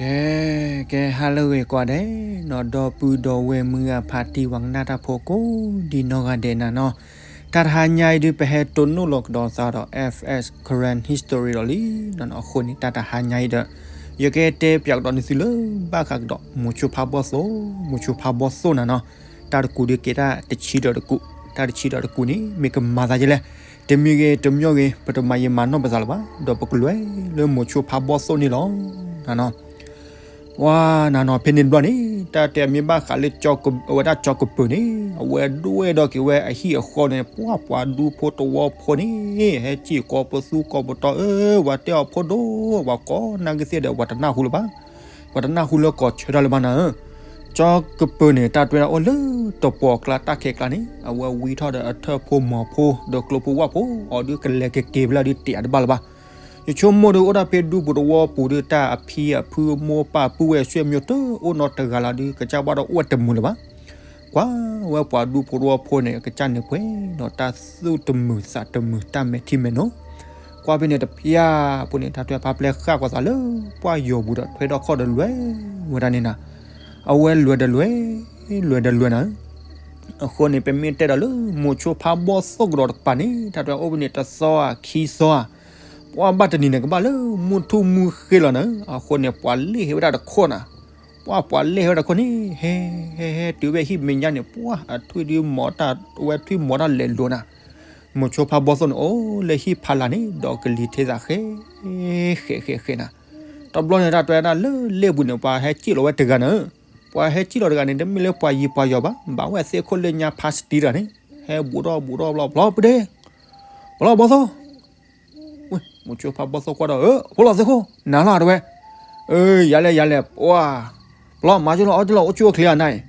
ကဲ ကဲ ဟါလၢအဂ့ၤကိးဂၤဒဲးနီၤ, ဒီပုၢ်ဒီဝဲၢ်မုၢ်ဂၤဖါတံၢ် ပှၤကနၣ်တၢ်ဖိကိးဒံနီၢ်ဂၤဒဲးနၤနီၤ, တၢ်တဟါညါအံၤဒုး ပဟဲတိၢ်နီၣ်လီၤကဒီးသးဒီး F S Karen History ဒီးလံနီၤနီၤ, အဃိန့ၣ် တၢ်တဟါညါအံၤဒီး ယကတဲပၠးကဒီးနသုလၢဘၣ်ဃးကဒီး မိၤဆိဖါဘီၣ်သိၣ်, မိၤဆိဖါဘီၣ်သိၣ်နၤနီၤ, တၢ်တကူးဒုးကဲတၢ်တဆံဒီးတကူး, တၢ်တဆံဒီးတကူးန့ၣ် မ့ၢ်ကမၤသးဒ်လဲၣ်, တမံၤဂ့ၤတမံၤဂ့ၤ ပတမၤယံာ်မၤနီၢ်ပသးလၢၤဘၣ်, ဒီးပကလဲၤလၢမိၤဆိဖါဘီၣ်သိၣ်န့ၣ်လီၤ. နၤနီၤ, ပှၤနၤနီၤ ဖဲန့ၣ်တဘျီန့ၣ် တၢ်တဲမ့ၢ်ဘၣ်ဃးလၢ အဝဲဒၣ်ကၠီကပၢၤန့ၣ် အဝဲဒွဲၣ်ဒီးက့ၤဝဲအဟံၣ်အဃီန့ၣ် ပှၤပှၤဒူဖိတဝီဖိန့ၣ် ဟဲစံၣ်ကိးပသူကိးပတီၤဧၢ, ပှၤတဲအီၤဖိဒိၣ်, ပှၤကိးနၢ်ကသ့ၣ်ဒီး ပှၤတနၢ်ဟူလၢၤဘၣ်, ပှၤတနၢ်ဟူလၢကီၢ်ဆၢတၢ်လၢၤဘၣ်နၤဧၢ. ကၠီကပၢၤန့ၣ် တၢ်တွဲဒၣ်အိၣ်လၢတပှီၤကျါတၢ်ခဲကျါန့ၣ် အဝဲဝံထီၣ်ဒီးအထၢၣ်ဖိမီၤဖိ ဒီးကျိဖိဝၣ်ဖိ အီၤဒုးကလဲၤကက့ၤဖဲလဲၣ်ဒုး တဲအတဘၣ်လၢၤဘၣ်. ယဆိကမိၣ်ဒီး အိၣ်ဒၣ်ဖဲဒူပူၤတဝီပူၤဒုး တၢ်အဖံအဖုမိၢ်ပၢ်ပုၢ်ဝဲၢ်ဆွေမျိုးတအိၣ်နီတဂၤလၢၤဒုး ကစၢ်ဘၣ်ဒီးအိၣ်ဝဲတမုာ်လၢၤဘၣ်. ကွၢ်ဝဲပှၤဒူဖိတဝီဖိန့ၣ် ကစၢ်န့ၣ်ပှဲၤဒီးတၢ်သူၣ်တမုာ်သးတမုာ် တၢ်မဲာ်ထံမဲာ်နိ, ကွၢ်ဖဲန့ၣ်တဖၠၣ်ဖိန့ၣ် တၢ်တွဲဖါပျဲဃၣ်ကွၢ်သးလၢပှၢ်ယိာ်ပူၤဒီး ထွဲထီၣ်ခီၣ်ဒီးလဲၤဝဲဒၣ်န့ၣ်နၤ, အဝဲလဲၤဒီးလဲၤ, လဲၤဒီးလဲၤနၤ အဃိန့ၣ် ပမ့ၢ်တဲဒီးလၢမိၤဆိဖါဘီၣ်သိၣ်ကဒီးတကပၤန့ၣ် တၢ်တဲအိၣ်ဖဲန့ၣ် တသီဧါခံသီဧါ, ပှၤဘၣ်တနံၤန့ၣ်ကဘၣ်လၢမုၢ်ထူၣ်မုၢ်ဃ့လီၤနၤ, အဃိန့ၣ် ပှၤလဲၤဟဲဝဲဒၣ်တခိၣ်နၤ, ပှၤပှၤလဲၤဟဲဝဲဒၣ်တခိၣ်န့ၣ် ဟဲ ဟဲ ဟဲတုၤဝဲဟံၣ်မဲာ်ညါန့ၣ် ပှၤအထွံၣ်ဒုးမီၤတၢ် အဝဲထွံၣ်မီၤတၢ်လဲၤလိၤနၤ, မိၤဆိဖါဘီၣ်သိၣ်န့ၣ် အိၣ်လၢဟံၣ်ဖးလၢ်န့ၣ် ဒီးကလံၤထ့သးဃဲ ဃဲ ဃဲ ဃဲနၤ, တဘျီန့ၣ် တၢ်တဲဝဲဒၣ်လၢလ့ၣ်ပူၤန့ၣ် ပှၤဟဲစံၣ်လီၤဝဲတဂၤနၤ, ပှၤဟဲစံၣ်လီၤတဂၤန့ၣ် တမ့ၢ်လၢပှၤယံၤပှၤယီၤဘၣ်, ဘၣ်ဝဲသ့ၣ်ခိၣ်လၢညါဖါစတံတဂၤန့ၣ် ဟဲဘူးထီၣ်ဘူးထီၣ်ဘျီ ပျီပူၤဒ့, ပျီဘီၣ်သိၣ်, မိၤဆိဖါဘီၣ်သိၣ်ကွၢ်ဒီး ဖိလီၤသ့ၣ်ခိၣ် နၤလီၤတဲဝဲ, ယၤလဲၣ်ယၤလဲၣ် ပှၤ, ပျီမၤကၠိလီၤအီကၠိလီၤ အိၣ်ဆူၣ်အိၣ်ချ့ဧါနၤအံၤ,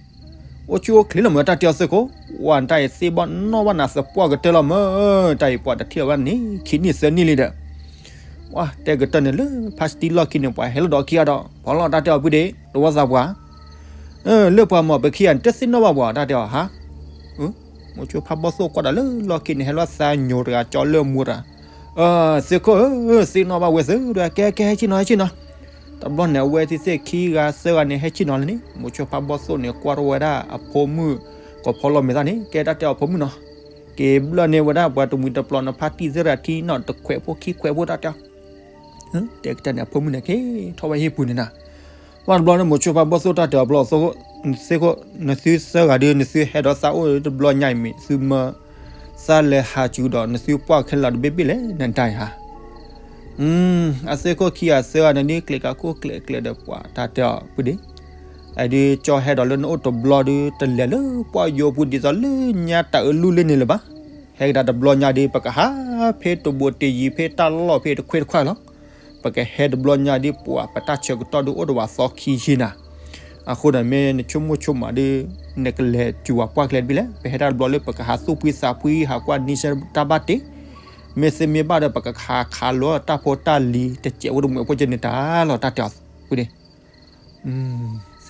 အိၣ်ဆူၣ်အိၣ်ချ့လီၤမၢ် တၢ်တဲအီၤသ့ၣ်ခိၣ်, ပှၤတၢ်အံၤသ့ၣ်ဘီၣ်နီၣ်ဘၣ်နၤသပှၢ်ကတၢၢ်လီၤမၢ်, တၢ်အံၤပှၤတထံၣ်ဝဲန့ၣ် ခံနံၣ်သၢနံၣ်လံဒီး ပှၤတဲကတၢၢ်န့ၣ်လၢဖါစတံလီၢ်ခံန့ၣ် ပှၤဟဲလီၤဒီးခံဂၤဒီး ပှၤလီၤတၢ်တဲအီၤပုၢ်ဒ့ တဝီသးပှၢ်, လၢပှၤမၤပခံဂၤန့ၣ် တသ့ၣ်နီၣ်ဘၣ်ပှၤ တၢ်တဲအီၤဟါ, မိၤဆိဖါဘီၣ်သိၣ်ကွၢ်ဒီးလၢလီၢ်ခံန့ၣ် ဟဲလီၤသးညိးတဂၤ ကၠီလၢမူတဂၤ, သ့ၣ်ခိၣ်ဧၢ, သ့ၣ်နီၣ်ဘၣ်ဝဲသ့ၣ်ဒီး ကဲကဲဟဲဆ့ၣ်နီၤ ဟဲဆ့ၣ်နီၤ, တဘျီန့ၣ် အဝဲသ့ၣ်သ့ၣ်ခံဂၤသၢဂၤန့ၣ် ဟဲဆ့ၣ်နီၤလၢန့ၣ် မိၤဆိဖါဘီၣ်သိၣ်န့ၣ် ကွၢ်ထီၣ်ဝဲဒၣ်အဖိမုၣ် ကိးဖီလီၤမဲာ်သၣ်န့ၣ် ကဲတၢ်တဲအီၤဖိမုၣ်နီၤ, က့ၤဘျၢၣ်န့ၢ်ဝဲဒၣ်ပှၤတမှံၤတပျီၤ နဖါတံၢ်သ့ၣ်တထံၣ်နီၤ တခွဲးဖိခံခွဲးဖိတၢ်တဲအီၤ တဲကတၢၢ်န့ၣ် အဖိမုၣ်န့ၣ်က့ၤထီၣ်ဝဲဟံၣ်ပူၤန့ၣ်နၤ, ပှၤတဘျီန့ၣ် မိၤဆိဖါဘီၣ်သိၣ်တၢ်တဲအီၤဘျီ သ့ၣ်ခိၣ် နသုသၢဂၤဒုး နသုဟဲဒီးသးအိၣ်တဘျီညါအံၤမ့ၢ် သုမၢသးလဲၤဟးစူၤဒီး နသုပှၢ်ခဲလၢာ်တဘ့ၣ်ဘ့ၣ်လဲၣ် နတၢ်အံၤဟါ, အသ့ၣ်ခိၣ်ခံဂၤသၢဂၤန့ၣ်ဒုး ကျဲၤကးခိၣ်ကျဲၤကျဲၤဒီးပှၤတၢ်တဲအီၤပုၢ်ဒ့ အဒုးကၠီဟဲဒီးလၢနအိၣ်တဘျီဒုး တလဲၤလၢပှၢ်ယိာ်ပူၤဒ်သိးလၢညါတၢ်အၢလုၢ်လၢန့ၣ်လၢၤဘၣ်, ဟဲကဒါတဘျီညါဒုး ပကဟးဖဲတဘိးတယံၤဖဲတၢ်လီၢ်ဖဲတခွဲးတခွဲးလီၤ, ပကဟဲတဘျီညါဒုး ပှၤပတၢ်ဆၢကတီၢ်ဒုးအိၣ်ဒီးဝဲသီခံဆံနၤ, အဃိန့ၣ်မ့ၢ်နဆိကမိၣ်ဆိကမးဒုး နကလဲၤစူၤဝဲပှၢ်ကျဲတဘ့ၣ်လဲၣ်, ပဟဲတၢ်တဘျီလၢပကဟးသူၣ်ဖှံသးဖှံ ဟးကွၢ်နံၤဆဲတၢ်ဘၣ်တ့ၢ်, မ့ၢ်သ့မ့ၢ်ဘၣ်ဒီး ပကဟးခးလီၤတၢ်ဖိတၢ်လံၤ တစဲးဖိတမှဲးဖိကဲန့ၣ်တၢ်လီၤ တၢ်တဲအီၤပုၢ်ဒ့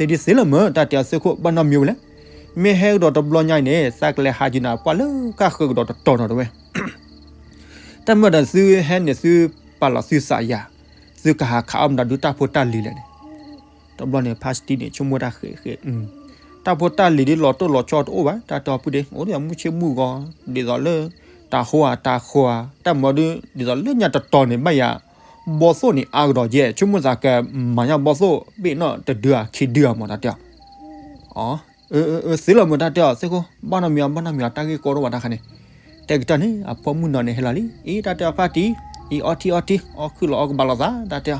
သ့ဒ်သ့လၢမၢ် တၢ်တဲအီၤသ့ၣ်ခိၣ် ဘၣ်နီတမံၤဝဲလဲၣ်, မ့ၢ်ဟဲကဒီးတဘျီညါအံၤန့ၣ် သးကလဲၤဟးက့ၤနၤ ပှၢ်လၢကဃၢၤကဒီးတတီၤနီၤတဲဝဲ, တၢ်မၢဒီးသုဟဲန့ၣ် သုပာ်လီၤသုသးယၤ, သုကဟးခးအီၣ်မတၤဒုးတၢ်ဖိတၢ်လံၤလဲၣ်န့ၣ်, တဘျီန့ၣ် ဖါစတံန့ၣ် ဆိကမိၣ်တၢ်ဃဲးဃဲး, တၢ်ဖိတၢ်လံၤဒုးလီၤတိၢ်လီၤဆီတအိၣ်ဘၣ် တၢ်တဲအီၤပုၢ်ဒ့ အိၣ်ဒီးမုၢ်ဆ့ၣ်မုၢ်ဂီၤ ဒ်သိးလၢ တၢ်ဟိဧါတၢ်ဃီဧါ တၢ်မၢဒုး ဒ်သိးလၢညါတတီၤန့ၣ် ဘၣ်ယၤ ဘီၣ်သိၣ်န့ၣ်အါကဒီးယဲၢ် ဆိကမိၣ်သးကမၤညါဘီၣ်သိၣ် ဘ့ၣ်နီၣ်တဒုဧါခံဒုဧါမၢ် တၢ်တဲအီၤ အၢ သ့လီၤမၢ် တၢ်တဲအီၤသ့ၣ်ခိၣ် ဘၣ်နီတမံၤ ဘၣ်နီတမံၤ တၢ်ဂ့ၢ်ကီဒိၣ်ဘၣ်တခါန့ၣ်, တဲကတၢၢ်န့ၣ် အဖိမုၣ်နီၤန့ၣ်ဟဲလီၤလံ အံၤ တၢ်တဲအီၤဖါတံၢ် အံၤအီထံအီထံ အီခုၣ်လီၤအီကဘၣ်လိာ်သး တၢ်တဲအီၤ,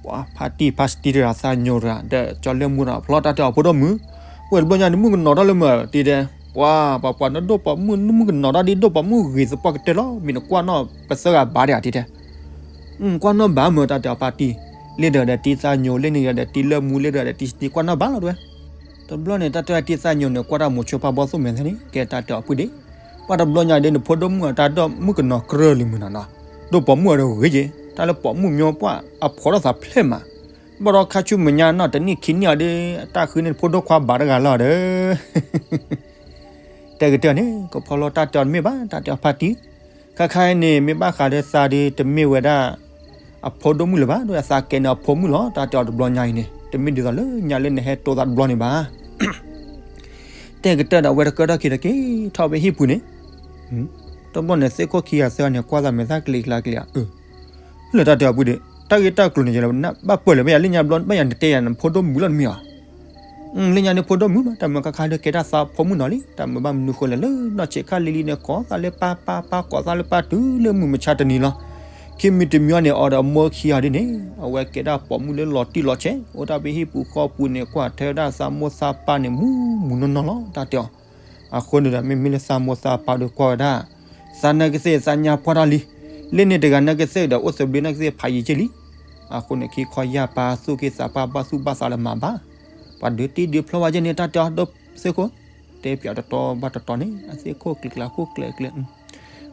ပှၤဖါတံၢ်ဖါစတံတဂၤသးညိးတဂၤ ဒီးကၠီလၢမူဒီး ဖျီတၢ်တဲအီၤဖိဒိၣ်မုၢ်, ဝဲၢ်တဘျီညါန့ၣ် မုၣ်ကနီၤထီၣ်လၢမၢ် တံၤတဲ, ပှၤ ပှၤပှၤနဒိၣ်ပိာ်မုၣ် နမုၣ်ကနီၤထီၣ်ဒ်ဒိၣ်ပိာ်မုၣ်ဂ့ၤသပှၢ်ကတၢၢ်လီၤ မ့ၢ်နကွၢ်နီၣ်ပသၢဂၤဘၣ်ဒံးဧါ တံၤတဲ ကွၢ်နီၣ်ဘၣ်မၢ် တၢ်တဲအီၤဖါတံၢ်, လ့ၣ်တဂၤဒီးတံၤသးညိး လ့ၣ်န့ၣ်ဒီးတံၤလၢမူ လ့ၣ်တဂၤဒီးတံၤစတံ ကွၢ်နီၣ်ဘၣ်လီၤတဲဝဲ, တဘျီန့ၣ် တၢ်တဲအီၤတံၤသးညိးန့ၣ် ကွၢ်တၢ်မိၤဆိဖါဘီၣ်သိၣ်မဲာ်သၣ်န့ၣ် ကဲတၢ်တဲအီၤပုၢ်ဒ့, ပှၤတဘျီညါဒ်နဖိဒိၣ်မုၣ်အတၢ်ဒိၣ် မုၣ်ကနီၤကြၢးလံမုၢ်နီၤနီၤ, ဒိၣ်ပိာ်မုၣ်အီၤဒီးဂ့ၤက့ၤ တၢ်လၢပိာ်မုၣ်မၠိပှၢ်အဖှီၣ်ထီၣ်သးဖျဲၣ်မး, ဘၣ်ဒီးခါဆူမဲာ်ညါနီၤ တနံၣ်ခံနံၣ်အီၤဒ် တၢ်ဃုန့ၢ်ဖိဒိၣ်ခွါဘၣ်တဂၤလီၤဒီး တဲကတၢၢ်န့ၣ် ကဖီလီၤတၢ်တဲအီၤတမ့ၢ်ဘၣ် တၢ်တဲအီၤဖါတံၢ်, ခါခါအံၤန့ၣ် မ့ၢ်ဘၣ်ဃးဒီးသးဒုး တမ့ၢ်ဝဲဒၣ် အဖိဒိၣ်မုၣ်လၢၤဘၣ်, ဒီးအသးကဲန့ၣ်အဖိမုၣ်လီၤ. တၢ်တဲအီၤတဘျီညါအံၤန့ၣ် တမ့ၢ်ဒ်သိးလၢညါလၢနဟဲတိသးတဘျီန့ၣ်ဘၣ်. တဲကတၢၢ်ဒီး အဝဲတကၢထီၣ်ခံဒီးက့ၤ ထီၣ်ဖဲဟံၣ်ပူၤန့ၣ်, တဘျီန့ၣ် သ့ၣ်ခိၣ်ခံဂၤသၢဂၤန့ၣ် ကွၢ်သးမဲာ်သၣ်ကျ့ၤကျါကျ့ၤဧါ, အၢ လၢတၢ်တဲအီၤပုၢ်ဒီး တၢ်ဂ့ၢ်တၢ်ကျိၤန့ၣ် ယဲလၢနဘၣ်ပၢၢ်လၢၤ ဘၣ်ယၤလၢညါဘျီ ဘၣ်ယၤနတဲယၤနဖိဒိၣ်မုၣ်လီၤတမ့ၢ်ဧါ. လၢညါန့ၣ်ဖိဒိၣ်မုၣ်မး တၢ်မုာ်ခါခါဒီးကဲတၢ်သးဖိမုၣ်နီၤလံ, တၢ်မုာ်ဘၣ်မနုၤဃိလဲၣ် လၢနီၢ်ဆံးခါလံၤလံၤန့ၣ် ကိးသးလၢပၢ်ပၢ်ပၢ် ကိးသးလၢပၢ်တုၤလၢမုၢ်မဆါတနံၤလီၤ. ခံမံၤတမံၤန့ၣ် အီၤဒီးအမိၢ်ခံဂၤဒ်န့ၣ် အဝဲကဲဒၣ်ပိာ်မုၣ်လၢလီၤတံၢ်လီၤဆဲး အိၣ်တၢ်ဖဲဟံၣ်ပူၤဃီပူၤန့ၣ် ကွၢ်ထွဲဝဲဒၣ်သးမိၢ်သးပၢ်န့ၣ် မူမူနီၢ်နီၢ်လီၤ တၢ်တဲအီၤ. အဃိန့ၣ်ဒီး မ့မ့ၢ်လၢသးမိၢ်သးပၢ်ဒီးကွၢ်ဝဲဒၣ် သးနာ်က့သ့ၣ် သးညါပှၢ်တၢ်လံ, လၢန့ၣ်တဂၤနာ်က့သ့ၣ်ဒီး အိၣ်သဘျ့နာ်က့သ့ၣ်ဖးယံာ်က့လံ. အဃိန့ၣ် ခံခီယၢ်ပၢ်သူၣ်က့သးပှၢ် ဘၣ်သူၣ်ဘၣ်သးလၢမၤဘၣ်, ပှၤဒုးတံၢ်ဒုးဖျီဝဲကဲန့ၣ် တၢ်တဲအီၤဒီးသ့ၣ်ခိၣ်, တဲပၠးတတီဘၣ်တတီန့ၣ် အသ့ၣ်ခိၣ်ကျံၤကျါခိၣ်ကျဲၤကျဲၤ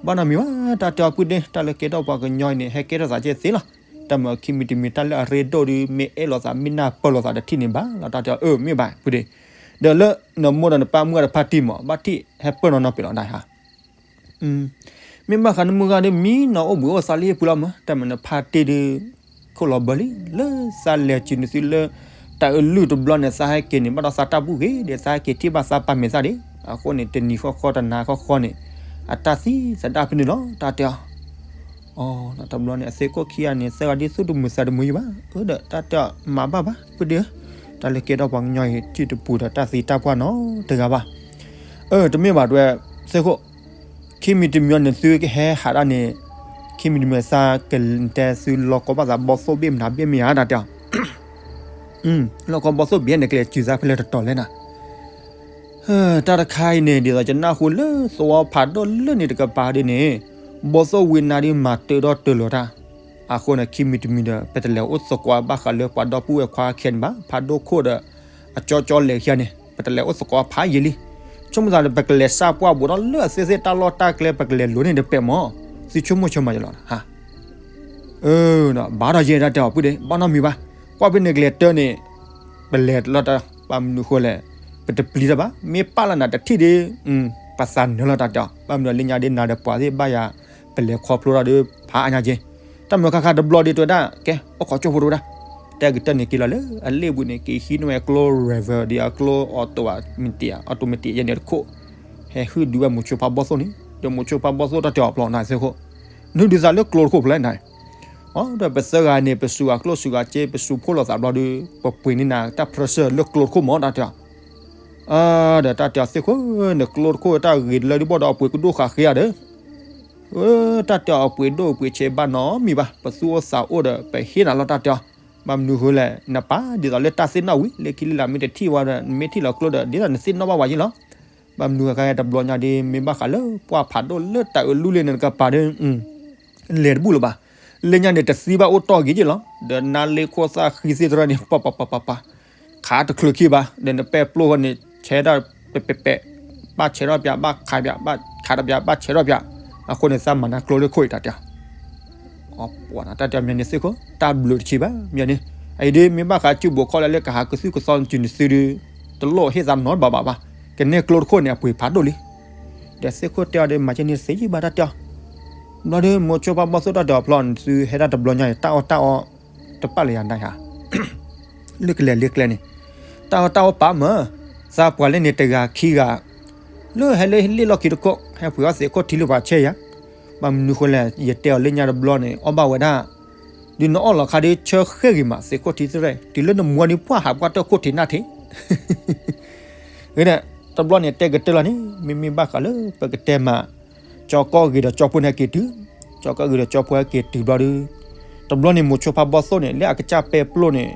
ဘၣ်နီတမံၤဘၣ် တၢ်တဲအီၤပုၢ်ဒ့ တၢ်လၢကဲထီၣ်ပှၤကညီအံၤန့ၣ် ဟဲကဲထီၣ်သးကဲသ့လီၤ. တၢ်မုာ်ခံမံၤတမံၤ တၢ်လၢအရ့ဒိၣ်ဒီး မ့ၢ်အဲၣ်လိာ်သး မ့ၢ်နၢ်ပၢၢ်လိာ်သးဒီးထံၣ်န့ၣ်ဘၣ်လီၤ တၢ်တဲအီၤ အၢ မ့ၢ်ဘၣ်ပုၢ်ဒ့, ဒီးလၢနမိၢ်ဒီးနပၢ်မုၢ်ဂၤတဖါတံၢ်မး ဘၣ်ထံၣ်ဟဲပၢၢ်နီၢ်နီၢ်ပ့ၤလီၤ နဟါ မ့ၢ်ဘၣ်ဃးနမုၢ်ဂၤဒီး မံနီၤအိၣ်ဘှံးအိၣ်သါလၢဟံၣ်ပူၤလီၤမး တၢ်မုာ်နဖါတံၢ်ဒီး ခိၣ်လီၤဘၢလံ လၢသးလဲၤစုၤနသုလၢ တၢ်အလုၢ်တဘျီန့ၣ် သးဟဲက့ၤန့ၣ် ဘၣ်ဒီးသးတၢ်ဘူၣ်ဂ့ၤဒီး သးဟဲက့ၤထံၣ်ဘၣ်သးပၢ်မဲာ်သၣ်ဒံး အဃိန့ၣ် တနံၤဃီဃီတနၤဃီဃီန့ၣ် အတၢ်သံသဒၣ်ဖဲန့ၣ်လီၤ တၢ်တဲအီၤ အတဘျီန့ၣ် အသ့ၣ်ခိၣ်ခံဂၤန့ၣ် သၢဂၤဒ်သိးတမုာ်သးတမုာ်ယံၤဘၣ် အၢဒီးတၢ်တဲအီၤမၤဘၣ်ဘၣ် ပုၢ်ဒ့ဧၢ, တၢ်လၢကဲထီၣ်ပှၤကညီအံၤ ထံၣ်တပူၤဒီးတၢ်သံတၢ်ပှၢ်နီတဂၤဘၣ်. အၢ တမ့ၢ်ဘၣ်ဒွဲ သ့ၣ်ခိၣ်, ခံမံၤတမံၤန့ၣ်သုကဟဲဟးဒၣ်န့ၣ် ခံမံၤတမံၤသးကတဲသုလီၢ်ကီဘၣ်သးဘီၣ်သိၣ်ဘ့ၣ်မနုၤဘ့ၣ်မ့ၢ်ဧါ တၢ်တဲအီၤ လီၢ်ကီဘီၣ်သိၣ်ဘ့ၣ်န့ၣ် ကလဲၤစုၤသးဖဲလဲၣ်တတီၤလဲၣ်နၤ တၢ်တခါအံၤန့ၣ် ဒ်သိးယနၢ်ဟူလၢသဝီဖးဒိၣ်လၢန့ၣ်တကပၤဒ်န့ၣ် ဘီၣ်သိၣ်ဝံၤနၤဒ်မၤတၢၢ်ဒီးတၢၢ်လီၤတၢ်, အဃိန့ၣ် ခံမံၤတမံၤဒီး ပတလဲၤအိၣ်သကိးဘၣ်ဃးလၢပှၤဒီပုၢ်ဝဲၢ်ခွါခဲန့ၣ်ဘၣ်, ဖးဒိၣ်ခိၣ်ဒီး အကၠီကၠီလဲၤခံဂၤန့ၣ် ပတလဲၤအိၣ်သကိးဖးယံာ်လံ, ဆိကမိၣ်သးဒီး ပကလဲၤစၢ်ပှၢ်ဘူးဒီးလၢအသ့ၣ်သ့ၣ်တၢ်လီၢ်တၢ်ကျဲ ပကလဲၤလိၤန့ၣ်တပဲာ်မး, သုဆိကမိၣ်ဆိကမးယလီၤ ဘၣ်ဒီးယဲဒၣ်တဲအီၤပုၢ်ဒ့ ဘၣ်နီတမံၤဘၣ်, ကွၢ်ဖဲန့ၣ်ကလဲၤတၢၢ်န့ၣ် ပလဲၤလီၤတၢ် ဘၣ်မနုၤဃိလဲၣ်, ပတပျံၤတၢ်ဘၣ်, မ့ၢ်ပာ်လီၤနၤတထံၣ်ဒီး ပသးနၢၤလီၤတၢ်တဲအီၤ, ဘၣ်မနုၤလၢညါဒ်နၤဒီးပှၤသ့ၣ်ဘၣ်ယၤ ပလဲၤခီဖျိထီၣ်ဒီးဖးအါညါက့, တၢ်မုာ်ခါခါတဘျီဒီးတဲဝဲဒၣ် ကဲ အိၣ်ခိးကၠိဖိတဝဲဒၣ်, တဲကတၢၢ်န့ၣ်က့ၤလီၤလၢအလ့ၣ်ပူၤန့ၣ် က့ၤဟံးန့ၢ်ဝဲကျိ driver ဒီးအကျိ automatic, automatic ယဲန့ၣ်တခိၣ်, ဟဲဟုၣ်ဒုးဝဲမိၤဆိဖးဘီၣ်သိၣ်န့ၣ်, ဒီးမိၤဆိဖးဘီၣ်သိၣ်တၢ်တဲအီၤဖျီနၤသ့ၣ်ခိၣ်, နုၢ်ဒုးသးလၢကျိတခိၣ်ဖျီနၤ အဒီးပသၢဂၤန့ၣ် ပစူၤအကျိၣ်စူၤအစ့ ပစူၤဖှိၣ်လိာ်သးဘျီဒီး ပပှ့ၤန့ၢ်နၤတၢ် pressure လၢကျိတခိၣ်မး တၢ်တဲအီၤ, ဒီးတၢ်တဲအီၤသ့ၣ်ခိၣ်န့ၣ် ကျိတခိၣ်တၢ်ဂ့ၤလၢဒုးဘၣ်ဒီးအပှ့ၤကဒိၣ်ဃာ်ဃ့ဧါဒီး, တၢ်တဲအီၤအပှ့ၤဒိၣ်ပှ့ၤဆံးဘၣ်နီတမံၤဘၣ်, ပသူၣ်အိၣ်သးအိၣ်ဒီး ပဟ့ၣ်နၤလီၤတၢ်တဲအီၤ, ဘၣ်မနုၤဃိလဲၣ် နပၢ်ဒ်သိးလၢတၢ်သ့ၣ်နီၣ်ဝံၤ လၢခံလၢလာ်မ့ၢ်တထံၣ်ဝဲဒီး နမ့ၢ်ထံၣ်လီၤကျိဒီး ဒ်သိးနသ့ၣ်နီၣ်ဘၣ်ဝဲယ့ၢ်လီၤ ဘၣ်မနုၤဃိ တဘျီညါဒ် မ့ၢ်ဘၣ်ဃးလၢပှၢ်ဖးဒိၣ်လၢတၢ်အလုၢ်လၢန့ၣ်တကပၤဒီး လဲၤတဘူၣ်လၢၤဘၣ်, လၢညါန့ၣ် တသံဘၣ်အိၣ်တီၢ်ဂ့ၤက့လီၤ, ဒီးနါလ့ခိၣ်သၣ်ဃံသ့ၣ်တရၢန့ၣ် ပပပပပ ခးတချုးခံဘၣ်, ဒီးနပဲာ်ပျိၢ်ဃီန့ၣ် ဆဲးဒၣ်ပဲာ်ပဲာ်ပဲာ်, ဘၣ်ဆဲးထီၣ်ပၠး ဘၣ်ခးပၠး ဘၣ်ခးတပၠး ဘၣ်ဆဲးထီၣ်ပၠး, အဃိန့ၣ် သးမၤနၤကျိလၢခိၣ်အံၤတၢ်တဲ အပှၤနၤတၢ်တဲအီၤမ့ၢ်န့ၣ်သ့ၣ်ခိၣ် တၢ်ဘျုးတဆံးဘၣ်မ့ၢ်န့ၣ်, အအံၤဒ်မ့ၢ်ဘၣ်ဃးစုဘိးခီၣ်လၢလၢကဟးကသုၣ်ကသီစုၤနသုဒီး တလိၣ်ဟ့ၣ်သးနီတဘၣ်ဘၣ်ဘၣ်, ကနဲကျိတခိၣ်န့ၣ် အပှ့ၤဖးဒိၣ်လံ, ဒီးသ့ၣ်ခိၣ်တဲအီၤဒီး မၤကဲန့ၣ်သ့ယံာ်ဘၣ်တၢ်တဲအီၤ, ဘျီဒီး မိၤဆိဖးဘီၣ်သိၣ်တၢ်တဲအီၤဖျီ နသုဟဲဒၣ်တဘျီညါန့ၣ် တၢ်အီၣ်တၢ်အီ တပာ်လၢယၤနၤဧါ လၢကလဲၤလၢကျဲန့ၣ်, တၢ်အီၣ်တၢ်အီပာ်မၢ်, သးပှၤလၢန့ၣ်တဂၤခံဂၤ, လၢဟဲလၢလ့ၣ်လီၢ်ခံတခိၣ် ဟဲပှ့ၤအီၣ်သ့ၣ်ခိၣ်ထံလၢပှၤဆဲးယၤ, ဘၣ်မနုၤဃိလဲၣ် ယတဲအီၤလၢညါတဘျီန့ၣ် အီၣ်ဘၣ်ဝဲဒၣ်, ဒ်နအီၣ်လီၤခါဒ်ဆၢဃဲၣ်ဂ့ၤမး သ့ၣ်ခိၣ်ထံသရဲၣ် တုၤလၢနမူဒ်ပှၢ်ဟးပှၢ်တၢၢ်ခိၣ်ထံးနၢ်ထံး တဘျီန့ၣ်တဲကတၢၢ်လီၤန့ၣ် မ့မ့ၢ်ဘၣ်ဃးလၢပကတဲမး, ကၠီကီၢ်ဂ့ၤဒီးကၠီဖိန့ၣ်ဟဲက့ၤတုၤ, ကၠီကီၢ်ဂ့ၤဒီးကၠီဖိဟဲက့ၤတုၤဘျီဒီး, တဘျီန့ၣ် မိၤဆိဖးဘီၣ်သိၣ်န့ၣ် လၢအကစၢ်ပဲာ်ပျိၢ်န့ၣ်,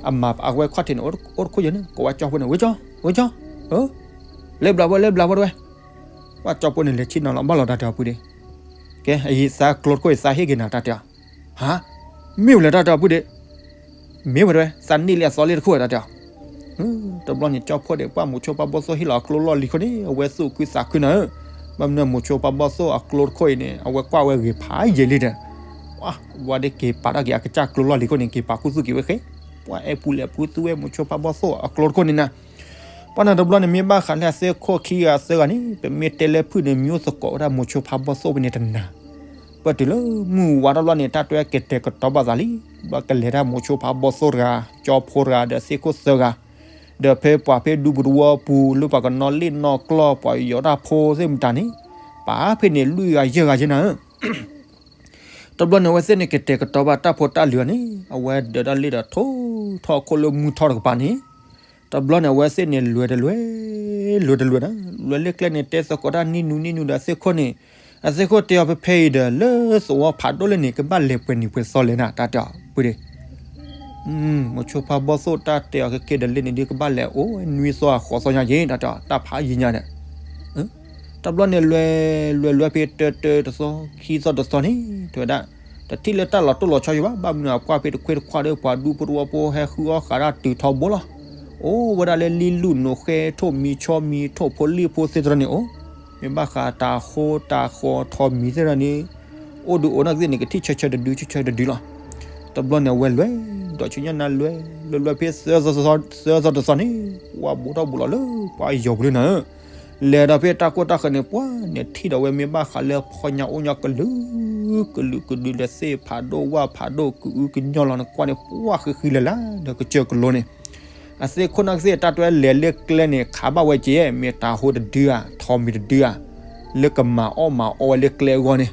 အမၤအဝဲခီၣ်ထံးန့ၣ် အိၣ်တခိၣ်ယဲၢ်န့ၣ် ကိးဝဲကၠီဖိန့ၣ် ဝဲကၠီ, ဝဲကၠီ, လဲၤဘျးဝဲ လဲၤဘျးဝဲတဝဲ, ပှၤကၠီဖိန့ၣ်လဲၤဆ့ၣ်နီၤလီၤဘၣ်လီၤတၢ်တဲအီၤဖုဒ့, ကဲ အအံၤသးကျိတခိၣ်အံၤသးဟ့ၣ်က့ၤနၤတၢ်တဲအီၤ, ဟါ, မ့ၢ်ဝဲလဲၣ်တၢ်တဲအီၤဖုဒ့ မ့ၢ်ဝဲတဝဲ သးန့ၢ်လံအသီလ့ၣ်တခိၣ်ဝဲတၢ်တဲအီၤ, တဘျီန့ၣ် ကၠီဖိဒီးပှၢ်မိၤဆိဖးဘီၣ်သိၣ်ဟ့ၣ်လီၤအကျိလီၢ်လံၤခိၣ်န့ၣ် အဝဲသူၣ်ခုသးခုနၤဧၢ, ဘၣ်မနုၤမိၤဆိဖးဘီၣ်သိၣ်အကျိတခိၣ်အံၤန့ၣ် အဝဲကွၢ်ဝဲဂ့ၤဖးယံာ်လံဒီး, ဝဲဒၣ်က့ၤပာ်ထီၣ်က့ၤအကစၢ်ကျိလီၢ်လံၤခိၣ်န့ၣ် က့ၤပာ်ခူသူၣ်က့ၤဝဲဃဲ, ပှၢ်အဲၣ်ပူၤလဲၣ်ပူၤသူဝဲမိၤဆိဖးဘီၣ်သိၣ်အကျိတခိၣ်န့ၣ်နၤ ပှၢ်နၤတဘျီန့ၣ် မ့ၢ်ဘၣ်ဃးလၢအသ့ၣ်ခိၣ်ခံဂၤသၢဂၤန့ၣ် ပမ့ၢ်တဲလၢဖုၣ်န့ၣ် မ့ၢ်အိၣ်သကိးဝဲဒၣ်မိၤဆိဖးဘီၣ်သိၣ်ဖဲန့ၣ်တနၤ, ပတုၤလၢမုၢ်ဝါတဘျီန့ၣ် တၢ်တွဲကတဲာ်ကတီၤဘၣ်သးလံ. ဘၣ်ကလဲၤတၢ်မိၤဆိဖါဘီၣ်သိၣ်တဂၤ, ကၠီဖိတဂၤဒီးသ့ၣ်ခိၣ်သၢဂၤ, ဒီးဖဲပှၤဖဲဒူပူၤတဝီပူၤ လၢပှၤကနီၣ်လ့ၣ်နီၣ်ကျီၢ် ပှၤယီၤတၢ်ဖိသ့ၣ်မတၤန့ၣ်, ပာ်ဖဲန့ၣ်လွံၢ်ဂၤယဲၢ်ဂၤယဲၢ်နၤဧၢ. တဘျီန့ၣ် အဝဲသ့ၣ်န့ၣ်ကတဲာ်ကတီၤဘၣ်တၢ်ဖိတၢ်လံၤအီၤန့ၣ် အဝဲဒၢးတၢ်လ့ၣ်ဒီးထိၣ်ထီၣ်ခိၣ်လၢမုၢ်ထီၣ်တကပၤန့ၣ်, တဘျီန့ၣ် အဝဲသ့ၣ်န့ၣ်လဲၤတလဲၤ, လဲၤတလဲၤနၤ, လဲၤလၢကျဲန့ၣ် တဲသကိးတၢ်နံၣ်နူနံၣ်နူဒီးသ့ၣ်ခိၣ်န့ၣ်, အသ့ၣ်ခိၣ်တဲအီၤဖဲဖဲအံၤဒီး လၢသဝီဖးဒိၣ်လၢန့ၣ် ကဘၣ်လဲၤပှဲၤနံၤပှဲၤသီလဲၣ်နၤ တၢ်တဲအီၤ ပုၢ်ဒ့ မိၤဆိဖါဘီၣ်သိၣ်တၢ်တဲအီၤခဲက့ၤဒီးလၢန့ၣ်ဒုးကဘၣ်လဲၤအိၣ်နွံသီအဃိးသီညါက့ၤ တၢ်တဲအီၤ တၢ်ဖးယံၤညါဒီး တဘျီန့ၣ်လဲၤ, လဲၤလဲၤဖဲတၢတၢတသီ ခံသီတသီန့ၣ် တဲဝဲဒၣ်, တထံၣ်လၢတၢ်လီၤတိၢ်လီၤဆီယံၤဘၣ်, ဘၣ်မနုၤအပှၢ်ဖဲတခွ့တခွါဒီး ပှၤဒူဖိတဝီဖိဟဲဃုအီၣ်ဃာ်ဒၣ်တုၤထီဘိလီၤ. အိၣ်ဝဲဒၣ်လၢလံလူၢ်နိးဃဲ ထိၣ်မံဆီမံ ထိၣ်ဖိလံၣ်ဖိသ့ၣ်တဖၣ်န့ၣ်အိၣ်, မ့ၢ်ဘၣ်ဃးတၤဃိတၤဃီထီမံၤသ့ၣ်တဖၣ်န့ၣ် အိၣ်ဒုးအိၣ်နီၢ်ကသ့ၣ်န့ၣ် ကထံၣ်ဆၢဆၢတဒု ဆၢဆၢတဒုလီၤ. တဘျီန့ၣ် အဝဲလဲၤ, ဒီးဆူညါနၤလဲၤ, လဲၤလဲၤဖဲသၢသီတသီန့ၣ် ပှၤဘူးထီၣ်ဘူးလီၤလၢပှၤယီၤပူၤလၢနၤဧၢ. လဲၤဒီးဖဲတၢ်ကိၢ်တၢ်ဃၢၤန့ၣ် ပှၤန့ၣ်ထံၣ်ဒီးဝဲမ့ၢ်ဘၣ်ဃးလၢဖီညါအိၣ်ညါကလုာ်, ကလုာ်ကဒုလၢသ့ၣ်ဖးဒိၣ်ဝၣ်ဖးဒိၣ်ကအုကညီလီၤန့ၣ် ကွၢ်န့ၣ် ပှၤဃံဃံလၤလၤဒီးကစၢၢ်ကလိန့ၣ် အသ့ၣ်ခိၣ်နီၢ်ကသ့ၣ်တၢ်တွဲလဲၤလၢကျဲန့ၣ် ခးဘၣ်ဝဲက့ၤ မ့ၢ်တၤဃိတဒုဧါ ထီမံၤတဒုဧါ, လၢကမၤအီၣ်မၤအီဝဲလၢကျဲအဂီၢ်န့ၣ်,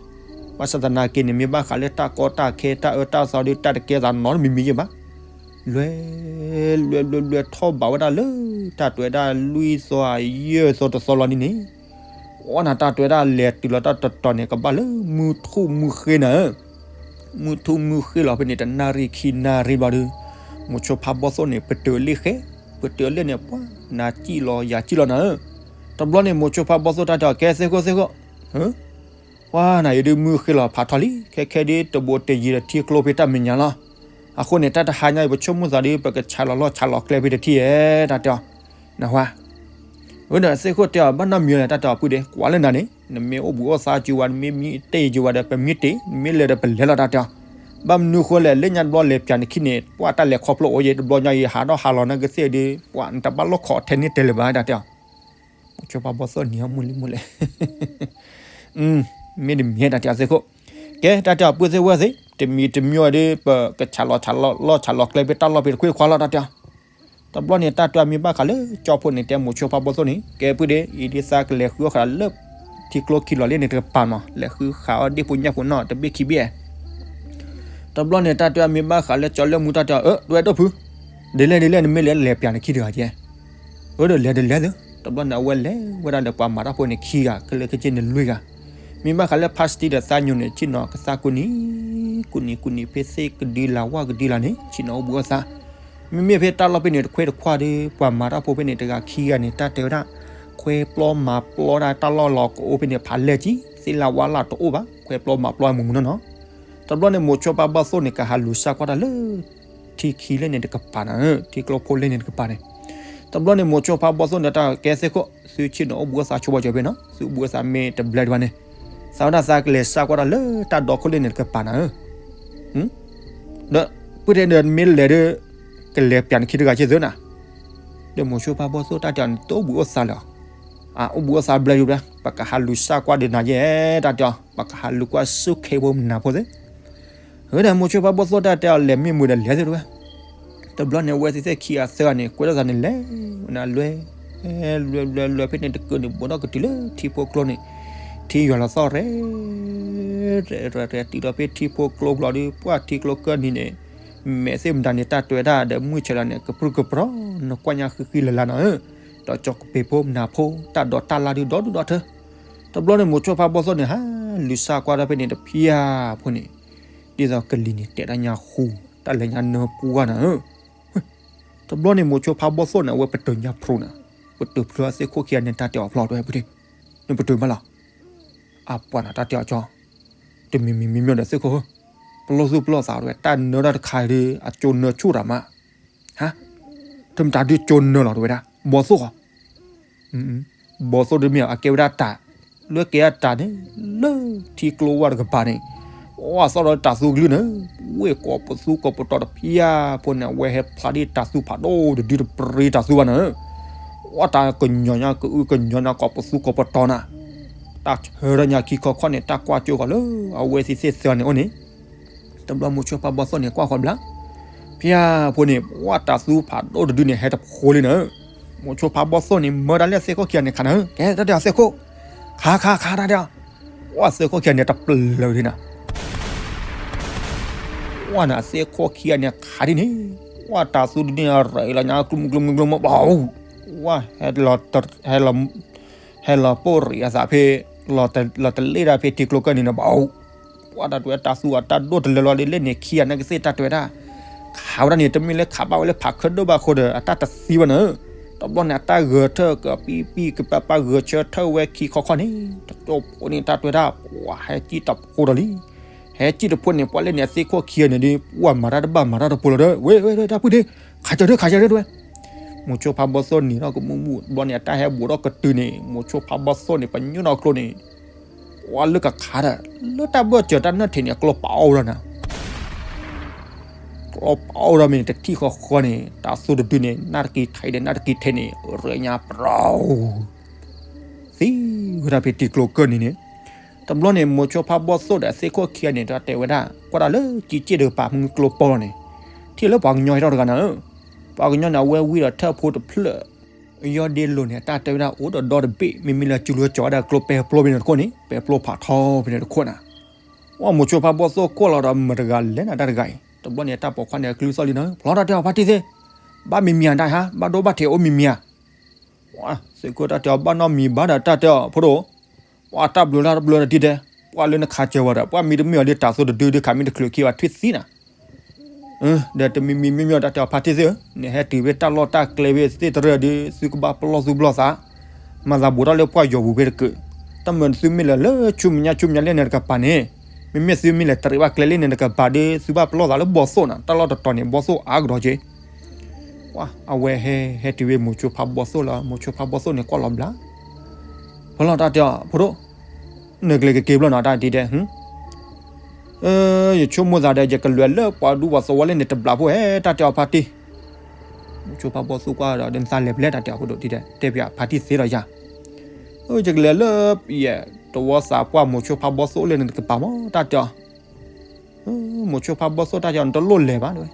ဘၣ်ဆၣ်သနာ်က့န့ၣ် မ့ၢ်ဘၣ်ဃးလၢတၢ်ကီတၢ်ခဲတၢ်အၢတၢ်သီဒီး တၢ်တကဲသးနီတမံၤမံၤယဲၢ်ဘၣ်. လဲၤ, လဲၤလဲၤလဲၤလဲၤထီၣ်ဘးဝဲဒၣ်လၢ တၢ်တွဲဒၣ်လွံၢ်သီယဲၢ်သီတသီလီၤန့ၣ်န့ၣ်, အီၣ်နၤတၢ်တွဲဒၣ်လဲၤတုၤလီၤတၢ်တတီၤန့ၣ် ကဘၣ်လၢမုၢ်ထူၣ်မုၢ်ဃ့နၤဧၢ. မုၢ်ထူၣ်မုၢ်ဃ့လီၤဖဲန့ၣ် တနၣ်ရံၣ်ခံနၣ်ရံၣ်ဘျီဒီး မိၤဆိဖါဘီၣ်သိၣ်န့ၣ် ပတုၤလ့ၣ်ဃဲ, ပတုၤလ့ၣ်န့ၣ် ပှၤနၤစံၣ်လီၤယၤစံၣ်လီၤနၤဧၢ. တဘျီန့ၣ် မိၤဆိဖါဘီၣ်သိၣ်တၢ်တဲအီၤ ကဲသ့ၣ်ခိၣ်သ့ၣ်ခိၣ်, ပှၤနၤယဒုးမုၢ်ဃ့လီၤဖးထီလံ ခဲခဲဒ်တဘိးတယံၤဒီးထံကျိဖဲတၢ်မဲာ်ညါလီၤ. အဃိန့ၣ် တၢ်တဟါညါအံၤ ပဆိကမိၣ်သးဒီး ပကဆးလီၤလီၢ်ဆးလီၤကျဲဖဲတထံၣ်ဧဲ တၢ်တဲအီၤ, နဟါ ဝဲဒီးသ့ၣ်ခိၣ်တဲအီၤ ဘၣ်နီတမံၤလဲၣ် တၢ်တဲအီၤ ပုၢ်ဒ့ ကွၢ်လၢနၤန့ၣ် နမ့ၢ်အိၣ်ဘူးအိၣ်သါကၠူဝဲ နမ့ၢ်မံတ့ၢ်ကၠူဝဲဒီး ပမံတ့ၢ် နမ့ၢ်လဲၤဒီးပလဲၤလီၤ တၢ်တဲအီၤ, ဘၣ်မနုၤဃိလဲၣ် လၢညါတဘျီလဲၤပၠးနခံန့ၣ် ပှၤတၢ်လဲၤခီဖျိအိၣ်ယဲ တဘျီညါအံၤ ဟးထီၣ်ဟးလီၤနကသ့ၣ်ဒီး ပှၤနတဘၣ်လိာ်ခိးထဲန့ၣ်တဲလၢၤဘၣ် တၢ်တဲအီၤ, မိၤဆိဖါဘီၣ်သိၣ်နံၤဟီမုၢ်လံမုၢ်လဲၣ် မ့ၢ်တမံၤ တၢ်တဲအီၤသ့ၣ်ခိၣ်, ကဲ တၢ်တဲအီၤ ပုၢ်သ့ၣ်ဝဲၢ်သ့ၣ် တမံၤတမံၤဒီး ပကဆးလီၤဆးလီၤလီၢ်ဆးလီၤကျဲဖဲတၢ်လီၢ်ဖဲတခွ့တခွါလီၤ တၢ်တဲအီၤ တဘျီန့ၣ် တၢ်တဲအီၤမ့ၢ်ဘၣ်ဃးလၢကၠီဖိန့ၣ် တဲမိၤဆိဖါဘီၣ်သိၣ်န့ၣ် ကဲပုၢ်ဒ့ အံၤဒ်သးကလဲၤဃုအီၣ်ဃာ်လၢ ထံကျိခံလီၤလ့ၣ်န့ၣ်တကပၤနီၤ လဲၤဃုဃာ်အီၣ်ဒ့ၣ်ဖိညၣ်ဖိနီၤ တဘ့ၣ်ခံဘ့ၣ် တဘျီန့ၣ် တၢ်တဲအီၤမ့ၢ်ဘၣ်ဃးလၢကၠီလၢမူ တၢ်တဲအီၤ အၢ ဒွဲၣ်ဒိၣ်ဖု ဒ်လဲၣ်ဒ်လဲၣ် နမ့ၢ်လဲၤလဲၤပၠးနခံတဂၤကဲ အၢ ဒီးလဲၤတလဲၤသု တဘျီန့ၣ် အဝဲလဲၤဝဲဒၣ်ဒီးပှၤမၤတၢ်ဖိန့ၣ်ခံဂၤ ခဲလၢာ်ခဲဆ့န့ၣ်လွံၢ်ဂၤ မ့ၢ်ဘၣ်ဃးလၢ ဖါစတံ ဒီးသးညိၣ်န့ၣ် ဆ့ၣ်နီၤကသါကူနံၤ ကူနံၤကူနံၤ ဖဲသ့ၣ်ကဒုလၢ်ဝၣ်ကဒုလၢ်န့ၣ် ဆ့ၣ်နီၤအိၣ်ဘူးအီၣ်သး မ့မ့ၢ်ဖဲတၢ်လီၢ်ဖဲန့ၣ် တခွ့တခွါဒီး ပှၤမၤတၢ်ဖိဖဲန့ၣ် တဂၤခံဂၤန့ၣ် တၢ်တဲဝဲဒၣ် ခွဲပျီမၤပျီဒၣ်တၢ်လီၢ်လီၤကအိၣ်ဖဲန့ၣ် ဖးလဲၢ်ကံ သ့ၣ်လၢ်ဝါလၢ်တအိၣ်ဘၣ် ခွဲပျီမၤပျီမုၢ်မုၢ်နီၢ်နီၢ် တဘျီန့ၣ် မိၤဆိဖါဘီၣ်သိၣ်န့ၣ် ကဟးလူၤစၢ်ကွၢ်တၢ်လၢ ထံခံလ့ၣ်န့ၣ်တကပၤနၤဧၢ ထံကျိဖိလ့ၣ်န့ၣ်တကပၤန့ၣ် တဘျီန့ၣ် မိၤဆိဖါဘီၣ်သိၣ်န့ၣ် တၢ်ကဲသ့ၣ်ခိၣ် သုဆ့ၣ်နီၤအိၣ်ဘူးအီၣ်သးဆိဘၣ်ကၠီၤဖဲနီၤ သုဘူးအီၣ်သးမ့ၢ်တဘျဲဒံးဘၣ်န့ၣ် သးဝဲဒၣ်သးကလဲၤစၢ်ကွၢ်တၢ်လၢတၢ်ဒီခိၣ်လ့ၣ်န့ၣ်တကပၤနၤဧၢ ဒီး ပုၢ်တဲဒီးမ့ၢ်လဲၤဒီး ကလဲၤပၠးနခံတဂၤကဲသုနၤ ဒီးမိၤဆိဖါဘီၣ်သိၣ်တၢ်တဲအီၤန့ၣ် တအိၣ်ဘူးအီၣ်သးလၢၤ အအိၣ်ဘူးအီၣ်သးဘျဲဒံးဘျဲ ပကဟးလူၤစၢ်ကွၢ်ဒီးနၤယဲ တၢ်တဲအီၤ ပကဟးလူၤကွၢ်ဆူၣ်ခ့ဖိမနၤဖိသ့ၣ် ဒီးမိၤဆိဖါဘီၣ်သိၣ်တၢ်တဲအီၤလဲၤမ့ၢ်မုာ်ဒီးလဲၤသုတဝဲ တဘျီန့ၣ် အဝဲသ့ၣ်ခံဂၤသၢဂၤန့ၣ် ကွဲထီၣ်သးန့ၣ်လဲၤ ဝဲနၤလွဲ လွဲလွဲလွဲဖဲန့ၣ်တကုာ်န့ၣ် ဘူးထီၣ်ကတုၤလၢထံဖိကျိန့ၣ် ထံယွၤလီၤသီၣ်ရဲ ရဲရဲရဲတုၤဒီးဖဲထံဖိကျိဘျီဒီး ပှၢ်ထံကျိကၢၢ်နံၤန့ၣ် မဲာ်သ့ၣ်မတၤန့ၣ် တၢ်တွဲဒၣ်ဒီးမုၢ်ဆဲးလီၤန့ၣ် ကပြုၢ်ကပြီၤ နကွၢ်ညါဃံဃံလၤလၤနီၤဧၢ ဒီးကၠီၤကပ့ၤဖိမနၤဖိ တၢ်ဒိးတၢ်လၢ်ဒုးဒီဒုဒီထၢ တဘျီန့ၣ် မိၤဆိဖါဘီၣ်သိၣ်န့ၣ် ဟးလူၤစၢ်ကွၢ်ဒီးဖဲန့ၣ်တဖျၢၣ်ဖိန့ၣ် ဒ်သိးကလံၤန့ၣ် တဲဒၣ်ညါဃူ တၢ်လဲၤညါနၢပူၤဂၤနၤဧၢ တဘျီန့ၣ် မိၤဆိဖါဘီၣ်သိၣ်န့ၣ် အဝဲပတုာ်ညါဖျိနၤ ပတုာ်ဖျိသ့ၣ်ခိၣ်ခံဂၤန့ၣ် တၢ်တဲအီၤဖျီၣ်တဝဲ ပတုာ် နပတုာ်ဘၣ်လီၤ အပှၤနၤတၢ်တဲအီၤကၠီ တမံၤမံၤမံၤမံၤဒီးသ့ၣ်ခိၣ်ဧၢ ပလီၢ်သူၣ်ပလီၢ်သးတဝဲ တၢ်နၢတၢ်တခါဒီး အကၠိနၢဆူၣ်တၢ်မး ဟါ တမတၤဒုးကၠိနၢလီၤတဝဲဒၣ် ဘီၣ်သိၣ်ဧၢ ဘီၣ်သိၣ်တမ့ၢ်အကဲဝဲဒၣ်တၢ် လၢကဲဒၣ်တၢ်န့ၣ် လၢထံကျိဝါတကပၤန့ၣ် အသီၣ်ဒီးတၢ်သူကလုၢ်န့ၣ် ဝ့ၢ်ကိးပသူကိးပတီၤတဖျၢၣ်ဖိန့ၣ် အဝဲဟဲဖျါဒ်တၢ်သူဖးဒိၣ်တဒုတပြံတၢ်သူဘၣ်န့ၣ် အတၢ်ကညီၤညါကအုကညီၤညါကိးပသူကိးပတီၤနၤ တၢ်ဆၢထၢၣ်ညါခံခီခီန့ၣ် တၢ်ကွၢ်ကၠိဃီၤလၢအဝဲသ့ၣ်သ့ၣ်သၢန့ၣ်အိၣ်န့ၣ်, တဘျီမိၤဆိဖါဘီသိၣ်န့ၣ် ကွၢ်ဃီၤဘျါ, ဖဲအဖိန့ၣ် ပှၢ်တၤသူဖးဒိၣ်တဒုန့ၣ် ဟဲတဖိလံနၤ, မိၤဆိဖါဘီသိၣ်န့ၣ် မၢတၢ်လၢအသ့ၣ်ခိၣ်ခံဂၤန့ၣ်ခးနၤ, ကဲ တၢ်တဲအီၤသ့ၣ်ခိၣ်, ခးခးခးတၢ်တဲအီၤ, ပှၢ်သ့ၣ်ခိၣ်ခံဂၤန့ၣ် တပျၢၤဒၣ်နၤ ပှၢ်န့ၣ် အသ့ၣ်ခိၣ်ခံဂၤန့ၣ်ခးဒ်န့ၣ်, ပှၢ်တၤသူတဒုန့ၣ် ရ့လီၤညါ ကျိမုကျိမုကျိမု ဘၣ်, ပှၢ် ဟဲလီၤ ဟဲလီၤ ဟဲလီၤပိၢ်ရံးအသးဖဲ လီၤတလ့ၣ်တၢ်ဖဲထံကျိကၢၢ်န့ၣ်နၤ ဘၣ်, ပှၢ်တၢ်တဲဝဲတၤသူအတၢ်ဒိၣ်တလၢလီၤဒ်လဲၣ်န့ၣ် ခံဂၤနာ်က့သ့ၣ်တၢ်တဲဝဲဒၣ်, ခးဝဲဒၣ်န့ၣ် တမ့ၢ်လၢခးဘၣ်ဝဲလၢဖးခၢၣ်ဒိၣ်ဘၣ်အဃိဒီး အတၢ်တသံဘၣ်နၤ, တဘျီန့ၣ် အတၢ်ဂဲၤထၢၣ်ကပံပံကပာ်ပာ်ဂဲၤဆၢထၢၣ်ဝဲခံခီခီန့ၣ် တတိၢ်ဖိန့ၣ် တၢ်တဲဝဲဒၣ် ပှၢ်ဟဲစံၣ်တဖိဒီးလံ ဟဲစံၣ်တဖိန့ၣ် ပှၢ်လၢန့ၣ် အသ့ၣ်ခိၣ်ခံဂၤန့ၣ်ဒီး ပှၢ်မၤတၢ်တဘၣ်မၤတၢ်တဖိလီၤဒီး ဝဲ ဝဲ ဝဲ တၢ်ဖုၣ်ဒ့ ခးစၢၤဒၢ ခးစၢၤဒၢတဲဝဲ, မိၤဆိဖါဘီသိၣ်န့ၣ်ဒီးကမူၣ်မူၣ် တဘျီန့ၣ် အတၢ်ဟဲဘူးထီၣ်ကတုၤန့ၣ် မိၤဆိဖါဘီသိၣ်န့ၣ် ပညိၣ်ဒီးကျိန့ၣ် ပှၢ်လၢကခးတၢ် လၢတၢ်ဘၢၣ်စၢၤတၢ်နၢၣ်ထံးန့ၣ် အကျီပာ်အီၣ်ဝဲဒၣ်နၤ ကျီပာ်အီၣ်ဝဲဒၣ်မ့ၢ်န့ၣ် တထံၣ်ဃီဃီန့ၣ် တၤသူတဒုန့ၣ် နၢ်တက့ၤထဲးဒီးနၢ်တက့ၤထဲးန့ၣ် ရ့ညါပြီ သံဝဲဒၣ်ဖဲထံကျိကၢၢ်န့ၣ်န့ၣ်, တဘျီန့ၣ် မိၤဆိဖါဘီသိၣ်ဒီးအသ့ၣ်ခိၣ်ခံဂၤန့ၣ် တၢ်တဲဝဲဒၣ် ကွၢ်တၢ်လၢကံက့ၣ်ဒီးပာ်မူကျိပီလီၤန့ၣ်, ထံၣ်လၢပှၤကညီဟဲထီၣ်တဂၤနၤဧၢ, ပှၤကညီန့ၣ် အဝဲဝံဒီးထၢၣ်ဖိတဖျၢၣ် ယီၢ်ဒ့လိၤန့ၣ် တၢ်တဲဝဲဒၣ်အိၣ်ဒီးဒီတဘ့ၣ် မ့မ့ၢ်လၢကၠူလူကၠီဒၣ်ကျိပဲဖျိဖဲန့ၣ်တခိၣ်န့ၣ် ပဲဖျိဖးထီဖဲန့ၣ်တခိၣ်နၤ, ဝဲမိၤဆိဖါဘီသိၣ်ကွၢ်လီၤဒီးမတၤတဂၤလဲၣ်နၤတၢ်တဂၤအံၤ တဘျီန့ၣ် တၢ်ပိာ်ခွါန့ၣ် အကလုၢ်သီၣ်လံနၤ ဖျီတၢ်တဲအီၤဖါတံၢ်သ့ၣ်, ဘၣ်မံၤမံၤဧါတၢ်ဟါ ဘၣ်ဒိဘၣ်ထံးအိၣ်မံၤမံၤဧါ သ့ၣ်ခိၣ်တၢ်တဲအီၤ ဘၣ်နီတမံၤဘၣ်ဒီးတၢ်တဲအီၤ ဖိဒိၣ်, ပှၢ်တၢ်ဘျုးလၢတဘျုးဒီးဒ်တဲ, ပှၢ်လၢနခးစၢၤဝဲဒီး ပှၢ်မံတမ့ၢ်အီၤဒီးတၤသူတဒုဒုး ခးမံတချုးခံဘၣ်ထွံၣ်သံနၤ, ဒီးတမံၤမံၤမ့မ့ၢ်အီၤတၢ်တဲအီၤဖါတံၢ်သ့ၣ်ဧၢ, နဟဲတုၤဖဲတၢ်လီၢ်တၢ်ကျဲဖဲသ့ၣ်တရၢၣ်ဒီး သုကဘၣ်ပလီၢ်သူၣ်ပလီၢ်သး, မၤသးဘူးထီၣ်လၢပှၢ်ယီၤပူၤဖဲတကၢး, တၢ်မၢသုမ့ၢ်လဲၤလၢဆူမဲာ်ညါဆူမဲာ်ညါလၢန့ၣ်တကပၤန့ၣ်, မ့မ့ၢ်သုမ့ၢ်လဲၤတရံးဘၣ်ကျဲလၢန့ၣ်တကပၤဒီး သုဘၣ်ပလီၢ်သးလၢဘီသိၣ်နၤ တၢ်လီၢ်တတီၤန့ၣ် ဘီသိၣ်အါကဒီးက့ၤ ပှၢ်အဝဲဟဲ ဟဲတုၤဝဲမိၤဆိဖါဘီသိၣ်လီၤ မိၤဆိဖါဘီသိၣ်န့ၣ်ကွၢ်လီၤဘျါ, ဖီလီၤတၢ်တဲအီၤ ဖိဒိၣ်, နကလဲၤကက့ၤဘျီနီၤတၢ်ဒ်တဲ, ယဆိကမိၣ်သးဒီး ယကလဲၤလၢပှၤဒူပှၤသဝီလၢန့ၣ်တဘျီဖိဟဲတၢ်တဲအီၤဖါတံၢ်, မိၤဆိဖါဘီသိၣ်ကွၢ်ဒီး နသးလဲၤဖဲလဲၣ်တၢ်တဲအီၤဖိဒိၣ်ဒ်တဲ တဲပၠးဖါတံၢ်သ့လီၤယၤ, ယကလဲၤလၢ ယဲ တဝီသးပှၢ်မိၤဆိဖါဘီသိၣ်လၢန့ၣ်တကပၤမးတၢ်တဲအီၤ မိၤဆိဖါဘီသိၣ်တၢ်တဲအီၤ နတလိၣ်လဲၤဘၣ်တဲဝဲ,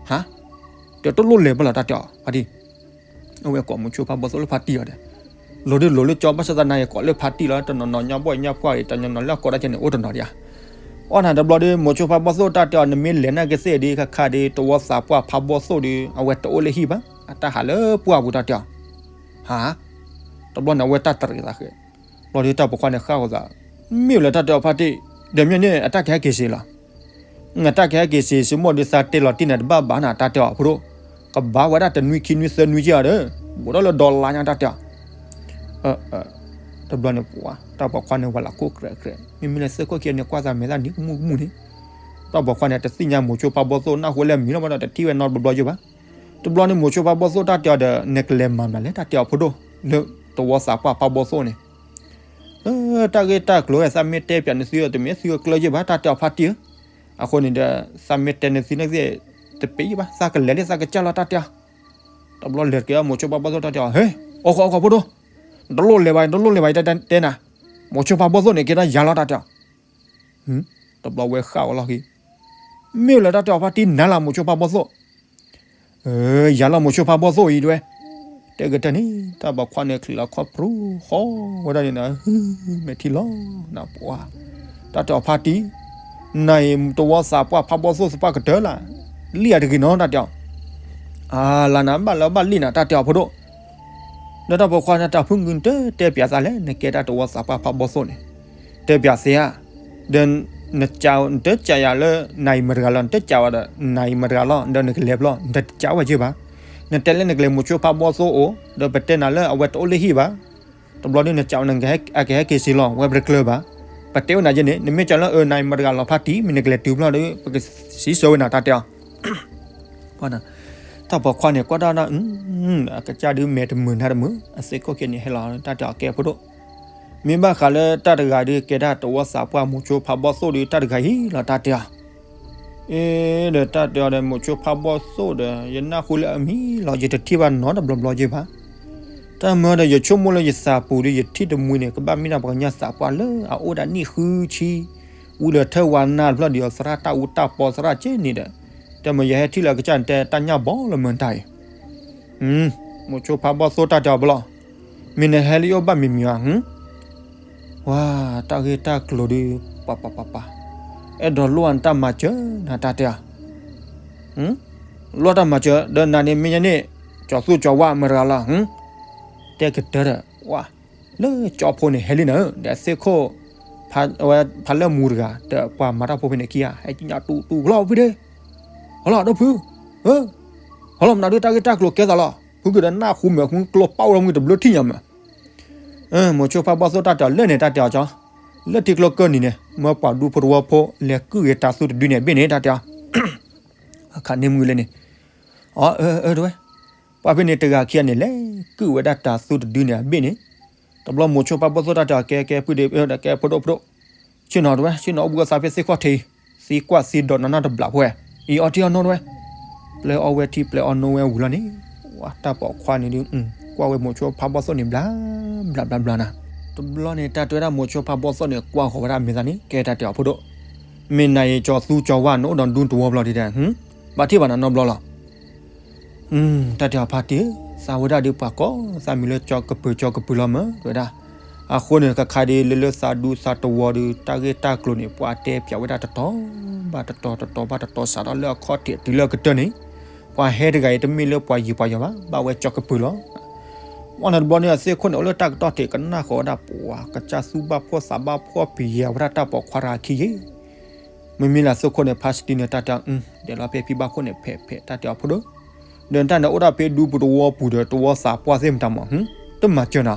ဟါ, ဒီးတလိၣ်လဲၤဘၣ်လီၤတၢ်တဲအီၤ ဖါတံၢ်, အဝဲကိးမိၤဆိဖါဘီသိၣ်လၢဖါတံၢ်အီၤဒီး, လိၤဒုးလိၤလၢကၠီဘၣ်ဆၣ်သနာ်က့ကိးလၢဖါတံၢ်လီၤ တနီၤနီၤညါဘီၣ်ညါပှၢ်အံၤ တနီၤနီၤလၢအကိးတၢ်ကဲန့ၣ် အိၣ်တနီၤဒံးဧါ, အီၣ်နၤတဘျီဒီး မိၤဆိဖါဘီသိၣ်တၢ်တဲအီၤ နမ့ၢ်လဲၤနာ်က့သ့ၣ်ဒုး ခါခါဒီး တဝီသးပှၢ်ဖါဘီသိၣ်ဒီး အဝဲတအိၣ်လၢဟံၣ်ဘၣ် အတၢ်ဟးလၢပှၢ်ပူၤတၢ်တဲအီၤ, ဟါ, တဘျီန့ၣ် အဝဲတၢ်တရံးသးဃဲၤ, ဘျီဒီးတၢ်ပိာ်ခွါန့ၣ်ဃၣ်ဝဲသး, မ့ၢ်လၢတၢ်တဲအီၤဖါတံၢ်, ဒီးမ့ၢ်န့ၣ် အတၢ်ကဟဲက့ၤစ့လီၤ နတၢ်ကဟဲက့ၤစ့ စ့မိၢ်ဒီးသးတဲလီၤတံၢ်နၤတဘၣ်ဘၣ်နၤတၢ်တဲအီၤဖိဒိၣ်, ကဘၣ်ဝဲဒၣ်တနွံခံနွံသၢနွံက့ၤအီၤဒီး, ဘူးထီၣ်လၢဒီလါညါတၢ်တဲအီၤ, တဘျီန့ၣ်ပှၤ တၢ်ပိာ်ခွါန့ၣ်ဝဲလၢခိၣ်ကြဲးကြဲး မ့မ့ၢ်လၢသ့ၣ်ခိၣ်ခံဂၤန့ၣ် ကွၢ်သးမဲာ်သၣ်နံၤကမူၣ်ကမူၣ်န့ၣ်, တၢ်ပိာ်ခွါန့ၣ်တသ့ၣ်ညါမိၤဆိဖါဘီသိၣ်နၢ်ဟူလၢအမံၤလီၤဘၣ်ဒီးတထံၣ်ဝဲနီတဘျီဘျီယိာ်ဘၣ်, တဘျီန့ၣ်မိၤဆိဖါဘီသိၣ်တၢ်တဲအီၤဒီး နကလဲၤမၤမနုၤလဲၣ်တၢ်တဲအီၤဖိဒိၣ်, လၢတဝီသးပှၢ်ဖါဘီသိၣ်န့ၣ် တၢ်ဂ့ၢ်တၢ်ကျိၤဝဲသးမ့ၢ်တဲပၠးနသုဒီး တမ့ၢ်သုအကျၢၢ်ယ့ၢ်ဘၣ် တၢ်တဲအီၤဖါတံၢ်ဧၢ, အဃိန့ၣ်ဒီး သးမ့ၢ်တဲနသုနာ်က့သ့ၣ် တပ့ၤယ့ၢ်ဘၣ် သးကလဲၤလၢသးကစၢ်လီၤတၢ်တဲအီၤ, တဘျီလဲၤတက့ၢ်မိၤဆိဖါဘီသိၣ်တၢ်တဲအီၤ ဟဲ, အိၣ်ဃီအိၣ်ဃီဖိဒိၣ်, နတလိၣ်လဲၤဘၣ် နတလိၣ်လဲၤဘၣ် ယတဲနၤ, မိၤဆိဖါဘီသိၣ်န့ၣ် ကဲထီၣ်ယၤလီၤတၢ်တဲအီၤ, တဘျီဝဲဃၣ်ဝဲလီၤက့ၤ, မ့ၢ်လၢတၢ်တဲအီၤဖါတံၢ်နၤလၢမိၤဆိဖါဘီသိၣ် ယၤလီၤမိၤဆိဖါဘီသိၣ်အံၤတဝဲ, တဲကတၢၢ်န့ၣ် တၢ်ပိာ်ခွါန့ၣ်ချံးလီၤခီဖျိဃီဝဲဒၣ်န့ၣ်နၤ, မဲာ်ထံလီၤနၤပှၤ, တၢ်တဲအီၤဖါတံၢ်, နၤအံၤတဝီသးပှၢ်ဖါဘီသိၣ်သပှၢ်ကတၢၢ်လၢ်, လံၣ်အတဂ့ၤနီတၢ်တဲအီၤ, အါလၢနၤဘၣ်လၢဘၣ်လံၣ်နၤ တၢ်တဲအီၤဖိဒိၣ် ဒီးတၢ်ပိာ်ခွါန့ၣ် တၢ်ဖုၣ်ငုၢ်နတတဲပၠးသးလဲၣ် နကဲတၢ်တဝီသးပှၢ်ဖးဘီသိၣ်န့ၣ်, တဲပၠးသ့ဧါ, ဒီး နတတဲပၠးယၤလၢ နၤအံၤမတဂၤလီၤ နတတဲပၠးဝဲဒီး နၤအံၤမတဂၤလီၤ ဒီးနကလဲၤဖျီ နတတဲပၠးဝဲယ့ၢ်ဘၣ်, နတဲလၢနကလဲၤမိၤဆိဖးဘီသိၣ်အိၣ် ဒီးပတဲနၤလၢအဝဲတအိၣ်လၢဟံၣ်ဘၣ်, တဘျီဒုးနတဲအီၤ အကဟဲက့ၤစ့လီၤ ဝဲပတကျၢၤဘၣ်, ပတဲဝဲနၤယဲန့ၣ် နမ့ၢ်တဲလၢအၢ နၤအံၤမတဂၤလီၤဖးတံၢ် မ့ၢ်နကလဲၤတုၤဖျီဒီး ပကစံးဆၢဝဲနၤတၢ်တဲအီၤ တၢ်ပိာ်ခွါန့ၣ် ကွၢ်တၢ်ဒီး အကစၢ်ဒုးမဲာ်တမုာ်နါတမုာ် အသ့ၣ်ခိၣ်ခံန့ၣ်ဟဲလီၤ တၢ်တဲအီၤကဲဖိဒိၣ်, မ့ၢ်ဘၣ်ဃးလၢတၢ်တဂၤဒုးကဲဒၣ်တဝီသးပှၢ်မိၤဆိဖးဘီသိၣ်ဒုး တၢ်တဂၤအံၤလီၤ တၢ်တဲအီၤ, အ့ ဒီးတၢ်တဲအီၤဒီး မိၤဆိဖးဘီသိၣ်ဒီး ယနၢ်ဟူလၢအမံၤလီၤ ယတထံၣ်ဘၣ်နီတဘျီဘျီယ့ၢ်ဘၣ်, တ တၢ်မၢဒီး ယဆိကမိၣ်လၢယသးပူၤဒီး ယထံၣ်တမှံၤန့ၣ် ကဘၣ်မ့ၢ်ဒၣ်ပှၤကညီသးပှၢ်လၢအအိၣ်ဒၣ်နံၣ်ဃုဆံ, ဝံၤလၢထၢၣ်ဝါနၢ်တဖျၢၣ်ဒီး သရၣ်တၢ်အူတၢ်ပီသရၣ်ကဲန့ၣ်ဒီး, တဲမၢယဟဲထံၣ်လၢအကစၢ်န့ၣ် တဲတၢ်ညၣ်ဘီလၢမၢတၢ်အံၤ, မိၤဆိဖါဘီၣ်သိၣ်တၢ်တဲအီၤဘၣ်လီၤ, မ့ၢ်နဟဲလၢယအိၣ်ဘၣ်မံၤမံၤဧါ, ဝါတၢ်ဂ့ၢ်တၢ်ကျိၤဒီး, ပၤပၤပၤပၤ, အဲၣ်ဒိးလိၣ်အတၢ်မၤစၢၤနၤတၢ်တဲအီၤ လိၣ်တၢ်မၤစၢၤ ဒီးနၤန့ၣ်မ့ၢ်ညါန့ၣ်, ကၠီၤသူကၠီၤဝါမတၤတဂၤလီၤ, တဲကတၢၢ်ဒီး, ဝါ, လၢကၠီဖိန့ၣ်ဟဲလံနၤဧၢ, ဒီးသ့ၣ်ခိၣ်, ဝဲဖးလၢမူတဂၤ ဒီးပှၤမၤတၢ်ဖိဖဲန့ၣ်ခံဂၤ ဟဲကညးတူတူကလီၤဖုဒီး, ဟီလီၤဒီးဖု, ဟီလီၤမနုၤဒုးတၢ်ဂ့ၢ်တၢ်ကျိၤကဲသးလီၤ, ဖုကဒီးနၢ်ဟူမး ဖုကျိပာ်အိၣ်လီၤမုၢ်တဘျုးထံၣ်ညါမး မိၤဆိဖါဘီၣ်သိၣ်တၢ်တဲအီၤလၢန့ၣ် တၢ်တဲအီၤကၠီ, လၢထံကျိကၢၢ်နံၤန့ၣ် မၢပှၤဒူဖိတဝီဖိ လဲၤကုၢ်ဂ့ၤတၤသူတဒုန့ၣ်အဘ့ၣ်န့ၣ် တၢ်တဲအီၤ, အခးန့ၢ်မုၢ်လၢန့ၣ်, အၢ အၢ တဝဲ, ပှၤဖဲန့ၣ်တဂၤခံဂၤန့ၣ် လဲၤကုၢ်ဝဲဒၣ်တၤသူတဒုန့ၣ်အဘ့ၣ်န့ၣ်, တဘျီမိၤဆိဖါဘီၣ်သိၣ်တၢ်တဲအီၤ ကဲ ကဲ ဖုဒီး ကဲ ဖုဒိၣ် ဖုဒိၣ်, ဆ့ၣ်နီၤတဝဲ ဆ့ၣ်နီၤအိၣ်ဘှံးအိၣ်သါဖဲသ့ၣ်ခီၣ်ထံး, သံကွၢ်သံဒိးနးနးတဘျးဖိဝဲ, အံၤအီထံအီနိတဝဲ ပျဲအီဝဲထံ ပျဲအီနိဝဲဝံၤလီၤန့ၣ်, ဝါတၢ်ပိာ်ခွါန့ၣ်ဒုး, ကွၢ်ဝဲမိၤဆိဖါဘီၣ်သိၣ်န့ၣ်ဘျါ, ဘျါဘျါဘျါနၤ, တဘျီန့ၣ် တၢ်တဲဝဲဒၣ်မိၤဆိဖါဘီၣ်သိၣ်န့ၣ် ကွၢ်ဃီၤဝဲဒၣ်မဲာ်သးန့ၣ် ကဲတၢ်တဲအီၤဖိဒိၣ်, မ့ၢ်နၤအံၤကၠီၤသူကၠီၤဝါ နအိၣ်ဒီးဒူတဝီဘျီဒ်တဲ, ဘၣ်ထံၣ်ဘၣ်နၤနီတဘျီလီၤ တၢ်တဲအီၤဖါတံၢ်, သးဝဲဒၣ်ဒုးပှၤကိး သးမံၤလၢကၠီၤကပၢၤ ကၠီၤကပၢၤလီၤမၢ် တဲဝဲဒၣ်, အဃိန့ၣ် ကခါဒ်လၢလၢသးဒူသးတဝီဒီး တၢ်ဂ့ၢ်တၢ်ကျိၤန့ၣ် ပှၤတဲပၠးဝဲဒၣ်တတီၤဘၣ်တတီၤ တတီၤဘၣ်တတီၤ စးထီၣ်လၢအခီၣ်ထံးတုၤလၢအကတၢၢ်န့ၣ်, ပှၤဟဲတဂၤအံၤတမ့ၢ်လၢပှၤယံၤပှၤယီၤဘၣ် ဘၣ်ဝဲကၠီၤကပၢၤလီၤ မ့ၢ်န့ၣ်တဘျီန့ၣ် အသ့ၣ်ခိၣ်န့ၣ် အိၣ်လၢတၢ်ကတီၢ်ထံး ကနၣ်ဃီၤဝဲဒၣ်ပှၤ ကစၢ်သူၣ်ဘၣ်ဖှီၣ်သးဘၣ်ဖှီၣ်ပယီၤဝဲဒၣ်တၢ်ပိာ်ခွါတဂၤခံဂ့ၤ, မ့မ့ၢ်လၢအသ့ၣ်ခိၣ်န့ၣ် ဖါစတံန့ၣ် တၢ်တဲအီၤ ဒဲးလီၤဖဲဖံဘၣ်ခိၣ်န့ၣ် ဖဲးဖဲး တၢ်တဲအီၤဖိဒိၣ်, ဒီးတၢ်န့ၣ်အိၣ်ဒၣ်ဖဲဒူပူၤတဝီပူၤဒီး တဝီသးပှၢ်သ့ၣ်မတၤမး, တမၤစၢၤနၤ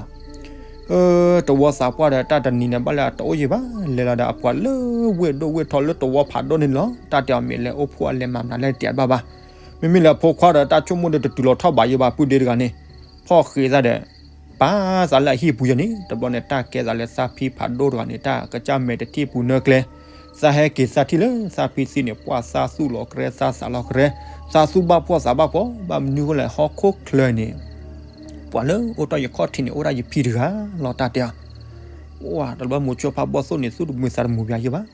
တဝီသးပှၢ်ဒီး တၢ်တနံၤန့ၣ် ဘၣ်လၢအတအိၣ်ယံၤဘၣ် လဲၤလီၤဒီးအပှၤလၢဝ့ၢ်ဒိၣ်ဝ့ၢ်ထီလၢတဝီဖးဒိၣ်န့ၣ်လီၤ တၢ်တဲအီၤမ့ၢ်လဲၤအိၣ်ဖှိၣ်အလဲၤမၤမနုၤလဲၣ်တၢ်ဘၣ်ဘၣ်, မ့မ့ၢ်လၢအဖိခွါဒီး တၢ်ဆိကမိၣ်ဒီးတတုၤလီၤထီၣ်ဘးယံၤဘၣ် ပုၢ်ဒ့တဂၤန့ၣ်, ဖီၣ်ဃ့သးဒီး ပာ်သးလၢအဟံၣ်ပူၤယဲန့ၣ် တဘျီန့ၣ် တၢ်ကဲသးလၢသးဖံဖးဒိၣ်တဂၤန့ၣ် တၢ်ကစၢ်မဲာ်တထံၣ်ပူၤနၢကျဲ, သးဟဲက့ၤသးထံၣ်လၢသးဖံသံန့ၣ် ပှၤသးသူၣ်လီၤကရဲ သးသးလီၤကရဲ, သးသူၣ်ဘၣ်ဖှီၣ်သးဘၣ်ဖှီၣ် ဘၣ်မနုၤဃိလဲၣ် ဟီၣ်ခိၣ်ချၢန့ၣ် ပှၤလၢအိၣ်တ့ၢ်ယခီၣ်ထံးန့ၣ် အိၣ်ဒၣ်ယဖံတဂၤလီၤ တၢ်တဲအီၤ, တဘျီမိၤဆိဖးဘီၣ်သိၣ်န့ၣ် သူၣ်တမုာ်သးတမုာ်ဘၣ်ယံၤဘၣ်,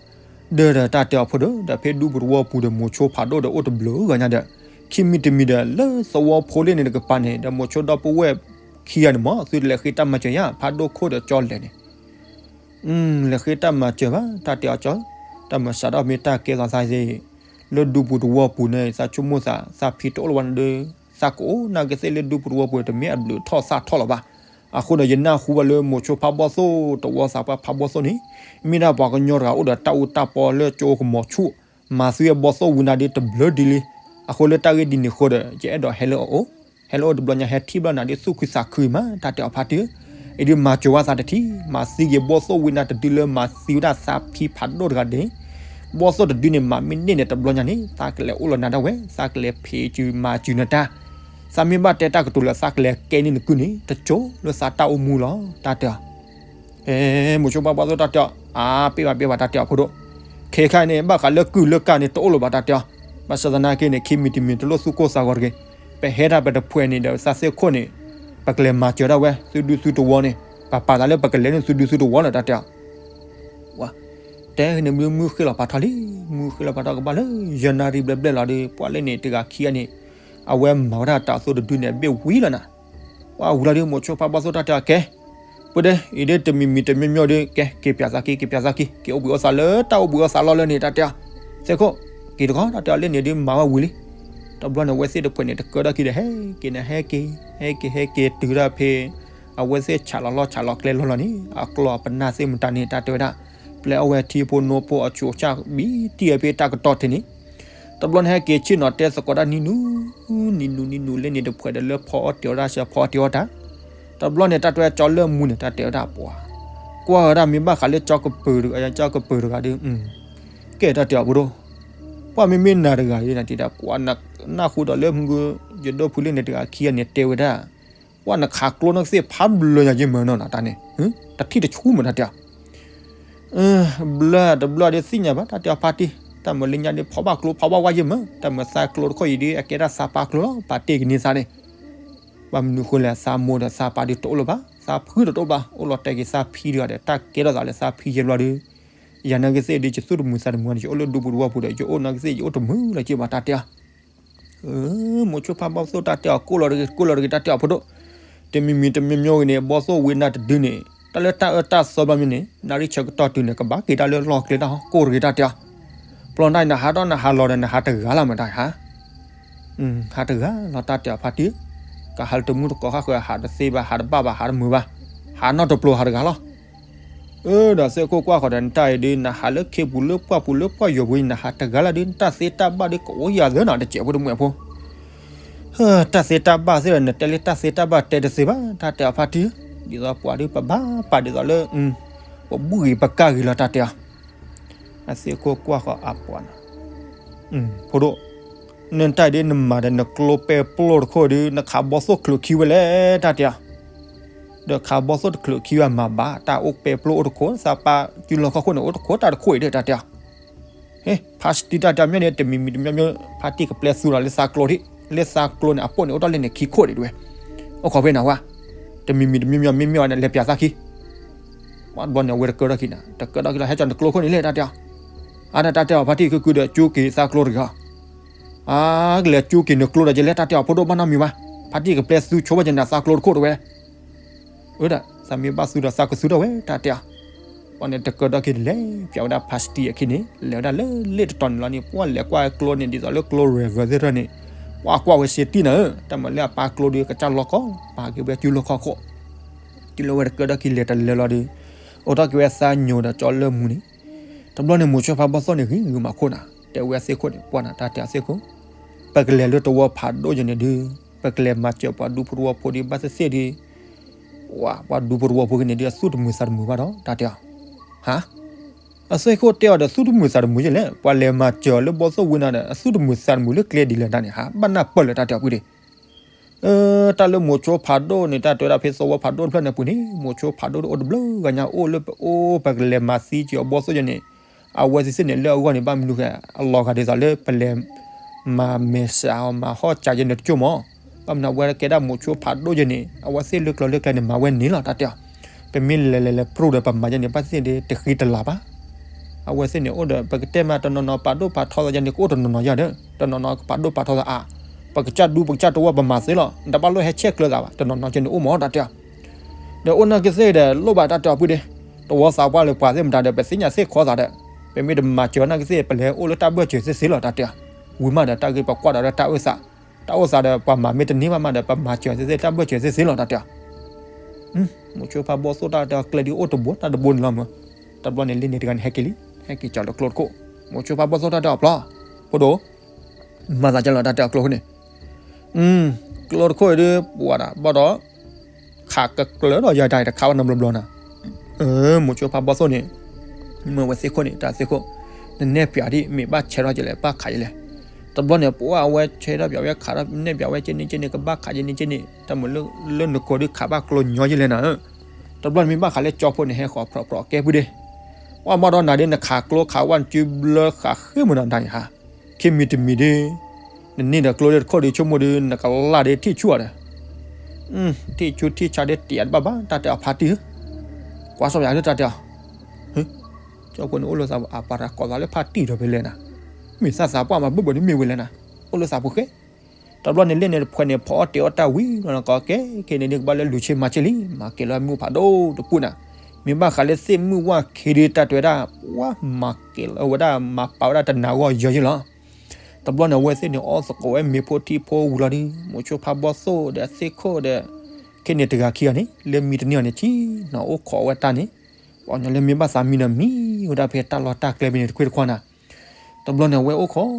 ဒီးဒီးတၢ်တဲအီၤဖိဒီး ဒီးဖဲဒူပူၤတဝီပူၤဒီး မိၤဆိဖးဒိၣ်ဒီးအိၣ်တဘျုးဂၤညါဒီး ခံမံၤတမံၤဒီး လၢသဝီဖိလ့ၣ်န့ၣ်တကပၤန့ၣ် ဒီးမိၤဆိဒီပုၢ်ဝဲၢ်ခံဂၤန့ၣ်မး သုတလဲၤဃ့တၢ်မၤစၢၤယၤ ဖးဒိၣ်ခိၣ်ဒီးကၠီလဲၣ်န့ၣ် လဲၤဃ့တၢ်မၤစၢၤဘၣ် တၢ်တဲအီၤကၠီ, တၢ်မၤစးထီၣ်မ့ၢ်တၢ်ကဲသးသးသ့, လၢဒူပူၤတဝီပူၤန့ၣ် သးဆိကမိၣ်သး သးဖံတအိၣ်လၢၤဘၣ်န့ၣ်ဒီး သးကအိၣ်နာ်က့သ့ၣ်လၢဒူပူၤတဝီပူၤ တမ့ၢ်အဘျုးထီၣ်သၣ်ထီၣ်လၢၤဘၣ်. အဃိဒီးယနၢ်ဟူဘၣ်လၢမိၤဆိဖးဘီၣ်သိၣ် တဝီသးပှၢ်ဖးဘီၣ်သိၣ်န့ၣ် မ့ၢ်ဒၣ်ပှၤကညီတဂၤအိၣ်ဒီးတၢ်အူတၢ်ပီလၢကၠိကမီၤဆူၣ်, မၤသံဝဲဘီၣ်သိၣ်ဝံနၤဒ်တဘျုးဒ်လံ. အဃိလၢတၢ်ဂ့ၢ်ဒ်န့ၣ်အဃိဒီး ယအဲၣ်ဒိးဟဲလၢအအိၣ်, ဟဲလၢအအိၣ်တဘျီညါ ဟဲထံၣ်ဘျီနၤဒ်သူၣ်ခုသးခုမး တၢ်တဲအီၤဖါတံၢ်, အံၤဒ်မၤစၢၤဝဲသးတထံၣ် မၤသံက့ၤဘီၣ်သိၣ်ဝံနၤတဒုလၢမၤသံဝဲဒၣ်သးဖံဖးဒိၣ်တဂၤန့ၣ်, ဘီၣ်သိၣ်တဒုန့ၣ် မၤမ့ၢ်န့ၢ်န့ၣ်တဘျီညါန့ၣ် သးကလဲၤအိၣ်လီၤနၤဒၣ်ဝဲ သးကလဲၤဖံးစုမၤစုနတၢ် သးမ့ၢ်ဘၣ်တဲတၢ်ကတိၤလၢသးကလဲၤကဲန့ၢ်နကုၢ်န့ၣ် တကၠိလၢသးတၢ်အိၣ်မူလီၤ တၢ်တဲအီၤ. မိၤဆိဖးဘီၣ်သိၣ်တၢ်တဲအီၤ, အါ ပ့ၢ်ဘၣ်ပ့ၢ်ဘၣ် တၢ်တဲအီၤဖိဒိၣ်, ခဲခါန့ၣ် ဘၣ်ဃးလၢကုၢ်လၢကၢ်န့ၣ် တအိၣ်လၢၤဘၣ် တၢ်တဲအီၤ, ဘၣ်ဆၣ်သနာ်က့န့ၣ် ခံမံၤတမံၤတလိၣ်သူၣ်ကိၢ်သးဂီၤတဂ့ၤ, ပဟဲဒၣ်ပတဖှဲးန့ၣ်ဒီးသးသ့ၣ်ခိၣ်န့ၣ်, ပကလဲၤမၤစၢၤဒၣ်ဝဲ သုဒုသုတဝီန့ၣ်, ပပာ်သးလၢပကလဲၤန့ၢ်သုဒုသုတဝီလီၤ တၢ်တဲအီၤ တဲန့ၣ်မုၢ်မုၢ်ဃ့လီၤပာ်ထီၣ်လံ, မုၢ်ဃ့လီၤပာ်ထီၣ်ကဘၣ်လၢ ယနၣ်ရံၣ်ဘျဲၣ်ဘျဲၣ်လီၤဒီး ပှၤလၢန့ၣ်တဂၤခံဂၤန့ၣ်, အဝဲမၤဝဲဒၣ်တၤသိၣ်တဒုန့ၣ် အဘ့ၣ်ဝံၤလီၤနၤ, ပှၤဝံၤလီၤဒီး မိၤဆိဖးဘီၣ်သိၣ်တၢ်တဲအီၤကဲ, ပှၤဒီး အံၤဒ်တမံၤမံၤတမံၤမံၤဒီး ကဲ က့ၤပၠးသးက့ၤ က့ၤပၠးသးက့ၤ က့ၤအိၣ်ဘှံးအိၣ်သါလၢတၢ်အိၣ်ဘှံးအိၣ်သါလီၢ်လၢန့ၣ် တၢ်တဲအီၤ, သ့ၣ်ခိၣ်, က့ၤတခီ တၢ်တဲအီၤလၢန့ၣ်ဒ် မၤဝဲဝံၤလံ, တဘျီန့ၣ် အဝဲသ့ၣ်တဖှဲးန့ၣ် တကၢထီၣ်ခံဒီး ဟဲက့ၤန့ၣ် ဟဲက့ၤ, ဟဲက့ၤ ဟဲက့ၤတုၤဒၣ်ဖဲ အဝဲသ့ၣ်ဆးလီၤလီၢ်ဆးလီၤကျဲလီၢ်လီၤန့ၣ် အကျီၢ်အပနၢ်သ့ၣ်မတၤန့ၣ် တၢ်တဲဝဲဒၣ်, ပျဲအီၣ်ဝဲထံဖိနိဖိအဆူးအဆၣ်ဘံၣ်တံၢ်ဝဲဖဲတၢ်ကတီၢ်ထံးန့ၣ်, တဘျီန့ၣ် ဟဲက့ၤဆ့ၣ်နီၤတဲသကိးတၢ်နံၤနူၤ, နံၤနူၤနံၤနူၤလၢန့ၣ်တဖှဲးဒီးလၢဖီအီၣ်တ့ၤအီၣ်တၢ်ဆၢ ဖီအီၣ်တ့ၤအီၣ်တၢ်, တဘျီန့ၣ် တၢ်တဲကၠီလၢမူန့ၣ် တၢ်တဲဝဲဒၣ်ပှၤ, ကွၢ်ဝဲဒၣ်မ့ၢ်ဘၣ်ဃးလၢကၠီကပၢၤတဂၤ ကၠီကပၢၤတဂၤဒီး ကဲတၢ်တဲအီၤဖိဒိၣ်, ပှၤမ့မ့ၢ်နၤတဂၤအံၤနၤတံၤဒၣ် ပှၤနၢ်ဟူဒီးလၢမုၢ်ဂုၢ် ယဒိၣ်ဖုလ့ၣ်န့ၣ်တဂၤခံဂၤန့ၣ်တဲဝဲဒၣ်, ပှၤနခးကျိနကသ့ၣ်ဖးဘျၢညါယ့ၢ်မၢနီၤ တၢ်န့ၣ်, တထံၣ်တဆူၣ်မးတၢ်တဲအီၤ ဘျၢတဘျၢဒီးသ့ၣ်ညါဘၣ် တၢ်တဲအီၤဖါတံၢ်, တၢ်မၤလၢညါဒီး ဖီဘၣ်ကျိဖီဘၣ်ဝါယ့ၢ်မၢ, တၢ်မၤသးကျိတခီအံၤဒီး အကဲဒၣ်သးပာ်ကျိလီၤ ပာ်တ့ၢ်ကန့ၢ်သးန့ၣ်, ဘၣ်မနုၤဃိလဲၣ် သးမိၢ်ဒီးသးပၢ်ဒုးတအိၣ်လၢၤဘၣ်, သးဖုဒီးတအိၣ်ဘၣ်, အိၣ်လီၤတဲာ်က့ၤသးဖံတဂၤဒီး တၢ်ကဲထီၣ်သးလၢသးဖံယဲဘျီဒီး, ယၤနာ်က့သ့ၣ်ဒုး ယသူၣ်တမုာ်သးတမုာ်ဒီး ယအိၣ်လၢဒူပူၤတဝီပူၤဒီး ယအိၣ်နာ်က့သ့ၣ် ယအိၣ်တမုာ်လၢၤဘၣ်တၢ်တဲအီၤ. မိၤဆိဖါဘီသိၣ်တၢ်တဲအီၤ ကိၣ်လီၤတဂ့ၤ ကိၣ်လီၤတဂ့ၤ တၢ်တဲအီၤဖိဒိၣ်, တမံၤမံၤတမံၤမံၤဂ့ၤန့ၣ် ဘီသိၣ်ဝံနၤတဒုန့ၣ် တၢ်လၢတၢ်အၢတၢ်သီဘျီမ့ၢ်န့ၣ် နၣ်ရံၣ်ဆၢကတီၢ်တုၤန့ၣ် ကဘၣ်က့ၤတၢ်လၢလီၢ်ကျဲတၢ်ဟီ ကိၣ်တဂ့ၤတၢ်တဲအီၤ. ပျီနၤနဟးထီၣ်နဟးလီၤဒီး နဟးတဂၤလီၤမတၤဟါ ဟးတဂၤလီၤတၢ်တဲအီၤဖါတံၢ်, ကဟးလၢတမူတကိးဃၣ်ဃၢၤ ဟးတသ့ဘၣ် ဟးတဘၣ်ဘၣ် ဟးတမုာ်ဘၣ်, ဟးနီတပျိၤဟးတဂၤလီၤ. အၢ ဒီးသ့ၣ်ခိၣ်ကွၢ်ဃီၤဒီး နတၢ်အံၤဒုး နဟးလၢခ့ပူၤလၢပှၢ်ပူၤလၢပှၢ်ယိာ်ပူၤ နဟးတဂၤလၢဒုး နတၢ်သ့တၢ်ဘၣ်ဒုး ကအိၣ်ယၤသၢနီၤ တစဲးဖိတမှဲးဖိ တၢ်သ့တၢ်ဘၣ်သ့ၣ်ဒီး နတဲလၢတၢ်သ့တၢ်ဘၣ်တဲတသ့ဘၣ် တၢ်တဲအီၤဖါတံၢ်, ဒ်သိးပှၤဒုးပဘၣ်ပာ်ဒ်သိးလၢ ပဘူၣ်ဂ့ၤပကၢ်ဂ့ၤလီၤတၢ်တဲအီၤ. အသ့ၣ်ခိၣ်ကွၢ်ဃီၤအပှၤနီၤ, ဖိဒိၣ်, နတၢ်အံၤဒ်နမၤဒီးနကျိပဲပျိတခိၣ်ဒုး နခးဘီသိၣ်ချုးခံဝဲလဲၣ်တၢ်တဲအီၤ, ဒီးခးဘီသိၣ်တချုးခံဝဲမၤဘၣ် တၢ်အိၣ်ပဲပျိအိၣ်တခိၣ် သးပၢ်စုလီၢ်ခီၣ်ခိၣ်န့ၣ် အိၣ်တခိၣ်တၢ်တခိၣ်အံၤဒၣ်တၢ်တဲအီၤ ဟ့ ဖါစတံတၢ်တဲမ့ၢ်န့ၣ် တမံၤမံၤတမံၤမံၤ ဖါတံၢ်ကပျဲသူဒီးလၢသးကျိဒံး လၢသးကျိန့ၣ် အပိၣ်န့ၣ် အိၣ်တ့ၢ်လံန့ၣ် ခံခိၣ်ဒံးတဝဲ, အိၣ်ခိးဖဲနဝဲ, တမံၤမံၤတမံၤမံၤ မ့မ့ၢ်ဝဲန့ၣ် လဲၤပၠးသးခံ, ဘၣ်တဘျီန့ၣ် အဝဲတကၢထီၣ်ခံန့ၣ် တကၢထီၣ်ခံလီၤ ဟဲကၠီနကျိခိၣ်န့ၣ်လဲၣ် တၢ်တဲအီၤ, အါန့ၣ်တၢ်တဲအီၤ ဖါတံၢ်ခုခုဒီး ကၠိက့ၤသးကျိတဂ့ၤအီၤ, အါ ကလဲၤကၠိက့ၤနကျိဒီး ယလဲၤတၢ်တဲအီၤ ဖိဒိၣ်ဘၣ်နီတမံၤဘၣ်, ဖါတံၢ်ကပျဲသူဆိဝဲယနၤသးကျိတခိၣ်တဝဲ အၢဒၣ် သးမ့ၢ်ဘၣ်သူဒီးသးကသူထီၣ်ဝဲ တၢ်တဲအီၤ, ပှၤန့ၣ်တကၢထီၣ်ခံလဲၤပၠးဝဲဒၣ်ဖါစတံအခံန့ၣ် လဲၤဝဲဒၣ်လၢလ့ၣ်တတီၤန့ၣ်လီၤန့ၣ် ပှၤလဲၤကွၢ်ကျိန့ၣ် ဒ်သိးလၢကျိ river သ့ၣ်တဖၣ်န့ၣ် ပှၤကွၢ်ဝဲ safety နၤဧၢ, တၢ်မၤလၢအပၢ်ကျိဒီး ကစၢ်လီၢ်ခီၣ် ပာ်က့ၤဝဲစုလီၢ်ခီၣ်ခိၣ်, တုၤလၢဝဲတကၢထီၣ်ခံလဲၤတလၢလီၤဒီး အိၣ်ထီၣ်က့ၤဝဲသးညိးဒီးကၠီလၢမူန့ၣ်, တဘျီန့ၣ် မိၤဆိဖါဘီသိၣ်န့ၣ် ဂ့ၤဂ့ၤမၤခိၣ်နၤ တဲဝဲအသ့ၣ်ခိၣ်န့ၣ် ပှၤနၤတၢ်တဲအီၤသ့ၣ်ခိၣ်, ပကလဲၤလၢတဝီဖးဒိၣ်ယဲန့ၣ်ဒုး ပကလဲၤမၤစၢၤပှၤဒူဖိတဝီဖိဒုး ဘၣ်သ့ၣ်သ့ၣ်ဒုး ပှၤဒူဖိတဝီဖိကန့ၣ်ဒုး အသူၣ်တမုာ်သးတမုာ်ဘၣ်ဒီး တၢ်တဲအီၤ, ဟါ အသ့ၣ်ခိၣ်တဲအီၤဒီး သူၣ်တမုာ်သးတမုာ်ယဲလဲၣ်, ပှၤလဲၤမၤစၢၤလၢဘီသိၣ်ဝံနၤဒီး အသူၣ်တမုာ်သးတမုာ်လၢကျဲဒ်လဲၣ်တၢ်န့ၣ် ဟါ ဘၣ်နၢ်ပၢၢ်လၢတၢ်တဲအီၤပှၤဒီး တၢ်လၢမိၤဆိဖးဒိၣ်န့ၣ် တၢ်တဲဝဲဒၣ်ဖဲသဝီဖးဒိၣ်တဖျၢၣ်န့ၣ်ပူၤန့ၣ် မိၤဆိဖးဒိၣ်အိၣ်တဘျုးဂၤညါ အိၣ်လၢပအိၣ် ပကလဲၤမၤသံက့ၤအီၤဘီသိၣ်ယဲန့ၣ်, အဝဲသ့ၣ်သ့ၣ်န့ၣ် လၢအဂီၢ်န့ၣ် ဘၣ်မနုၤဃိ အလီၤဂာ်ဒ်သိးလၢပလဲၤမၤမဲာ်ဆှးအီၤ မၤဟီၣ်စးယဲန့ၣ်တကၠိၢ်မး, ဘၣ်မနုၤအဝဲကဲဒၣ်မိၤဆိဖးဒိၣ်ယဲန့ၣ် အဝဲသ့ၣ်လၢကျိၤလၢကျဲန့ၣ် မၤဝဲန့ၣ်လီၤ တၢ်တဲအီၤ, ပမ့ၢ်လဲၤလဲၤလဲၤပြိၣ်ဒီးပမၤယဲန့ၣ် ဘၣ်သ့ၣ်သ့ၣ်ဒုး တဃံတလၤဘၣ် အဝဲသ့ၣ်န့ၣ် အိၣ်ဒီး ပကတဲမး တနီၤနီၤပာ်ဒိၣ်ပာ်ထီသးယဲန့ၣ် ကအိၣ်တနီၤနီၤယဲဒီး တနီၤနီၤကပာ်ဒိၣ်ပာ်ထီသးအါ, ပကစၢ်ဒူပကစၢ်တဝီပမၤသ့လီၤ နတဘၣ်လိၣ်ဟဲဆဲးကျၢသးဘၣ် တနီၤနီၤကဲန့ၣ်အိၣ်မး တၢ်တဲအီၤ, ဒီးအိၣ်နာ်က့သ့ၣ်ဒီး လိၣ်ဘၣ်တၢ်တဲအီၤပှၤဒီး တဝီသးပှၢ်လၢပှၤသ့ၣ်မတၤဒီး ပသ့ၣ်ညါသ့ၣ်ခီသးဒီး ပမ့ၢ်တမၤစၢၤနာ်က့သ့ၣ် ပလဲၤအိၣ်လၢတၢ်ဘၢၣ်စၢၤသ့ၣ်သ့လီၤ တၢ်တဲအီၤ, ဝံၤမးဒီး တၢ်ဂ့ၢ်ပကွၢ်ဒီးလၢတၢ်အိၣ်သး, တၢ်အိၣ်သးဒီး ပှၤမၤမ့ၢ်တန့ၢ်ဘၣ်မးဒီး ပမၤစၢၤသ့ၣ်သ့ၣ် တၢ်ဘၢၣ်စၢၤသ့ၣ်သ့လီၤ တၢ်တဲအီၤ မိၤဆိဖးဘီသိၣ်တၢ်တဲအီၤ ကျဲဒုးအိၣ်တဘိတၢ်တဘိန့ၣ်လီၤမး, တဘျီန့ၣ် လ့ၣ်န့ၣ်တဂၤန့ၣ် ဟဲက့ၤလံ, ဟဲက့ၤကၠီၤလၢကျိတခိၣ်, မိၤဆိဖးဘီသိၣ်တၢ်တဲအီၤပျီ, ဖိဒိၣ်, မၤသးကၢလီၤတၢ်တဲအီၤကျိခိၣ်န့ၣ်, ကျိတခိၣ်အံၤဒုး ပှၤဒၣ်ဘၣ်ဒီး ခးကကျၢၤဒီးယၤတၢ်အံၤတခးဘၣ်နီတဘျီဘျီနီၤ, မိၤဆိဖးဘီသိၣ်န့ၣ် မ့ၢ်ဝဲသ့ၣ်ခိၣ်န့ၣ် တၢ်သ့ၣ်ခိၣ်, နနဲၣ်ပၠးဒ် မ့ၢ်ဘၣ်ဆဲးထီၣ်ကလဲၣ် ဘၣ်ခးယလဲၣ်, တဘျီန့ၣ် ပှၤအဝဲဆဲးထီၣ်ပၠးဝဲ ခးထီၣ်နဲၣ်ပၠးဝဲ ကဲန့ၣ်ကဲန့ၣ် ကဘၣ်ခးယဲန့ၣ်ကဲန့ၣ် တၢ်မုာ်လၢနကိာ်ဒုးခးဘၣ်ကျိညီယလဲၣ်နၤ, တဘျီန့ၣ်မ့ၢ်ဘၣ်ဃးလၢကၠီဖိန့ၣ် ဟဲဃီၤဖျိးဖျိးကဲပှၤဒီး, ပှၤမ့ၢ်ဒီးနၤဒ်နခးကျိခးဝဲနစုဘျၢဃးဃ့မုၢ်နီၤ နၤန့ၣ်ဟါ, ခံမံၤတမံၤဒုး နန့ၢ်ဒီးကျိဒ်တခိၣ်ဒုး ဆိကမိၣ်ဒုး နကလၢ်ဒ်ထံၣ်ဆူၣ်အီၤဒီး, ထံၣ်ဆူၣ်ထံၣ်ဆါဒ်တံာ်အတဘၣ်ဘၣ် တၢ်တဲအီၤဖါတံၢ်ဧၢ, ကွၢ်စီၣ်ယၤဒ်တၢ်တဲအီၤ, ကၠီဖိန့ၣ်အိၣ်လၢသးပူၤ အပှၤတၢ်ကိးသးလၢဖါတံၢ်ဒီးဖဲလဲၣ်နၤ, မ့ၢ်သးသးပှၢ်မၤဘၣ်ဘၣ်န့ၣ်မ့ၢ်ဝဲလဲၣ်နၤ, အိၣ်လၢသးပူၤဃဲ တဘျီန့ၣ်လ့ၣ်န့ၣ်တဖှဲးန့ၣ် ဖီအီၣ်တ့ၤအီၣ်တၢ်ဝံၤလီၤနကီကဲ ခဲန့ၣ်ဒုးကဘၣ်လၢလူၤဆ့မၤဆ့လံ မၤကဲၤလီၤမုၢ်ဖးဒိၣ်တပူၤနၤ, မ့ၢ်ဘၣ်ဃးလၢသ့ၣ်မုၢ်ဝၣ်ခံဒုး တၢ်တဲဝဲဒၣ် ပှၤမၤကဲၤလီၤဝဲဒၣ် မၤပာ်ဝဲဒၣ်တနၤဂီၢ်ယီၤယံလီၤ. တဘျီန့ၣ် အဝဲသ့ၣ်န့ၣ် အီၣ်သကိးဝဲမ့ၤဖိထံဖိဝံၤလီၤဒုး မိၤဆိဖးဘီသိၣ်ဒီးအသ့ၣ်ခိၣ်ဒီး ခဲန့ၣ်တဂၤခံဂၤန့ၣ် လၢမံတနံၣ်အီၤန့ၣ် ဆံနီၤအိၣ်ခိးဝဲတၢ်န့ၣ် ပှၤကညီလၢမ့ၢ်ဘၣ်သးမံဒီးမံဝဲဒၣ်ဖဲတၢ်လီၢ်တၢ်ကျဲဖဲန့ၣ်တခွ့တခွါနၤ တဘျီန့ၣ် အဝဲအိၣ်ခိး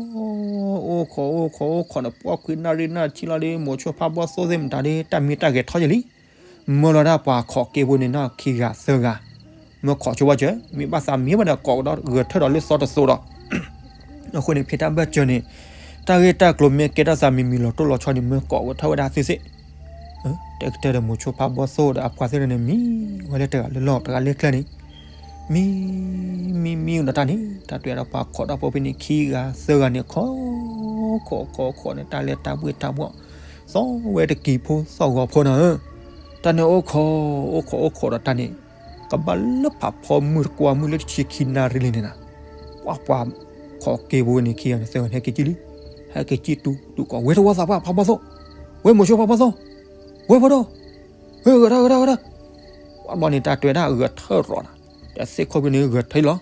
အိၣ်ခိး အိၣ်ခိး အိၣ်ခိးန့ၣ် ပှၢ်ခွံနၣ်ရံၣ်နၣ်ဆံလီၤဒီး မိၤဆိဖးဘီသိၣ်သ့ၣ်မတၤဒီး တၢ်မ့ၢ်တၢ်ဂဲၤထီၣ်ယံလံ. မၢလီၤဒၣ်ပှၤခိးက့ဖိန့ၣ်နီၤ ခံဂၤသၢဂၤ, မၢခိးဆိဝဲစၢၤ မ့ၢ်ဘၣ်သးမံဘၣ်ဒီး ကိးကဒီးဂဲၤထၢၣ်ဒီးလၢသီတသိးဒီး အဃိန့ၣ် ဖဲတၢ်ဘၢၣ်စၢၤန့ၣ် တၢ်ဂ့ၢ်တၢ်ကျိၤမ့ၢ်ကဲထီၣ်သးမံၤမံၤလီၤတိၢ်လီၤဆီန့ၣ် မၢကိးဝဲထီၣ်ဝဲဒၣ်သုသ့ၣ် တဲကတၢၢ်ဒီးမိၤဆိဖးဘီသိၣ်ဒီးအပှၤသ့ၣ်တဖၣ်န့ၣ် မံဝဲလၢတဂၤလၢလီၢ်တဂၤလၢကျဲန့ၣ်, မံ မံ မံဒီးတၢ်န့ၣ် တၢ်တဲဒီးပှၤခိးတၢ်ဖိဖဲန့ၣ် ခံဂၤသၢဂၤန့ၣ် ခိး ခိး ခိး ခိးန့ၣ် တၢ်လၢတၢ်ဘှ့ၣ်တၢ်ဘှီၣ် သီၣ်ဝဲတကံၤဖိသီၣ်ဂီၤဖိနၤဧၢ, တၢ်န့ၣ်အိၣ်ခိး အိၣ်ခိးအိၣ်ခိးဒီးတၢ်န့ၣ် ကဘၣ်လၢဖးဖီမုၢ်တကွၢ်မုၢ်လၢတဆံခံနၣ်ရံၣ်လံန့ၣ်နၤ, ပှၤပှၤခိးက့ၤပဝဲန့ၣ်ခံဂၤန့ၣ် သၢဂၤန့ၣ် ဟဲက့ၤကံၣ်လံ, ဟဲက့ၤကံၣ်တူတူကီး ဝဲတဝီသးပှၢ်ဖးဘီၣ်သိၣ်, ဝဲမိၤဆိဖးဘီၣ်သိၣ်, ဝဲဖိဒိၣ်, ဂဲၤထၢၣ်ဂဲၤထၢၣ်ဂဲၤထၢၣ်, ပှၤဘျီန့ၣ် တၢ်တဲဝဲဒၣ်ဂဲၤထၢၣ်ရီၤနၤ, ဒီးသ့ၣ်ခိၣ်ဖဲန့ၣ်ဂဲၤထၢၣ်လီၤ,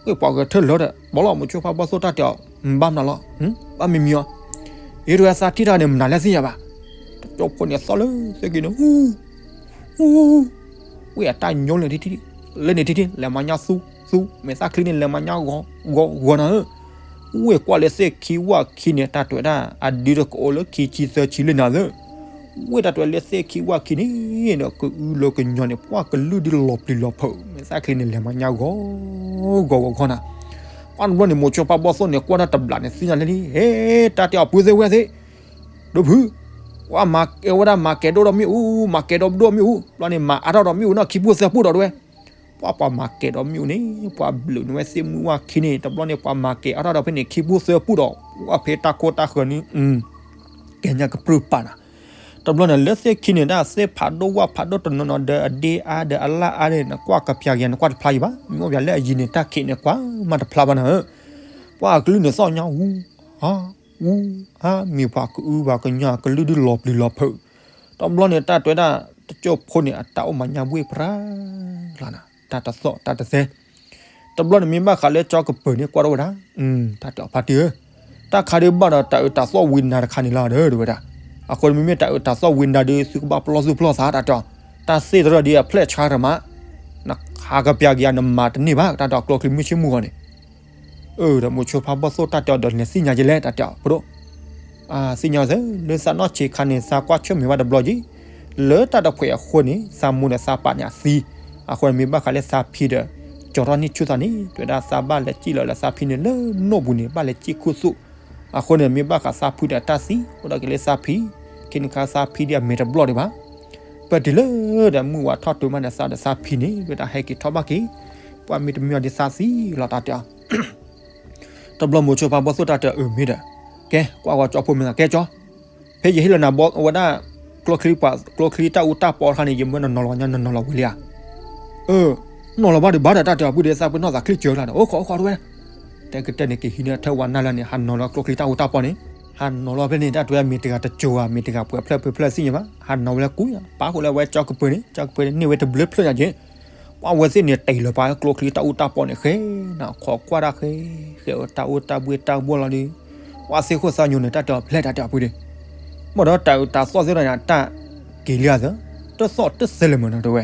ဝဲပှၤဂဲၤထၢၣ်လီၤဒီး ဘီလီၤမိၤဆိဖးဘီၣ်သိၣ်တၢ်တဲအီၤ, ဘၣ်မနုၤလီၤ, ဘၣ်မံမံၤအီၤ, အံၤတဝဲသးထံၣ်တၢ်န့ၣ်မနုၤလဲၣ်သ့ၣ်ညါဘၣ်, တကၠိဖိန့ၣ်သီၣ်လၢသ့ၣ်က့ၤန့ၣ် ဝဲအတၢ်ညိလၢထံထံၣ်, လၢန့ၣ်ထံထံၣ် လဲၤမၤညါသူသူ, မဲာ်သၣ်ချံန့ၣ် လဲၤမၤညါဂီၤ ဂီၤဂီၤနၤဧၢ, ဝဲကွၢ်လၢသ့ၣ်ခံဝၣ်ခံန့ၣ် တၢ်တဲဝဲဒၣ် အဒုတကအိၣ်လၢခံဆံသၢဆံလၢနၤဧၢ, ဝဲတၢ်တဲဝဲလၢသ့ၣ်ခံဝၣ်ခံန့ၣ်ဒီး ကအုလၢကညီန့ၣ် ပှၤကလုၢ်ဒုလီၤပျံၤလီၤဖုး, မဲာ်သၣ်ချံန့ၣ် လဲၤမၤညါဂီၤ ဂီၤဂီၤဂီၤနၤ, ပှၤတဘျီန့ၣ် မိၤဆိဖးဘီၣ်သိၣ်န့ၣ် ကွၢ်တၢ်တဘျီန့ၣ် သ့ၣ်ညါလၢလံ, ဟဲ တၢ်တဲအီၤပုၢ်သ့ၣ်ဝဲၢ်သ့ၣ် ဒိၣ်ဖု, ပှၤမၤကဲဝဲဒၣ် မၤကဲဒိၣ်ဒီးမ့ၣ်အူ, မၤကဲဒီးဒိၣ်မ့ၣ်အူ, ဘျီန့ၣ် မၤအါထီၣ်ဒီးမ့ၣ်အူနီၤ ခံပူၢ်သၢပူၢ်ဒီးတဝဲ, ပှၤပှၤမၤကဲဒီးမ့ၣ်အူန့ၣ် ပှၤဘျုးန့ၢ်ဝဲသ့ၣ်မုၢ်ဝၣ်ခံန့ၣ် တဘျီန့ၣ် ပှၤမၤကဲအါထီၣ်ဒီးဖဲန့ၣ် ခံပူၢ်သၢပူၢ်ဒီး ပှၤဖဲတၢ်ခိတၢ်ဃၢၤန့ၣ် ကဲညါကပြုၢ်ပာ်နၤ, တဘျီန့ၣ် လၢသ့ၣ်ခံန့ၣ် တၢ်သ့ၣ်ဖးဒိၣ်ဝၣ်ဖးဒိၣ်တနီၤနီၤဒီး အဒ့အါဒီးအလၣ်အါန့ၣ် နကွၢ်ကပျၢ်ကယၤ နကွၢ်တဖျါယံၤဘၣ်, မ့ၢ်အိၣ်ပျၢ်လၢအယံၤန့ၣ် တၢ်ခံးန့ၣ် ကွၢ်မးတဖျါဘၣ်နၤဧၢ, ပှၤအကလုၢ်န့ၣ်သီၣ်ညါဝူ အါ ဝူ အါ မ့ၢ်ပှၤကအုပှၤကညီအကလုၢ်ဒုလီၤပျံၤလီၤဖုး, တဘျီန့ၣ် တၢ်တဲဝဲဒၣ် တကၠိဖိန့ၣ် အတၢ်အိၣ်မၤညါဘှ့ၣ်ပြၢလီၤနၤ, တၢ်တသီၣ်တၢ်တသဲ, တဘျီန့ၣ် မ့ၢ်ဘၣ်ဃးလၢကၠီကပၢၤန့ၣ် ကွၢ်ထီၣ်ဝဲဒၣ်, တၢ်တဲအီၤဖါတံၢ်ဧၢ, တၢ်ခါဒုးဘၣ်ဒီး တၢ်အုးတၢ်သီၣ်ဝံနၤတခါန့ၣ်လီၤဒီး တဲဝဲဒၣ်, အဃိန့ၣ် မ့မ့ၢ်တၢ်အုးတၢ်သီၣ်ဝံနၤဒုး သုကဘၣ်ပလီၢ်သူၣ်ပလီၢ်သး တၢ်တဲအီၤ, တၢ်သ့ၣ်တရၢၣ်ဒုးအဖျဲၣ်ဆါတမး, နဟးကပျၢ်ကယၤ နမၤတန့ၢ်ဘၣ် တၢ်တဲအီၤ ကျိချံမုၢ်ဆ့ၣ်မုၢ်ဂီၤန့ၣ် အၢ ဒီးမိၤဆိဖးဘီၣ်သိၣ်တၢ်တဲအီၤဒီး နသ့ၣ်ညါယဲလဲၣ် တၢ်တဲအီၤ ပဒိၣ်, သ့ၣ်ညါသ့ လၢသးနီၢ်ဆံးခါန့ၣ် သးကွၢ်ဆၢၣ်မဲာ်ဘၣ်တဘျီက့ၤ, လၢတၢ်တဖှဲးအဃိန့ၣ် သးမိၢ်ဒီးသးပၢ်န့ၣ်အသံ, အဃိန့ၣ် မ့ၢ်ဘၣ်ဃးလၢသးဖံဒီး ကၠီၤထီၣ်န့ၢ်ဆူၣ်သးန့ၣ် တဲဝဲဒၣ်သးဘၣ်လဲၤစံၣ်လီၤလၢသးဖံန့ၣ်လၢနိၣ်ပူၤန့ၣ် ဘၣ်လဲၤစံၣ်ခူသူၣ်, အဃိန့ၣ် မ့ၢ်ဘၣ်ဃးသးဖံဒီးတၢ်သံ အိၣ်ဒီးက့ၤလၢသးဖံ, ခဲန့ၣ်ခါသးဖံဒ်အမဲာ်တဘျီၣ်ဒံးဘၣ် ပတုၤလၢဒီးမုၢ်ဝါထီၣ်တုၤမးန့ၣ် သးဒီးသးဖံန့ၣ် ဝဲဒၣ်ဟဲက့ၤထီၣ်ဘၣ်က့ၤ, ပှၤမ့ၢ်တမ့ၢ်အီၤဒ်သးသံလီၤ တၢ်တဲအီၤ, တဘျီမိၤဆိဖးဘီၣ်သိၣ်တၢ်တဲအီၤ အၢ မ့ၢ်ဒီး, ကဲ ကွၢ်ဝဲကၠီဖိမ့ၢ်သး ကဲကၠီ, ဖဲယဟ့ၣ်လီၤနၤဘီဝဲဒၣ် ကျိချံပှၤ ကျိချံတၢ်အူတၢ်ပီတခါန့ၣ် ယမၢနနီၤလီၤညါ နနီၤလီၤဝံၤလံဧါ, အၢ, နီၤလီၤဘၣ်ဒံးဘၣ်ဒီး တၢ်တဲအီၤ ပုၢ်ဒီးသးပ့ၤနီၣ်သးချံစၢၤကျါဒီး အိၣ်ခိးအိၣ်ခိးတဝဲ တဲကတၢၢ်န့ၣ် ကဟံးန့ၢ်အထၢၣ်ဝါနၢ်လၢန့ၣ် ဟးနီၤလီၤကျိချံတၢ်အူတၢ်ပီန့ၣ်, ဟးနီၤလီၤဖဲန့ၣ် တၢ်တဲဝဲမ့ၢ်တဂၤတစိၤဧါ မ့ၢ်တဂၤပှဲၤဖျၢၣ်ပှဲၤဖျၢၣ်သ့ၣ်ညါဘၣ်, ဟးနီၤဝဲလၢကူယၤ ပာ်ဃုာ်လၢဝဲကၠီကပၢၤန့ၣ် ကၠီကပၢၤန့ၣ်န့ၢ်ဝဲတဘျုးဖျၢၣ်ညါက့ၤ, ပှၤဝဲသ့ၣ်န့ၣ် တ့ၢ်လၢပှၤကျိချံတၢ်အူတၢ်ပီန့ၣ် ဃဲနၤ ခိးကွၢ်တၢ်ဃဲ, ဃဲအတၢ်အိၣ်တၢ်ဘှ့ၣ်တၢ်ဘှီၣ်လီၤဒီး, ပှၤသ့ၣ်ခိၣ်သးညိန့ၣ် တၢ်တဲအီၤဖျဲၣ်တၢ်တဲအီၤပုၢ်ဒီး, မ့ၢ်ဒီးတၢ်အုးတၢ်သီၣ်သ့ၣ်တဖၣ်န့ၣ် တၢ်က့ၤလံဧါသၢ, တသီၣ်တသဲလဲၣ်မးနီၤတဲဝဲ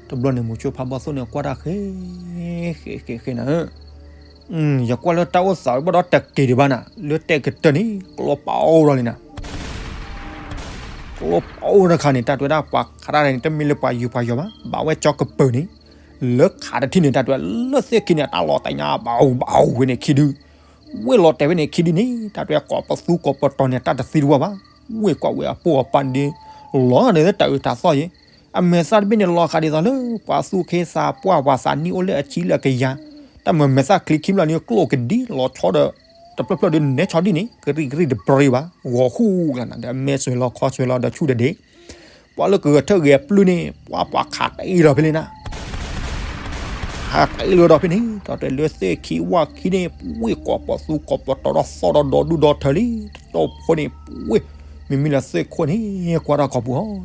တဘျီန့ၣ် မိၤဆိဖးဘီၣ်သိၣ်န့ၣ် ကွၢ်တၢ်ဃဲ, ဃဲဃဲဃဲနၤဧၢ, ယကွၢ်လၢတၢ်အိၣ်သးဝဲဘၣ်ဒီးတက့ၤဒံးဘၣ်နၤ လၢတဲာ်ကတၢၢ်န့ၣ် ကျိပာ်အိၣ်လီၤလံနၤ, ကျိပာ်အိၣ်တခါန့ၣ် တၢ်တဲဝဲဒၣ်ပှၤခးတၢ်န့ၣ် တမ့ၢ်လၢပှၤယူၤပှၤယီၤဘၣ် ဘၣ်ဝဲကၠီကပၢၤန့ၣ်, လၢခးတထံၣ်န့ၣ် တၢ်တဲဝဲလၢသ့ၣ်ခံန့ၣ် တၢ်လီၤတဲာ်ညါဘၣ်အူဘၣ်အူဝဲန့ၣ်ခံဒု ဝ့ၢ်လီၤတဲာ်ဝဲန့ၣ်ခံဒုန့ၣ် တၢ်တဲဝဲကိးပသူကိးပတီၤန့ၣ် တၢ်တသံတဝၢဘၣ်, ဝ့ၢ်ကွၢ်ဝဲအပိၢ်အပၢ်န့ၣ်ဒု လီၤန့ၣ်လၢတၢ်အုးတၢ်သီၣ်ယဲ, အမဲာ်သၣ်တဘ့ၣ်န့ၣ် လီၤဃာ်ဒ်သိးလၢ ပှၤသူၣ်ခ့သးပှၢ်ပှၤသးနံၣ်အိၣ်လၢအဆံလၢအကယၤ, တၢ်မၤမဲာ်သၣ်ချံခံဘျီန့ၣ် ကျိၣ်ကဒံလီၤဆီဒီး တဖျၢၣ်ဖျၢၣ်ဒုနဲဆီဒံၣ်န့ၣ် ကရံၣ်ကရံၣ်တပြ့ဘၣ် ဂီၤဃူလီၤနၤဒီး အမဲာ်ဆွဲၤလီၤခီဆွဲၤလီၤဒီးဆူၣ်တဒ့ ပှၤလၢကဂဲၤထၢၣ်ဂဲၤပျုၢ်န့ၣ် ပှၤပှၤခးတ့ၢ်လီၤဖဲန့ၣ်နၤ ခးတ့ၢ်လီၤဒီးဖဲန့ၣ် တၢ်တဲလၢသ့ၣ်ခံဝၣ်ခံန့ၣ် ပဝ့ၢ်ကိးပသူကိးပတီၤဒီးသီၣ်ဒီးဒီဒူၣ်ဒီထၢလံ တတီၢ်ဖိန့ၣ် ပဝ့ၢ် မ့မ့ၢ်လၢသ့ၣ်ခိၣ်န့ၣ် ကွၢ်တၢ်ခီပူၤဟီ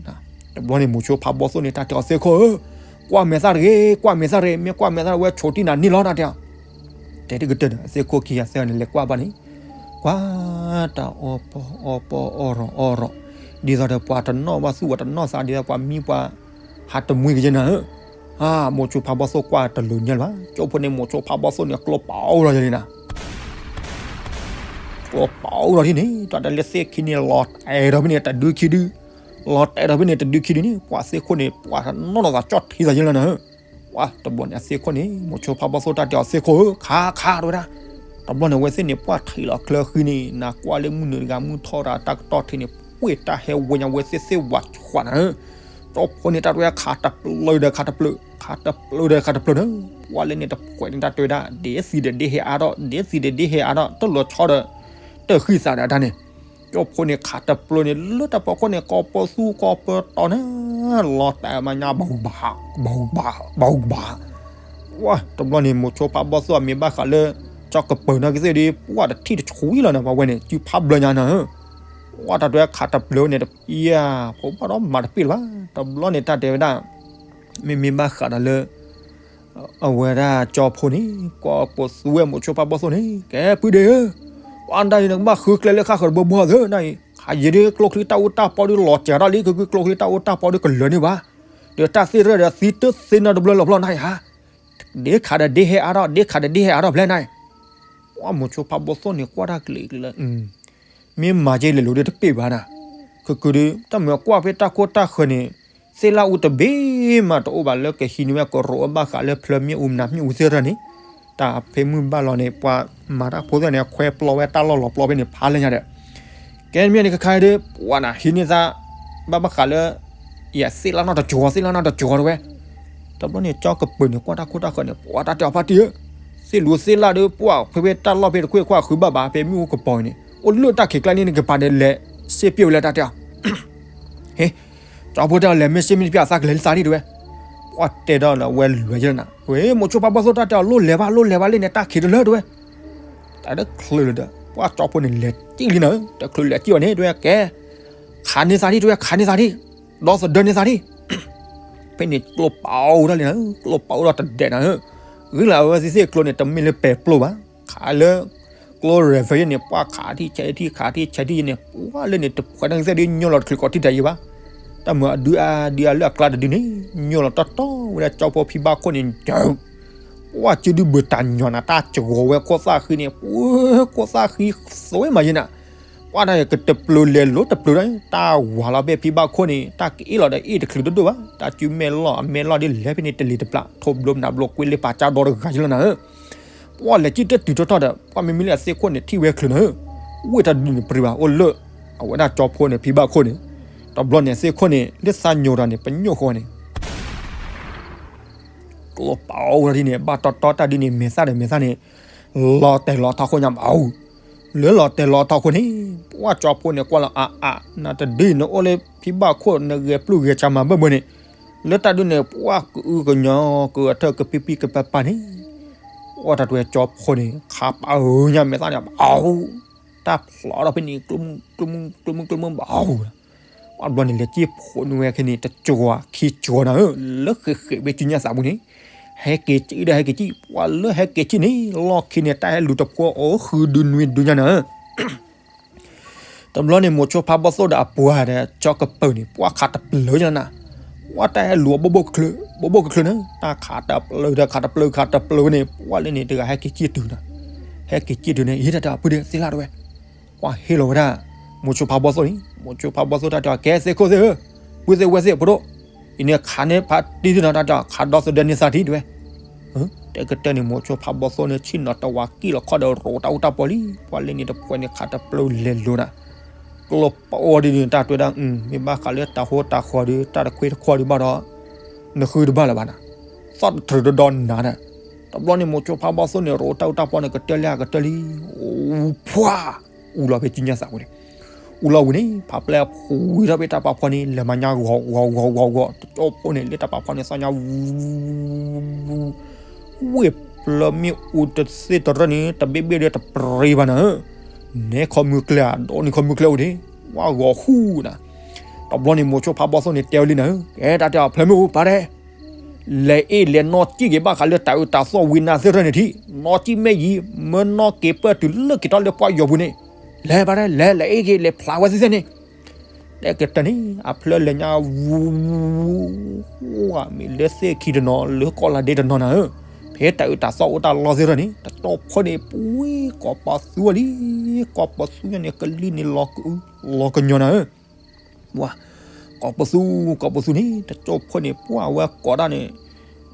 တဘျီန့ၣ် မိၤဆိဖးဘီၣ်သိၣ်န့ၣ် တၢ်တဲအီၤသ့ၣ်ခိၣ်ဧၢ ကွၢ်မဲာ်သၣ်တဂ့ၤ ကွၢ်မဲာ်သၣ်တဂ့ၤ မ့ၢ်ကွၢ်မဲာ်သၣ်ဝဲဆိးတံၢ်နၤန့ၣ်လီၤ တၢ်တဲအီၤ တဲတကတၢၢ်ဒီး သ့ၣ်ခိၣ်ခံဂၤသၢဂၤန့ၣ် လဲၤကွၢ်ဘၣ်န့ၣ် ကွၢ်တၢ်အီၣ်ပီအီၣ်ပီအီၣ်ရီၣ်အီၣ်ရီၣ် ဒ်သိးဒီးပှၤတနီၣ်ဘၣ်သူၣ်ပှၤတနီၣ်သး ဒ်သိးပှၤမံပှၤ ဟးတမှံကယဲၢ်နၤဧၢ မိၤဆိဖးဘီၣ်သိၣ်ကွၢ်တလိၤညါလၢၤဘၣ် ကၠိဖိန့ၣ် မိၤဆိဖးဘီၣ်သိၣ်န့ၣ် ကျိပာ်အိၣ်လီၤယဲၢ်လံနၤ ကျိပာ်အိၣ်လီၤဒ်န့ၣ် တၢ်တဲလၢသ့ၣ်ခံန့ၣ် လီၤတဲာ်ဒီးဖဲန့ၣ် တဒုခံဒု လီၤတဲာ်ဒီးဖဲန့ၣ် တဒုခံဒုန့ၣ် ပှၤသ့ၣ်ခိၣ်န့ၣ် ပှၤတနီၣ်လီၤသးကၠီၣ်ထံသးယဲၢ်လီၤနၤဧၢ ပှၤတဘျီန့ၣ် အသ့ၣ်ခိၣ်န့ၣ် မိၤဆိဖးဘီၣ်သိၣ်တၢ်တဲအီၤသ့ၣ်ခိၣ်ဧၢ ခးခးတဝဲဒၣ် တဘျီန့ၣ် အဝဲသ့ၣ်န့ၣ် ပှၢ်ထံးလီၤချၢဃံန့ၣ် နကွၢ်လၢမုၢ်နုာ်တဂၤမုၢ်ထီၣ်တၢ်တၢ်ကတီၢ်ထံးန့ၣ် ပှ့ၢ်တၢ်ဟဲဝဲညါဝဲသ့ၣ်သ့ၣ်ဝးဆှးနၤဧၢ ကၠိဖိန့ၣ် တၢ်တဲဝဲခးတပျၢၢ်ဒီးခးတပျၢၢ် ခးတပျၢၢ်ဒီးခးတပျၢၢ်နၤ ပှၤလၢန့ၣ်တဖှဲးန့ၣ် တၢ်တဲဝဲဒၣ် ဒ်သံဒီးဒ်ဟဲအါထီၣ် ဒ်သံဒီးဒ်ဟဲအါထီၣ် တၢ်လီၤဆီဒီး တၢ်ဃံသးဒီးတၢ်န့ၣ် ကၠီဖိန့ၣ်ခးတပျိန့ၣ် လၢတၢ်ဖီခိၣ်န့ၣ် ကိးပသူကိးပတီၤန့ၣ် လီၤတဲာ်မၤညါ ဘၣ်ဘၣ် ဘၣ်ဘၣ် ဘၣ်ဘၣ်. ဝါ တဘျီန့ၣ် မိၤဆိဖးဘီၣ်သိၣ်အမ့ၢ်ဘၣ်ဃးလၢ ကၠီကပၢၤနီၢ်ကသ့ၣ်ဒီး ပှၢ်တထံၣ်တဆှံလီၤန့ၣ် ပှၤဝဲန့ၣ် စုဖးဘျၢညါန့ၣ်ဧၢ. ဝါ တၢ်တဲခးတပျိန့ၣ် တပျံၤဧါ ဖိဘၣ်ဒီးမၤတပ့ၢ်လၢၤဘၣ်. တဘျီန့ၣ် တၢ်တဲဝဲဒၣ် မ့မ့ၢ်ဘၣ်ဃးဒီးလၢ အဝဲဒၣ်ကၠီဖိန့ၣ် ကိးပသူဝဲမိၤဆိဖးဘီၣ်သိၣ်န့ၣ် ကဲ ဖုဒ့ဧၢ, ပှၢ်ဒၣ်အံၤ နကဘၣ်ဃုကျဲလၢဃၣ်ဃၢၤတဘိဘိသ့ၣ်နၤအံၤ, ခးယံာ်ဒ်ကျိချံတၢ်အူတၢ်ပီဒ်လီၤစဲၤထီၣ်လံ ကကုကျိချံတၢ်အူတၢ်ပီဒ်ကလၢာ်န့ၣ်ဘၣ်, ဒီးတၢ်သ့ၣ်ရဲၣ်ဒီးသံတသ့နီတဘျီလီၤဖျီနၤအံၤဧါ, ဒ့ခးဒီးဒ့ဟဲအါထီၣ် ဒ့ခးဒီးဒ့ဟဲအါထီၣ်ဖျဲနၤအံၤ. ပှၢ်မိၤဆိဖးဘီၣ်သိၣ်န့ၣ် ကွၢ်တၢ်ကလံၤကလၢာ် မ့ၢ်မၤက့ၤလဲၤလိၤဒီးတပ့ၢ်ဘၣ်နၤ, ခုးခုးဒီး တၢ်မၤကွၢ်ဖဲတၢ်ခိၣ်တၢ်ဃၢၤန့ၣ် သ့ၣ်လၣ်အူတဘ့ၣ်မးတအိၣ်ဘၣ်လၢကဟံးန့ၢ်ဝဲကရိးအဘၣ်ဃးလၢဖျၢမ့ၣ်အူနးမ့ၣ်အူသ့ၣ်တဖၣ်န့ၣ်, တၢ်ဖဲမုၢ်ဘၣ်လီၤန့ၣ် ပှၤမၤတၢ်ဖိသ့ၣ်န့ၣ် ခွဲပျီဝဲတၢ်လီၢ်လီၤပျီဖဲန့ၣ်ဖးလဲၢ်ညါဒီး ကဲမ့ၢ်န့ၣ် ခဲခါဒီး ပှၤနၤဟံးန့ၢ်သး ဘၣ်ဘၣ်ဃးလၢ ယသ့ၣ်လၣ်နီတကၠီၤ သ့ၣ်လၣ်နီတကၠီၤတဝဲ, တဘျီန့ၣ် ကၠီကပၢၤန့ၣ် ကွၢ်တၢ်ခိၣ်တၢ်ဃၢၤန့ၣ် ပှၤတၢ်တဲအီၤဖါတံၢ်ဧၢ, သ့ၣ်လူၤသ့ၣ်လၣ်ဒီး ပှၢ်ဖဲဖဲတၢ်လီၢ်ဖဲတခွ့ခွါဃုဘၣ်ဘၣ် ဖဲမ့ၣ်အူကပီၤအံၤန့ၣ် အိၣ်လၢတၢ်ခံးကျါန့ၣ် နကပၤဒီးလဲၤစ့ပျဲဝဲလၢတၢ်တဲအီၤ ဟ့ ကၠီဖိတဲအီၤ လဲၤမ့ၢ်စ့မ့ၢ်တပျဲအသးကလဲၤလံသးဒံးတဝဲ, ပှၢ်တဲဒီးလၢဝဲလွဲၤယဲၢ်နၤ, ဝဲမိၤဆိဖးဘီၣ်သိၣ်တၢ်တဲအီၤ လိၣ်လဲၤဘၣ် လိၣ်လဲၤဘၣ်လံန့ၣ် တၢ်ခံးတလၢတဝဲ, တၢ်တချုးလၢၤဒီး ပှၢ်ကၠီဖိန့ၣ်လဲၤတံၢ်လံနၤဧၢ, တချုးလဲၤတံၢ်အီၤန့ၣ် တဝဲကဲ ခးန့ၢ်သးဒံး တဝဲခးန့ၢ်သးဒံး, ဒီသဒၢန့ၢ်သးဒံး, ဖဲန့ၣ်ကျိပာ်အိၣ်ဒၣ်လံနၤဧၢ, ကျိပာ်အိၣ်ဒီးတဒဲးနၤဧၢ, ဂ့ၤလၢအဝဲသ့ၣ်သ့ၣ်ကျိန့ၣ် တမ့ၢ်လၢပဲာ်ပျိဘၣ်, ခးလၢ ကျိရဲၣ်ဖဲယဲန့ၣ် ပှၢ်ခးထံၣ်ဆဲးထံၣ်ခးထံၣ်ဆဲးထံၣ်ယဲန့ၣ် ပှၢ်လၢန့ၣ် တဖှဲးန့ၣ်ကသ့ၣ်ဒ်ညိလီၤတချုးကိးထံၣ်တၢ်ယံၤဘၣ်, တၢ်မၤအဒုအါဒုအါလၢအကျါတဒုန့ၣ် ညိလီၤတီတီဝဲဒၣ်ကၠီဖိဖံဘၣ်ခိၣ်န့ၣ် ပှၢ်စုဒုဘုးတၢ်ညီနၤ တၢ်စှီၤဝဲခိၣ်သၣ်ဃံန့ၣ် ပှၢ်ခိၣ်သၣ်ဃံသွဲမးယဲနၤ, ပှၢ်တၢ်ကတပျုၤလဲၤလိၤတပျုၤဒီး တၢ်ဝၤလီၤဖဲဖံဘၣ်ခိၣ်န့ၣ် တၢ်ကအ့ၣ်လီၤဒီးအ့ၣ်တချုးတဒိၣ်ဘၣ်, တၢ်စုမဲာ်လီၢ်အမဲာ်လီၢ်ဒ်လဲၣ်ဖဲန့ၣ် တလံၤတပျၢ် ထိးဘျိနးဘျိကွ့လၢပာ်ကၢဒီတဂၤယဲလီၤနၤဧၢ ပှၢ်လဲၤကံၣ်တတုၤထီၣ်ထီၣ်ဒီး ပှၢ်မ့မ့ၢ်လၢအသ့ၣ်ခိၣ်န့ၣ် ထံၣ်ဝဲချုးနၤဧၢ, ဝ့ၢ်တၢ်ဒုးန့ၣ်ပြံဘၣ်အိၣ်လၢ အဝဲဒၣ်ကၠီဖိန့ၣ် ဖံဘၣ်ခိၣ်န့ၣ်, တဘျီန့ၣ်သ့ၣ်ခိၣ်န့ၣ် လၢသးညိးတၢ်န့ၣ် ပညိၣ်ဃီန့ၣ် ကျိပာ်အိၣ်ဝဲဒ်န့ၣ် ဘၣ်တီတီတၢ်ဒ်န့ၣ် မဲာ်သၣ်ဒီးမဲာ်သၣ်န့ၣ် လီၤတဲာ်လီၤထီၣ်ခိၣ်ညါဘၣ်အူ, လၢလီၤတဲာ်လီၤထီၣ်ခိၣ်န့ၣ် ပှၢ်ကၠီဖိန့ၣ်ကွၢ်လီၤအါအါ နတဒ်နအိၣ်လၢဖံဘၣ်ခိၣ် နဂဲၤပျုၢ်ဂဲၤဆးမၤဘၢၣ်ဘၢၣ်န့ၣ်, လၢတၢ်ဒုးန့ၣ် ပှၢ်ကအုကညီကဂဲၤထၢၣ်ကပံပံကပၤပၤန့ၣ်, ပှၢ်တၢ်တဝဲကၠီဖိန့ၣ် ခးပာ်အုညါမဲာ်သၣ်န့ၣ်ဘၣ်အူ, တၢ်ဖျိးထီၣ်ဖဲန့ၣ် ကျိမုၢ်ကျိမုၢ်ကျိမုၢ်ဘၣ်အူ ပှၢ်ဘျီန့ၣ် လဲၤက့ၤဖိးနုာ်ဝဲခဲန့ၣ် တကၠီခံကၠီနၤဧၢ, လၢဃဲးဃဲးဝဲစုညါသးပူၤန့ၣ်, ဟဲက့ၤကံၣ်ဒီးဟဲက့ၤကံၣ် ပှၢ်လၢဟဲက့ၤကံၣ်န့ၣ် လီၢ်ခံန့ၣ် တၢ်ဟဲလူၤတဖိအိၣ်ဃုဒုနွံဒုညါနၤဧၢ. တဘျီန့ၣ် မိၤဆိဖးဘီၣ်သိၣ်ဒီးအပှၤဒီးကၠီကပၢၤန့ၣ် ပှၢ်ခးတပျုၤညါနၤ, ပှၢ်တၢ်ဟဲလူၤအဘိၣ်ဘိၣ်ကချၢ ဘိၣ်ဘိၣ်ကချၢန့ၣ် တၢ်ခးတပျုၤဒီးခးတပျုၤခးတပျုၤဝဲန့ၣ် ပှၢ်လၢန့ၣ်တဂၤဟဲက့ၤကံၣ်တုၤနၤ, ဟဲက့ၤကံၣ်တုၤန့ၣ် ယဲတၢ်တဲအဖုဒ့သ့ၣ်လၣ်တဝဲ ပှၢ်ဟ့ၣ်လီၤဝဲဒၣ် မိၤဆိဖးဘီၣ်သိၣ်န့ၣ်, မိၤဆိဖးဘီၣ်သိၣ်တၢ်တဲအီၤ ကဲသ့ၣ်ခိၣ်သ့ၣ်ဧၢ, ပုၢ်သ့ၣ်ဝဲၢ်သ့ၣ်ဖိဒိၣ်, အံၤန့ၣ်ခးန့ၢ်ဖးတံၢ်သ့ၣ်နီၤ တၢ်တဲအီၤ ခးဒီသဒၢန့ၢ်သးထံၣ်တဝဲ, တဲကတၢၢ်န့ၣ် မိၤဆိဖးဘီၣ်သိၣ်န့ၣ် ဆ့ၣ်နီၤတဝးကံၣ်လီၤခီၣ်ဒီးရိးတၢ်အူတၢ်ပီလံ, ပှၢ်လၢန့ၣ်တဖှဲးန့ၣ် ခးတပျုၤလဲၤလိၤနၤ, ကျိပအိၣ်ဒ်န့ၣ် တၢ်တဲဝဲဒၣ် မ့ၢ်ဘၣ်ဃးလၢတၢ်ဟိတၢ်ဃီဒီး တၢ်တခွ့တခွီဒီးဘၣ်ဒီး နဃုတဘၣ်လၢၤဘၣ်နၤ, သီၣ်တထြၢးဒီဒီနၤဒီး, တဘျီန့ၣ် မိၤဆိဖးဘီၣ်သိၣ်န့ၣ် ရိးတၢ်အူတၢ်ပီန့ၣ် ကတၢၢ်လံဧါ ကတၢၢ်လံ, အူဖှၣ်, အူလီၤဖဲစုညါသးပူၤန့ၣ်, အူလီၤဝံၤန့ၣ် ဖးပျဲၢ်ဖှံထီၣ်ဖဲတၢ်ပာ်ဖှိၣ်န့ၣ် လဲၤမၤညါဂီၤဂီၤဂီၤဂီၤဂီၤ တကၠီဖိန့ၣ် လၢတၢ်ပာ်ဖှိၣ်န့ၣ် သီၣ်ညါ ဝ့ၢ်ဖျၢမ့ၣ်အူတသ့ၣ်တရၢၢ်န့ၣ် တဘ့ၣ်ဘ့ၣ်ဒီးတပြံဘၣ်နၤဧၢ, နဲခီမုၢ်ကျဲဧါ ဒီးန့ၣ်ခီမုၢ်ကျဲအိၣ်ဒ့, ဝါဂီၤဟူနၤ, တဘျီန့ၣ် မိၤဆိဖးဘီၣ်သိၣ်န့ၣ် တဲဝဲလံနၤဧၢ, ကဲတၢ်တဲအီၤ ဖျၢမ့ၣ်အူပၢ်ဒဲး လဲၤအ့ၣ်လဲၤနီၣ်ကံၣ်က့ၤဘၣ်ဃးလၢတၢ်အုးတၢ်သီၣ်ဝံၤနၤသ့ၣ်တရၢၢ်န့ၣ်ထံၣ်, နီၣ်ကံၣ်မ့ၢ်ယံၤ မၢနီၣ်က့ၤပၢၢ်တုၤလၢက့ၤထီၣ်လၢပှၢ်ယီၤပူၤန့ၣ်, လဲၤပၢ်ဒဲး လဲၤ လဲၤအ့ၣ်က့ၤ လဲၤဖျါဝဲသ့ၣ်သ့ၣ်န့ၣ် တဲကတၢၢ်န့ၣ် အဖျၢၣ်လဲၤညါဝူ မ့ၢ်လၢသ့ၣ်ခံတနီၤ လၢကီၢ်လၢဒ့တနီၤနၤဧၢ, ဖဲတၢ်အုးတၢ်သီၣ်အိၣ်တၢ်လီၢ်သ့ၣ်တရၢၢ်န့ၣ် တကၠီဖိန့ၣ် ပှ့ၤကိးပသူဝဲလံ, ကိးပသူညါန့ၣ် ကလံၢ်န့ၣ်လီၤကညီနၤဧၢ ဝါ, ကိးပသူ ကိးပသူန့ၣ် တကၠီဖိန့ၣ် ပှၢ်ဝဲကိးတၢ်န့ၣ်,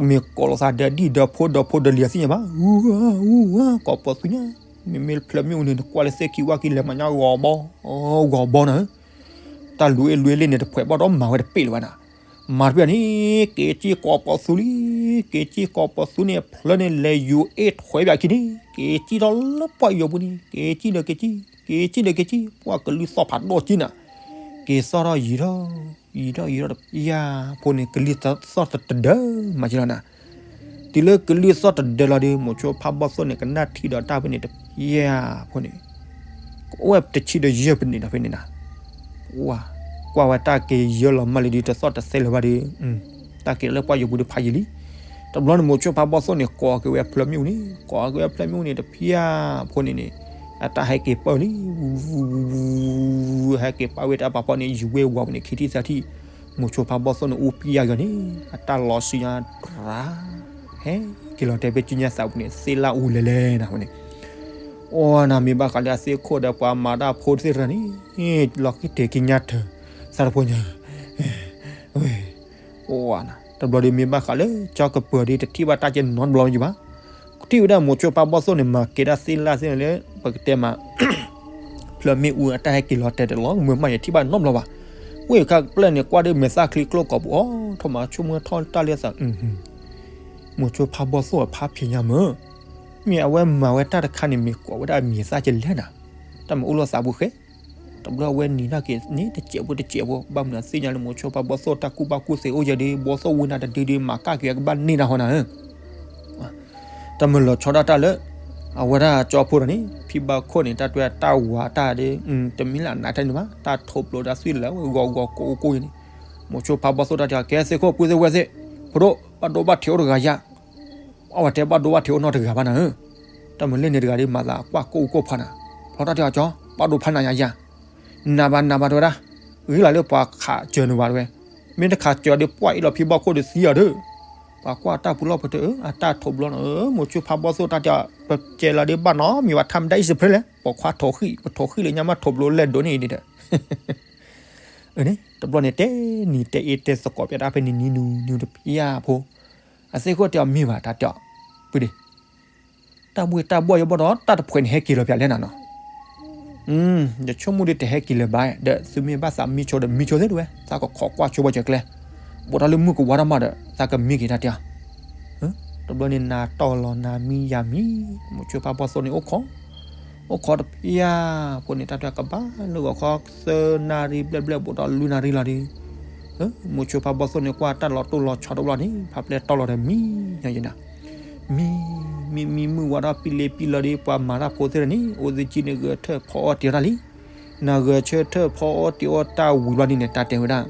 မ့ၢ်ကိးလိာ်သးဒီးဒံၣ်ဒီးဖိဒီးဖိဒီးလံၤအသ့ၣ်ညါဘၣ်, အူဝါ အူဝါ ကိးပသူညါ, မ့မ့ၢ်ဖျၢမ့ၣ်အူန့ၣ် နကွၢ်လၢသ့ၣ်ခံဝၣ်ခံလဲၤမၤညါဂီၤဘီ, ဂီၤဘီနၤဧၢ, တၢ်လူၤအ့ၣ်လူၤအ့ၣ်လ့ၣ်န့ၣ် တဖှဲးဘၣ်ဒီးမၤဝဲတပ့ၢ်လၢၤဘၣ်နၤ, မၤတပျၢ်န့ၣ် က့ၤက့ၤကိးပီၤသူလံ, က့ၤက့ၤကိးပီၤသူန့ၣ် ဖျၢၣ်န့ၣ်လဲၤယူၤအ့ၣ်ထွဲဘၣ်ခံန့ၣ် က့ၤက့ၤထီၣ်လၢပှၢ်ယိာ်ပူၤန့ၣ် က့ၤက့ၤဒီးက့ၤက့ၤ, က့ၤက့ၤဒီးက့ၤက့ၤ, ပှၢ်ကလံၤသီၣ်ဖးဒိၣ်က့ၤနၤ, က့ၤသီၣ်ထီၣ်ယံၤထီၣ်, ယံၤထီၣ်ယံၤထီၣ်တပျၢ်ဖိန့ၣ် ကလံၤသီၣ်တဒၢမးက့ၤလီၤနၤ. တုၤလၢကလံၤသီၣ်တဒၢလီၤဒီး မိၤဆိဖါဘီၣ်သိၣ်န့ၣ် ကနၣ်ထံဒီးတၢ်ဖဲန့ၣ်တပျၢ်ဖိန့ၣ် ကအိၣ်ဝဲတဆံဒီးယဲၢ်ပနံးဒီးဖဲန့ၣ်နၤ, ဝါ, ကွၢ်ဝဲတၢ်က့ၤယၢလီၤမးလံဒီး တသီၣ်တသဲလၢၤဘၣ်ဒီး တၢ်က့ၤလၢပှၢ်ယိာ်ပူၤဒီးဖးယံာ်လံ. တဘျီန့ၣ် မိၤဆိဖါဘီၣ်သိၣ်န့ၣ် ကိးက့ၤဝဲဖျၢၣ်မ့ၣ်အူန့ၣ်, ကိးက့ၤဝဲဖျၢၣ်မ့ၣ်အူန့ၣ်တပျၢ်ဖိန့ၣ်န့ၣ် အတၢ်ဟဲက့ၤပၢၢ်လံ, ဟဲက့ၤပၢၢ်ဝဲတၢ်ပာ်ဖီန့ၣ် ယူၤဝဲဝါပူၤန့ၣ် ခံထံၣ်သၢထံၣ်, မိၤဆိဖါဘီၣ်သိၣ်န့ၣ် အူပျၢ်ယီၤန့ၣ် အတၢ်လီၤဆံညါတြၢ် ဟဲက့ၤလီၤတဲာ်ဖဲကၠံညါသးပူၤန့ၣ် သ့ၣ်လၣ်အူလဲၤလဲၤနၤဝဲန့ၣ်, အိၣ်နၤမ့ၢ်ဘၣ်ဃးလၢအသ့ၣ်ခိၣ်ဒီးပှၤမၤတၢ်ဖိသ့ၣ်တဖၣ်န့ၣ် လီၤဃံတ့ၢ်ကၠံညါထၢၣ် သးတဖိညါ ဝဲ, အိၣ်နၤ တဘျီဒီးမ့ၢ်ဘၣ်ဃးလၢ ကၠီကပၢၤဒီးတထံၣ်ဘၣ်တၢ်ကဲနီတဘျီမ့ၢ်ယဘၣ်, ထံၣ်ဝဲဒၣ်မိၤဆိဖါဘီၣ်သိၣ်န့ၣ် မၤကဲဒၣ်သ့ၣ်လၣ်သ့ၣ်လၢ ပကတဲမး ဖျၢၣ်မ့ၣ်အူအတၢ်ဟဲက့ၤလီၤတဲာ်တလီၤ မ့ၢ်မးယထံၣ်ဘၣ်နီတဘျီဘၣ်, ဝဲခါပျဲၢ်န့ၣ် ကွၢ်ဒီးမဲာ်သၣ်ချံကျိကီးပူၤ အိၣ်ထီၣ်မၤဆိကမိၣ်ထီၣ်တၢ်လၢသး မိၤဆိဖါဘီၣ်သိၣ်အဖးဖျဲးညါမၢ်, မ့ၢ်အဝဲမၤဝဲတၢ်တခါန့ၣ် မ့ၢ်ကိးဝဲဒၣ်အမဲာ်သၣ်ကလဲၣ်နၤ, တၢ်မၤအိၣ်လီၤသးပူၤဃဲ, တဘျီအဝဲနံၤထီၣ်က့ၤန့ၣ် တစဲးဖိတစဲးဖိ ဘၣ်မနုၤသ့ၣ်ညါလၢ မိၤဆိဖါဘီၣ်သိၣ်တၢ်ကူၣ်ဘၣ်ကူၣ်သ့အိၣ်ယဲဒီး ဘီၣ်သိၣ်ဝံနၤတဒုဒီး မၤကၣ်က့ၤအကဘၣ်န့ၢ်တၢ်ဟီနၤဧၢ တၢ်မၤလီၤဆီဒၣ်တၢ်လၢ အဝဲဒၣ်ကၠီဖိဒီးန့ၣ် ဖံဘၣ်ခိၣ်န့ၣ် တၢ်တွဲတၢ်ဝၤတၢ်ဒီး တမ့ၢ်လၢအနးထဲန့ၣ်ဘၣ် တၢ်ထိးဘျိးဒီးသွံၣ်လၢဝဲဂီၤဂီၤကိးကိးယဲန့ၣ်, မိၤဆိဖါဘီၣ်သိၣ်တၢ်တဲအီၤ ကဲသ့ၣ်ခိၣ် ပုၢ်သ့ၣ်ဝဲၢ်သ့ၣ်, ဖိဒိၣ် ဘၣ်ဒိဘၣ်ထံးအိၣ်တဂၤယၤ, အဝဲတဲဘၣ်ဒိဘၣ်ထံးအိၣ်နီတဂၤဘၣ်နၤဧၢ, တၢ်မၤလၢန့ၣ်တဂၤဒီး မၤသးကွၢ်ကိးအူကိးဖးနၤ, ဖျီတၢ်တဲအီၤကၠီ ဘၣ်ဒိဖးနၤယၤယၤ, နၤဘၣ်နၤဘၣ်တဲဝဲဒၣ်, ဂ့ၤလီၤလၢပှၤခးစၢၤနဝၤတဝဲ, မ့ၢ်တခးစၢၤဒီးပှၢ်အ့ၣ်လီၤဖံဘီၣ်ခိၣ်ဒီးသံအီၤဒီး, ပှၤကွၢ်တၢ်ပူၤလီၢ်ပတၢၢ် အတၢ်ထိးဘျီနီၤဧၢ, မိၤဆိဖါဘီၣ်သိၣ်တၢ်တဲအီၤ ပကဲလီၤဒီးဘၣ်နီတမံၤဘၣ် ထါမတၤအံၣ်စဖရ့လဲၣ် ပိာ်ခွါထိးဃံၣ် ပထိးဃံၣ်လၢညါမးထိးဘျိးလဲၣ်ဒိးန့ၣ်အံၤဒီး တဘျီန့ၣ်တဲနံၤတဲအ့တဲသကိးပျးတၢ်ဖဲန့ၣ်နံၤနူၤနံၤတပျၢ်ဖိ, အသ့ၣ်ခိၣ်တဲအီၤမ့ၢ်ဘၣ်တၢ်တဲအီၤ, ပုၢ်ဒ့ၣ်, တၢ်ဘှ့ၣ်တၢ်ဘှီၣ်ယဘီၣ်ဒီး တၢ်တဖှဲးန့ၣ်ဟဲက့ၤလီၤပျးလဲၣ်နၤနီၤ, ယဆိကမိၣ်ဒီးတဟဲက့ၤလၢၤဘၣ်, ဒီးသုမ့ၢ်ဘၣ်သးမံဆိဒီးမံဆိသ့ၣ်တဝဲ သးကခိးကွၢ်ဆိဘၣ်စၢၤကျဲ, ဘူးထီၣ်လၢမုၢ်ကဝါထီၣ်မးဒီး သးကမံက့ၤတၢ်တဲအီၤ, တဘျီန့ၣ်နၤတီၢ်လီၤနၤမံယၤမံ, မိၤဆိဖါဘီၣ်သိၣ်န့ၣ်အိၣ်ခိး အိၣ်ခိးတပျၢ်ဖိန့ၣ် တၢ်တဲကဘၣ်လၢဂီၤခီသၢနၣ်ရံၣ်ဘျဲၣ်ဘျဲၣ်ဘူးဒီးလွံၢ်နၣ်ရံၣ်လီၤဒီး, မိၤဆိဖါဘီၣ်သိၣ်န့ၣ် ကွၢ်တၢ်လီၤတိၢ်လီၤဆီတဘျီန့ၣ် ဖးပျဲၢ်တီၢ်လီၤဒီးမံယၤယဲနၤ, မံ, မံမံမုၢ်ဝါထီၣ်ပံလ့ပံလီၤဒီး ပှၤမၤတၢ်ဖိသ့ၣ်တဖၣ်န့ၣ် အိၣ်သ့ၣ်ကံန့ၣ် ဂဲၤဆၢထၢၣ်ဖီအီၣ်တ့ၢ်အီၣ်တၢ်လံ, နဂဲၤဆၢထၢၣ်ဖီအီၣ်တ့ၢ်အီၣ်တၢ်ဝံၤဘျီန့ၣ်န့ၣ် တၢ်တဲဝဲဒၣ်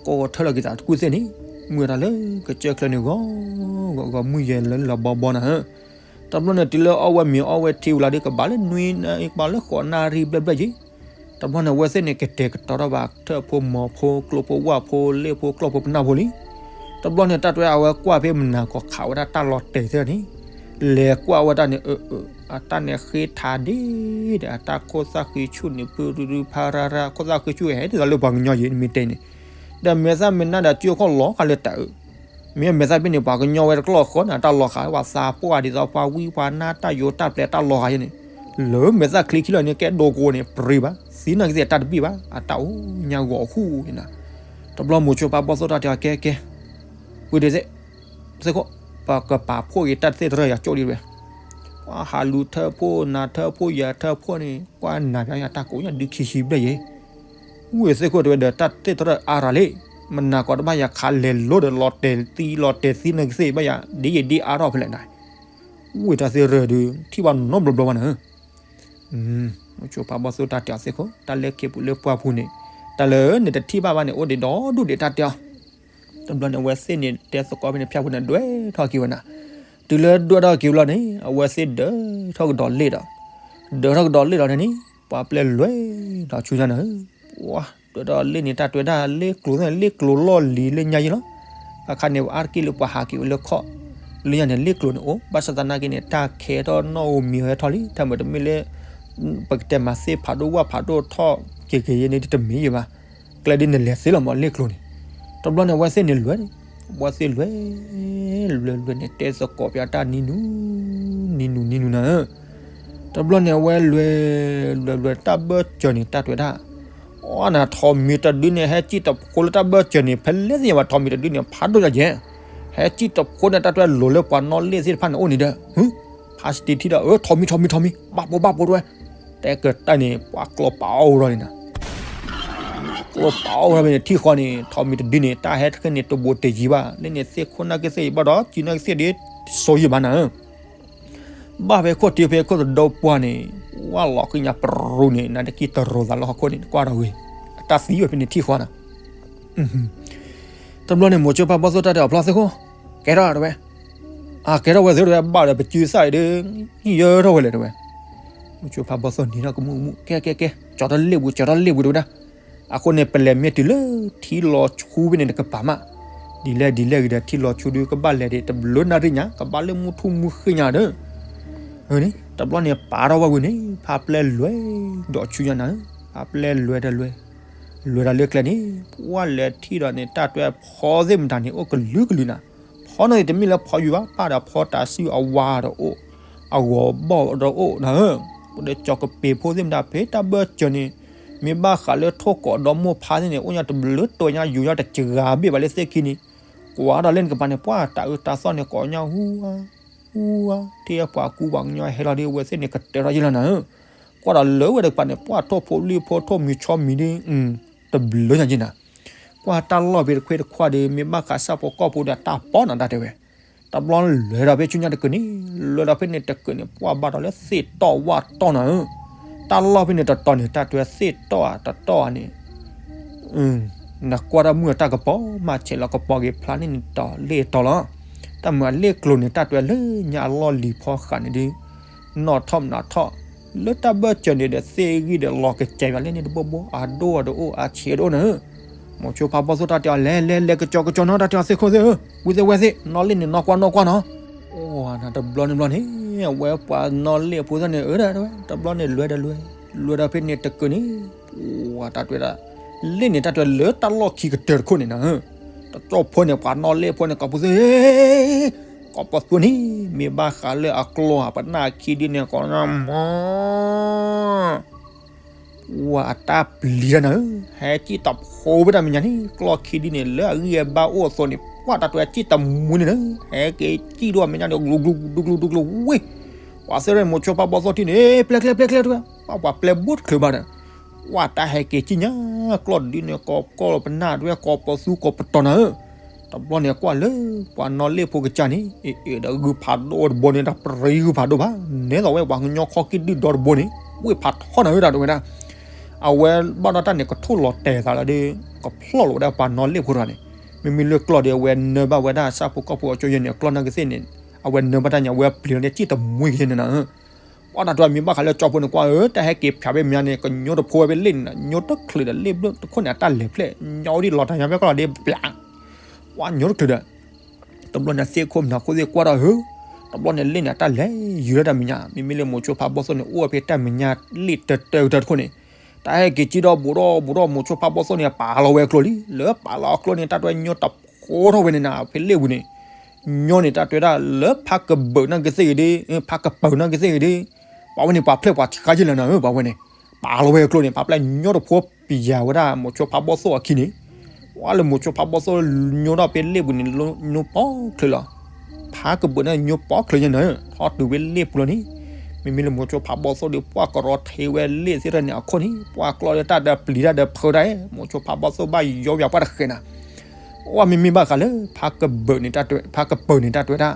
ကိးထၢၣ်လီၤက့ၤသးတကူၣ်သ့ၣ်န့ၣ်, မုၢ်ဝဲဒၣ်လၢကစၢၢ်ချၢန့ၣ်ဂီၤဂီၤဂီၤ မုၢ်ယဲၢ်လၢလီၤဘီဘီနၤဧၢ, တဘျီန့ၣ်တုၤလၢအီၣ်ဝဲမ့ၤအီၣ်ဝဲထံဝံၤလီၤဒီး ကဘၣ်လၢနွံနၣ်ရံၣ် ကဘၣ်လၢဃိးနၣ်ရံၣ်ဘျဲၣ်ဘျဲၣ်က့ၤ, တဘျီန့ၣ် အဝဲသ့ၣ်န့ၣ် ကတဲာ်ကတီၤထီၣ်ဘၣ်ထၢၣ်ဖိမီၤဖိ ကျိဖိဝၣ်ဖိ လ့ၣ်ဖိကျီၢ်ဖိပနၢ်ဖိလံ, တဘျီန့ၣ် တၢ်တွဲအဝဲကွၢ်ဖဲမနၤကီၢ်ခးဝဲဒၣ်တၢ်လီၤတဲာ်သ့ၣ်န့ၣ် လဲၤကွၢ်ဝဲဒၣ်န့ၣ် အၢ အတၢ်န့ၣ်ဃ့ထးဒ့ဒီး အတၢ်ခိၣ်သၣ်ဃံဆူၣ်န့ၣ် ပုၢ်ရုရုဖါရါရါ ခိၣ်သၣ်ဃံဆူၣ်ဟဲဒ်သိးလၢပှၤကညီယံၤ နမ့ၢ်တဲန့ၣ်, ဒီးမဲာ်သၣ်မဲာ်နါဒီးစုအခီၣ်လီၤဃာ်လၢတၢ်အၢ, မ့ၢ်မဲာ်သၣ်ဖဲန့ၣ် ပှၤကညီဝဲတကျီၢ်ဃီန့ၣ် အတၢ်လီၤဃာ် ပှၤသးပှၢ်ဒ်သိးပှၤဝံပှၤနါတၢ်ယိၤတၢ်ပျဲတၢ်လီၤဃာ်ယဲန့ၣ်, လၢမဲာ်သၣ်ချံခံလီၤန့ၣ် ကဲဒိကိးန့ၣ် ပြံဘၣ် သံနာ်က့သ့ၣ်တၢ်တဘံၣ်ဘၣ် အတၢ်အိၣ်ညါဂီၤဃူနၤ, တဘျီမိၤဆိဖါဘီၣ်သိၣ်တၢ်တဲအီၤ ကဲကဲ ပုၢ်ဒ့ၣ်သ့ၣ်, သ့ၣ်ခိၣ်, ပကပာ်ဖှိၣ်က့ၤတၢ်သ့ၣ်တရၢၢ်ယၤကၠိဒံးဝဲ, ပှၤဟးလူၤထၢၣ်ဖိနၤထၢၣ်ဖိယၤထၢၣ်ဖိန့ၣ် ကွၢ်နၤပျီယၤတၢ်ကိးညါဒုခံဆံဘျဲၣ်ယဲ, ဝံသ့ၣ်ခိၣ်တဲဝဲဒီး တၢ်သ့ၣ်တရၢၢ်အါရၤလံ, မနၤကီးတဘၣ်ယၤခးလဲၤလိဒီးလီၤတဲာ်သံလီၤတဲာ်သံနာ်က့သ့ၣ်ဘၣ်ယၤ ဒ်ယဲဒ်အါထီၣ်ဖဲလဲၣ်နၤ, ဝံတၢ်သ့ၣ်တရၢၢ်ဒုး ထံၣ်ဘၣ်နီတဘျီဘျီဘၣ်နၤ မိၤဆိဖါဘီၣ်သိၣ်တၢ်တဲအီၤသ့ၣ်ခိၣ် တၢ်လၢခ့ပူၤလၢပှၢ်ပူၤန့ၣ် တၢ်လၢနတထံၣ်ဘၣ်ဘၣ်န့ၣ် အိၣ်ဒံးဒီဒူၣ်ဒံးတၢ်တဲအီၤ, တဘျီန့ၣ် အဝဲသ့ၣ်န့ၣ် တဲသကိးဖဲန့ၣ် ဖၠၣ်ဖိန့ၣ် ဒွဲၣ်ထီၣ်က့ၤဝဲနၤ, တုၤလၢဒွဲၣ်ထီၣ်က့ၤဝဲလီၤန့ၣ် အဝဲသ့ၣ်ဒၢထီၣ်ကဒီးလ့ၣ်ဒီး, ဒၢထီၣ်ကဒီးလ့ၣ်ဒီးန့ၣ်န့ၣ် ပှၤပျဲၢ်လွဲၢ်ဒီးဆူညါနၤဧၢ, ပှၤဒၢထီၣ်လ့ၣ်န့ၣ် တၢ်တွဲဒၣ်လ့ၣ်ကျိၤသ့ၣ် လ့ၣ်ကျိၤလီၢ်လံၤလၢညါယဲလီၤ, အခါန့ၣ် ပှၤအါတက့ၢ်လၢပှၤဟးက့ၤဝဲလၢခီၣ်, လၢညါန့ၣ် လ့ၣ်ကျိၤန့ၣ်အိၣ် ဘၣ်ဆၣ်သနာ်က့န့ၣ် တၢ်ခဲထီၣ်နီၣ်ဧိၤမံၤဟဲထီၣ်လံ တၢ်မၤတမ့ၢ်လၢ ပကတဲမၤသ့ၣ်ဖးဒိၣ်ဝၣ်ဖးဒိၣ်ထီၣ်က့ၤက့ၤယဲန့ၣ်တမ့ၢ်ယဲဘၣ်, ကျဲဒ်နလဲၤသ့လီၤမးလ့ၣ်ကျိၤန့ၣ်, တဘျီန့ၣ် အဝဲသ့ၣ်န့ၣ်လွဲၢ်န့ၣ်, အဝဲသ့ၣ်လွဲၢ် လွဲၢ်လွဲၢ်န့ၣ် တဲသကိးပျီတၢ်နံၤနူၤ နံၤနူၤနံၤနူၤနၤဧၢ, တဘျီန့ၣ် အဝဲလွဲၢ် လွဲၢ်လွဲၢ်တၢ်ဘၢၣ်စၢၤန့ၣ် တၢ်တွဲဒၣ် အီနၤ ထိးမံၤတဒုန့ၣ် ဟဲစံၣ်တဖိလၢတၢ်ဘၢၣ်စၢၤန့ၣ် ဖဲလဲၣ်သ့ၣ်ညါဘၣ် ထိးမံၤတဒုန့ၣ် ဖးဒိၣ်ညါကဲ, ဟဲစံၣ်တဖိန့ၣ် တၢ်တဝဲလိၤလၢပှၤနီၣ်လ့ၣ်သ့ၣ်တဖၣ်န့ၣ်အိၣ်န့ၣ်ဒီး, ဖးစတံထံဒီး အၢ ထိးမံၤ ထိးမံၤ ထိးမံၤ ဘၣ်ပိာ်ဘၣ်ပိာ်တဝဲ, တဲကတၢၢ်န့ၣ် ပှၤကျိပာ်အီၣ်ဝဲဒီးန့ၣ်နၤ ကျိပာ်အီၣ်ဝဲဖဲန့ၣ်ထံၣ်ဃီန့ၣ် ထိးမံၤတဒုန့ၣ် တၢ်ဟဲတခါန့ၣ်တဘူးတယံၤဘၣ်, လၢန့ၣ်သ့ၣ်ခိၣ်နၢ်က့သ့ၣ်ယံၤဘၣ်ဒီး စုနၢ်က့သ့ၣ်ဒ်စိယံၤဘၣ်နၤဧၢ ဘၣ်ဖဲခိၣ်တ့ဖဲခိၣ်တဒိပှၢ်န့ၣ်, ဝၢ်လီၤဃံညါပရူၤန့ၣ် နတကံၢ်တရိၤသးလၢဟီၣ်ခိၣ်န့ၣ် ကွၢ်ဒီးဂ့ၤ, အတၢ်သံဝဲဖဲန့ၣ်ထံၣ်ဃီနၤ တဘျီန့ၣ် မိၤဆိဖးဘီၣ်သိၣ်တၢ်တဲအီၤဖျီသ့ၣ်ခိၣ်, ကဲထီၣ်တဝဲ, အကဲထီၣ်ဝဲသ့ၣ်တဝဲ ဘၣ်ဒီးပစုသၣ်အံၤဒီး, ယၢထီၣ်ဝဲလဲၣ်တဝဲ, မိၤဆိဖးဘီၣ်သိၣ်န့ၣ်ထီၣ်ကမူၣ်ကမူၣ် ကဲကဲကဲ, ကၠီၤထီၣ်လ့ၣ်ပူၤ ကၠီၤထီၣ်လ့ၣ်ပူၤတဝဲဒၣ်, အဃိန့ၣ် ပလဲၤမ့ၢ်တုၤလၢထံလီၤဆူဖဲန့ၣ်တကပၤမး, ဒ်လဲၣ်ဒ်လဲၣ်ဂ့ၤဒီးထံလီၤဆူဒုးကဘၣ်လဲၤဒီး တဘျုးနၣ်ရံၣ်ညါ ကဘၣ်လၢမုၢ်ထူၣ်မုၢ်ဃ့ညါဒီး တဘျီန့ၣ် ပာ်ထီၣ်ဝဲဝံၤန့ၣ် ဖါပျဲလွဲဒီးဆူညါနၤ, ဖါပျဲလွဲဒီးလွဲ, လွဲဒီးလၢကျဲန့ၣ် ပှၢ်လဲၤထံၣ်ဒီးန့ၣ် တၢ်တွဲဖီသ့ၣ်မတၤန့ၣ် အိၣ်ကလုာ်ကလုာ်နၤ, ဖီန့ၣ်တမ့ၢ်လၢဖီယုၤဘၣ် ပၢ်ဒီးဖီတၤဆှုၣ်အဝါဒီးအိၣ်, အဂီၤဘီၣ်ဒီးအိၣ်နၤဧၢ, ပဒီးကၠီၤကပ့ၤဖိသ့ၣ်မတၤဖဲတၢ်ဘၢၣ်စၢၤန့ၣ်, မ့ၢ်ဘၣ်ဃးလၢထိၣ်ကိးဒီမိၢ်ဖါသ့ၣ်န့ၣ် အိၣ်ညါတဘျုးတွဲညါယူၤညါတစှၤဘ့ၣ်ဘၣ်လၢသ့ၣ်ခံန့ၣ်, ကွၢ်ဒီးလၢနကပၤန့ၣ် ပှၢ်တၤအၢတၤသီန့ၣ် ကိးညါဟူဧါ, ဟူဧါ, ထံၣ်ပှၤကူပှၤကညီဟဲလီၤဒီး အဝဲသ့ၣ်န့ၣ် ကတဲထီၣ်ယ့ၢ်လီၤနၤဧၢ, ကွၢ်ဒီးလၢဝဲတကပၤန့ၣ် ပှၢ်ထိၣ်ဖိလံၣ်ဖိ ထိၣ်မံၤဆီမံၤဒီး တဘျုးညါယ့ၢ်နၤ, ကွၢ်တၢ်လီၢ်ဖဲတခွ့တခွါဒီး မ့ၢ်ဘၣ်ဃးဆၣ်ဖိကီၢ်ဖိဒီးတၢ်ပီနၤတၢ်တဲဝဲ, တဘျီလွဲဒီးဖဲဆူညါတကုာ်န့ၣ်, လွဲဒီးဖဲန့ၣ်တကုာ်န့ၣ် ပှၢ်ဘၣ်ဒီးလၢသ့ၣ်တီၢ်ဝၣ်တီၢ်နၤဧၢ, တၢ်လီၢ်ဖဲန့ၣ်တတီၤန့ၣ် တၢ်တွဲသ့ၣ်တီၢ်ဧါတတီၢ်ဧါန့ၣ် နကွၢ်တၢ်မုၢ်အတၢ်ကပီၤ မၤဆဲးလီၤကပီၤက့ၤဖျါန့ၣ်န့ၣ်တီၤလ့ၣ်တီၤလီၤ, တၢ်မုၢ်အလ့ၣ်ကျိၤန့ၣ် တၢ်တွဲလၢညါအလီၢ်လံၤဖီဃာ်န့ၣ်ဒီး နီၣ်ထီၣ်မနၤထီၣ်, လၢတၢ်ဘၢၣ်စၢၤန့ၣ်ဒီး သ့ၣ်ဂံၢ်ဒီးလီၤကစဲးဘၣ်လၢန့ၣ်တဘိဘိ အဒိၣ်အတအိၣ် အဆံးတအိၣ်နၤဧၢ, မိၤဆိဖးဘီၣ်သိၣ်တၢ်တဲအီၤ လဲၤလဲၤလဲၤ ကကၠီၤကကၠီၤနီၤ တၢ်တဲအီၤသ့ၣ်ခိၣ်သ့ၣ်ဧၢ, ဝံသ့ၣ်ဝဲသ့ၣ် နီၣ်လ့ၣ်န့ၣ် နီၣ်ကွၢ်နီၣ်ကွၢ်နီၤ, အိၣ်နၤတဘျီန့ၣ်ဘျီန့ၣ် အဝဲပှၤနီၣ်လ့ၣ်ဖိသ့ၣ်န့ၣ် အၢဒၣ်တဝဲ တဘျီန့ၣ်လွဲဒီးလွဲ, လွဲဒီးဖဲန့ၣ်တကုာ်န့ၣ်, ပှၢ်တၢ်တွဲဒၣ်, လ့ၣ်န့ၣ်တၢ်တွဲလၢတၢ်လီၢ်ခံကတၢၢ်တခိၣ်န့ၣ်နၤဧၢ, တကၠီၣ်ဖိန့ၣ် ပှၤနီၣ်လ့ၣ်ဖိန့ၣ် ကိးပသူ ကိးပသူန့ၣ် မ့ၢ်ဘၣ်ဃးလၢအကျီၢ်အပနၢ်ခံဒုန့ၣ် ကိးမ ပှၢ်အတၢ်ပျံၤတၢ်နၤဧၢ, ဟဲစံၣ်တဖိဝဲဒၣ်မဲာ်ညါန့ၣ် ကျီၢ်ခံဒုန့ၣ် လၢအဂံၢ်အဘါအိၣ်အသိးန့ၣ် ပှၢ်တၢ်တွဲစံၣ်တမူန့ၣ်နၤ, ဟဲက့ၤစံၣ်ဒိၣ်မဲာ်ညါန့ၣ် ဂလူၤဂလူၤဒူဂလူၤဒူဂလူၤဝ့ၢ်, ပှၤသ့ၣ်ရဲၣ်မိၤဆိဖးဘီၣ်သိၣ်ထံၣ်န့ၣ် ပျဲကျဲပျဲကျဲတဝဲ, ပှၢ်ပှၤပျဲဘူးတချုးဘၣ်ဒီး ပှၢ်တၢ်ဟဲက့ၤစံၣ်ညါ ကျီၢ်ဒုန့ၣ် ကိးကီၢ်ပနၢ်တဝဲ ကိးပသူကိးပတီၤနၤဧၢ, တဘျီန့ၣ်ကွၢ်လၢ ပှၤနီၣ်လ့ၣ်ဖိကစၢ်န့ၣ် အ့ၣ်အ့ၣ်ဒီးဂုၢ်ဖးဒိၣ်တဘိန့ၣ် တၢ်ပြံဂုၢ်ဖးဒိၣ်ဘၣ်, နဲသိးဝဲပှၤကညီခီၣ်ကံၢ်ဒုၣ်ဒီတဘိန့ၣ် ဝ့ၢ်ဖးထီနၤဧၢ တၢ်တဲဝဲဒၣ်, အဝဲဘၣ်ဒီးတၢ်န့ၣ် ကထိၣ်လီၤတဲာ်သးလီၤဒီး ကဖျီၣ်လီၤဝဲဒၣ်ပှၤနီၣ်လ့ၣ်ဖိတဂၤန့ၣ်, မ့မ့ၢ်လၢကျီၢ်ဒီး အဝဲနၢဘၣ်ဝဲဒၣ်ဆၣ်ဖိကီၢ်ဖိအကၠိယဲၢ်န့ၣ် အကျီၢ်နာ်က့သ့ၣ်န့ၣ်, အဝဲနၢဘၣ်တၢ်ညါ အဝဲပျံၤလီၤန့ၣ်စံၣ်တမူက့ၤန့ၣ်နၤဧၢ ပှၢ်တၢ်တွဲမ့ၢ်ဘၣ်ဃးလၢကၠီဖိန့ၣ်ကွၢ်ဧၢ တၢ်ဟဲက့ၤဖျါဖဲမဲာ်ညါန့ၣ် ကညိတဖိဝဲဖဲလ့ၣ်န့ၣ် ညိတချုးဒီးလ့ၣ်ဘျၢၣ်တခိၣ်န့ၣ် အတၢ်လဲၤဖျဲၣ် ညိဒ်လီၤတၢ်ညါဖဲကျီၢ်ဒီး ဘျး ပှၢ်ညိတချုးဒီး တဘျီန့ၣ်သ့ၣ်ခိၣ်မနၤခိၣ်သ့ၣ်ကွၢ်ဒီးဧၢ, တဘျီန့ၣ်လ့ၣ်န့ၣ် အတၢ်လဲၤယုၤလၢတၢ်မဲာ်ညါ မ့မ့ၢ်လၢမိၤဆိဖးဘီၣ်သိၣ်န့ၣ် အိၣ်ဝဲဖဲတၢ်မဲာ်ညါလ့ၣ်တၢတၢကတၢၢ်တခိၣ်န့ၣ်, တၢ်ဟဲက့ၤစံၣ်ဒီးဘူးဒီးဘူးဒီးမိၤဆိဖးဘီၣ်သိၣ်န့ၣ် ပာ်လီၤဝဲအကျိၤလံ လၢပာ်လီၤအကျိၤန့ၣ် တၢ်တွဲညိတဖိထီၣ်ဝဲန့ၣ်နၤ ဖဲလ့ၣ်ပူၤန့ၣ် ညီန့ၣ် တၢ်တွဲဒၣ်လၢဖးကဘုးနာ်က့သ့ၣ်ဂ့ၤဒီး ဖးကပၢၤနာ်က့သ့ၣ်ဂ့ၤဒီး ပှၤဝဲန့ၣ် ပှၤဖျဲၣ်ပှၤဆှါယ့ၢ်လီၤနၤဧၢ ပှၤဝဲန့ၣ် ပာ်လီၤဝဲအကျိၤန့ၣ် ပှၤဖျဲၣ်ညိတဖိပယၤဝဲဒၣ် မိၤဆိဖးဘီၣ်သိၣ်အခံန့ၣ် ပှၤလၢမိၤဆိဖးဘီၣ်သိၣ်ညိထီၣ်ဖဲလ့ၣ်ပူၤန့ၣ် ညိပိာ်ချုးလီၤ. ဖးကဘုးန့ၣ်ညိပိာ်ချုးယဲၢ်နၤဧၢ ထီၣ်တုၤဖဲလ့ၣ်ပူၤလီၤန့ၣ် မ့မ့ၢ်လၢမိၤဆိဖးဘီၣ်သိၣ်ဒီး ပှၢ်ကရီထံဝဲလ့ၣ်သ့ၣ်တဖၣ်န့ၣ်အခိၣ်န့ၣ် ပှၢ်ကျီၢ်လၢတၢ်ဒီးပျံၤတၢ်ဒီးဖုးတၢ် မိၤဆိဖးဘီၣ်သိၣ်ဘၣ်ယီပှၤတဃဲၤနၤ အဝဲမ့မ့ၢ်ဘၣ်ဃးလၢ ဖးကဘုးန့ၣ်တၢ်တွဲ ဖးကပၢၤန့ၣ်တၢ်တွဲဒၣ်